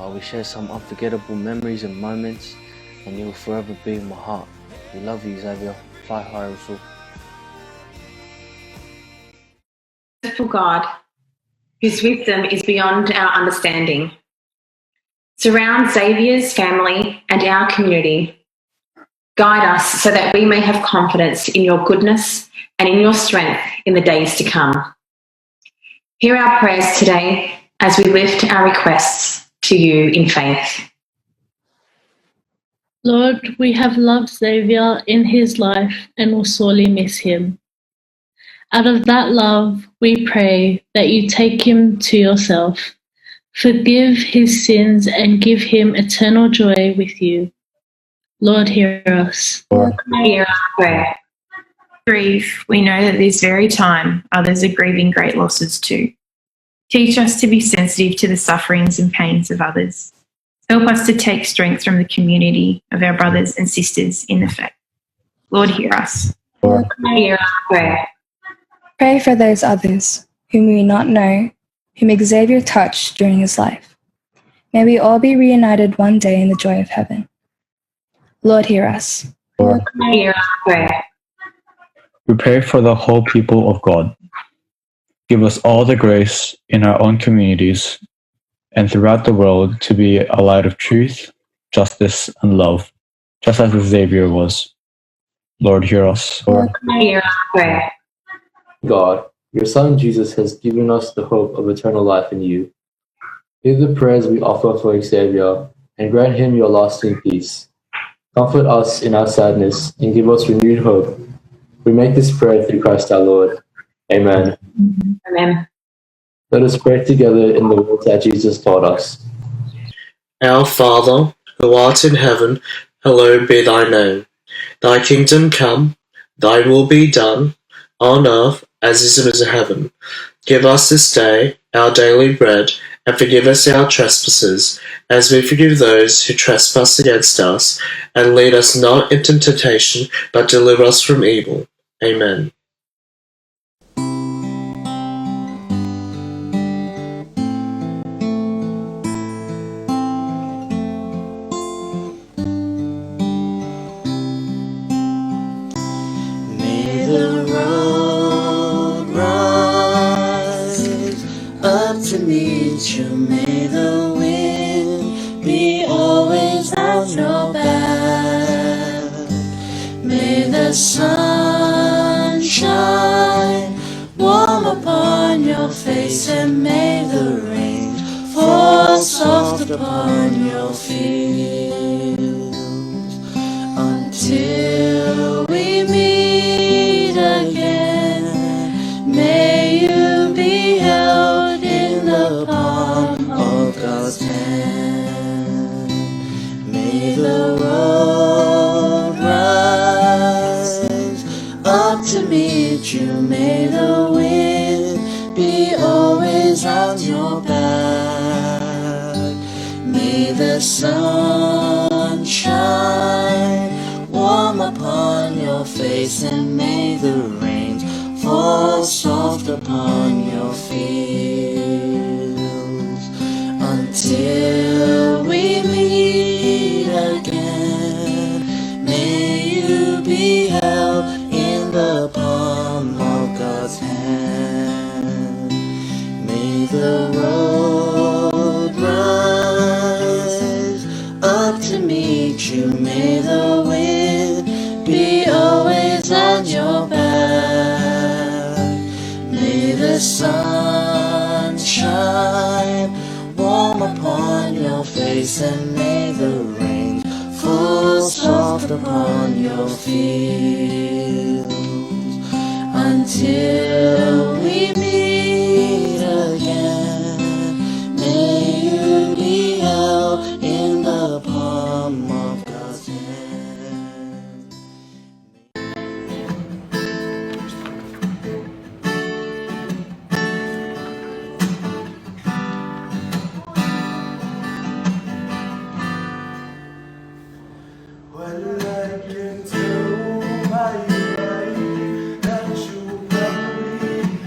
We share some unforgettable memories and moments, and you will forever be in my heart. We love you, Xavier. Fly high, Russell. Merciful God, whose wisdom is beyond our understanding, surround Xavier's family and our community. Guide us so that we may have confidence in your goodness and in your strength in the days to come. Hear our prayers today as we lift our requests to you in faith. Lord, we have loved Xavier in his life and will sorely miss him. Out of that love, we pray that you take him to yourself. Forgive his sins and give him eternal joy with you. Lord, hear us. Lord, hear our prayer. Grief, we know that this very time others are grieving great losses too. Teach us to be sensitive to the sufferings and pains of others. Help us to take strength from the community of our brothers and sisters in the faith. Lord, hear us. Lord, hear our prayer. Pray for those others whom we not know, whom Xavier touched during his life. May we all be reunited one day in the joy of heaven. Lord, hear us. Lord, hear our prayer. We pray for the whole people of God. Give us all the grace in our own communities and throughout the world to be a light of truth, justice, and love, just as Xavier was. Lord, hear us. Lord, hear our prayer. God, your Son Jesus has given us the hope of eternal life in you. Hear the prayers we offer for Xavier and grant him your lasting peace. Comfort us in our sadness and give us renewed hope. We make this prayer through Christ our Lord. Amen. Amen. Let us pray together in the words that Jesus taught us. Our Father, who art in heaven, hallowed be thy name. Thy kingdom come, thy will be done, on earth as it is in heaven. Give us this day our daily bread, and forgive us our trespasses, as we forgive those who trespass against us. And lead us not into temptation, but deliver us from evil. Amen. May the road rise up to meet you. May the wind be always at your back. May the sun shine warm upon your face, and may the rain fall soft upon your fields. Until we meet again, may you be held in the palm of God's hand. May the road rise up to meet you. May the wind be always on your back. May the sun shine warm upon your face, and may the rains fall soft upon your fields. Until we meet again, may you be held in the palm of God's hand. May the road rise up to meet you. May the wind be always at your back. May the sun shine warm upon your face, and may the rain fall soft upon your fields. Until we meet again, may you be held in the palm of God's hand. Well, I can tell by your eyes that you probably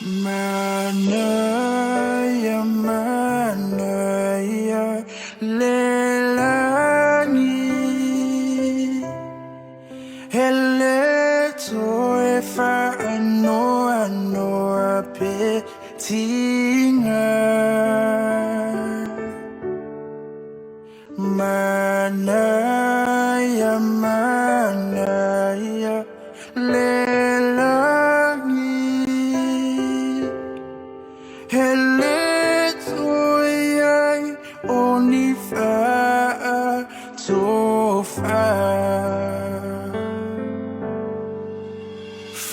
Manaia, manaia, lelani. Hele toe whaanoa noa pe tinga. Manaia, manaia, lelani. Hele toe ai o ni whaatofa.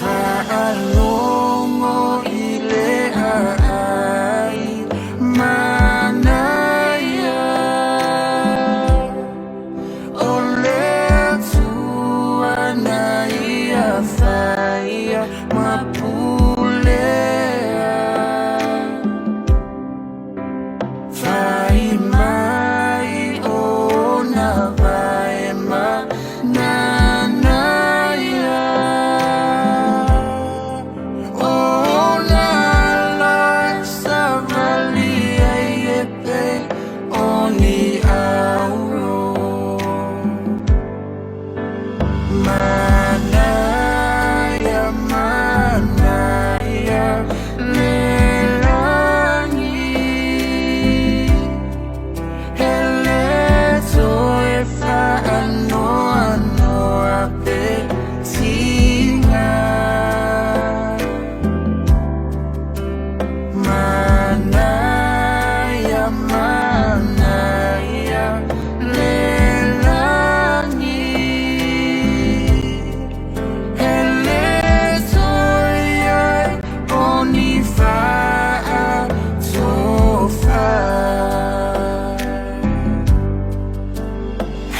Whaalongo i le ai manaia. O le tuana ia whaia mapulea. Whai mai o na vai ma nanaia. O na la savali ai e pe o ni auro. Manaia, manaia, lelani. Hele toe whaanoa noa pe tinga. Manaia, manaia, lelani. Hele toe ai o ni whaatofa.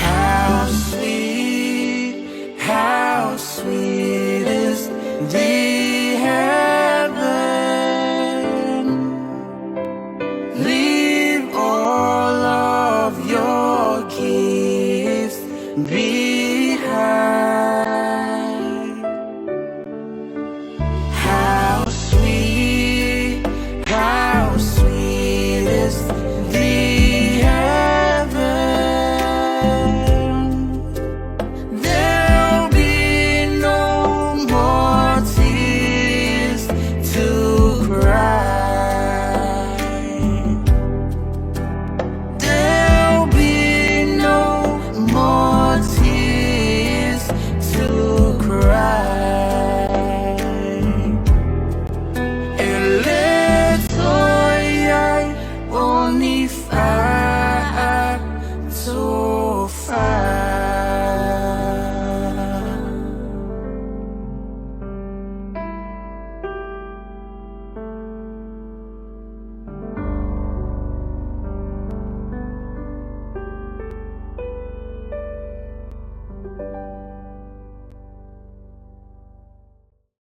How sweet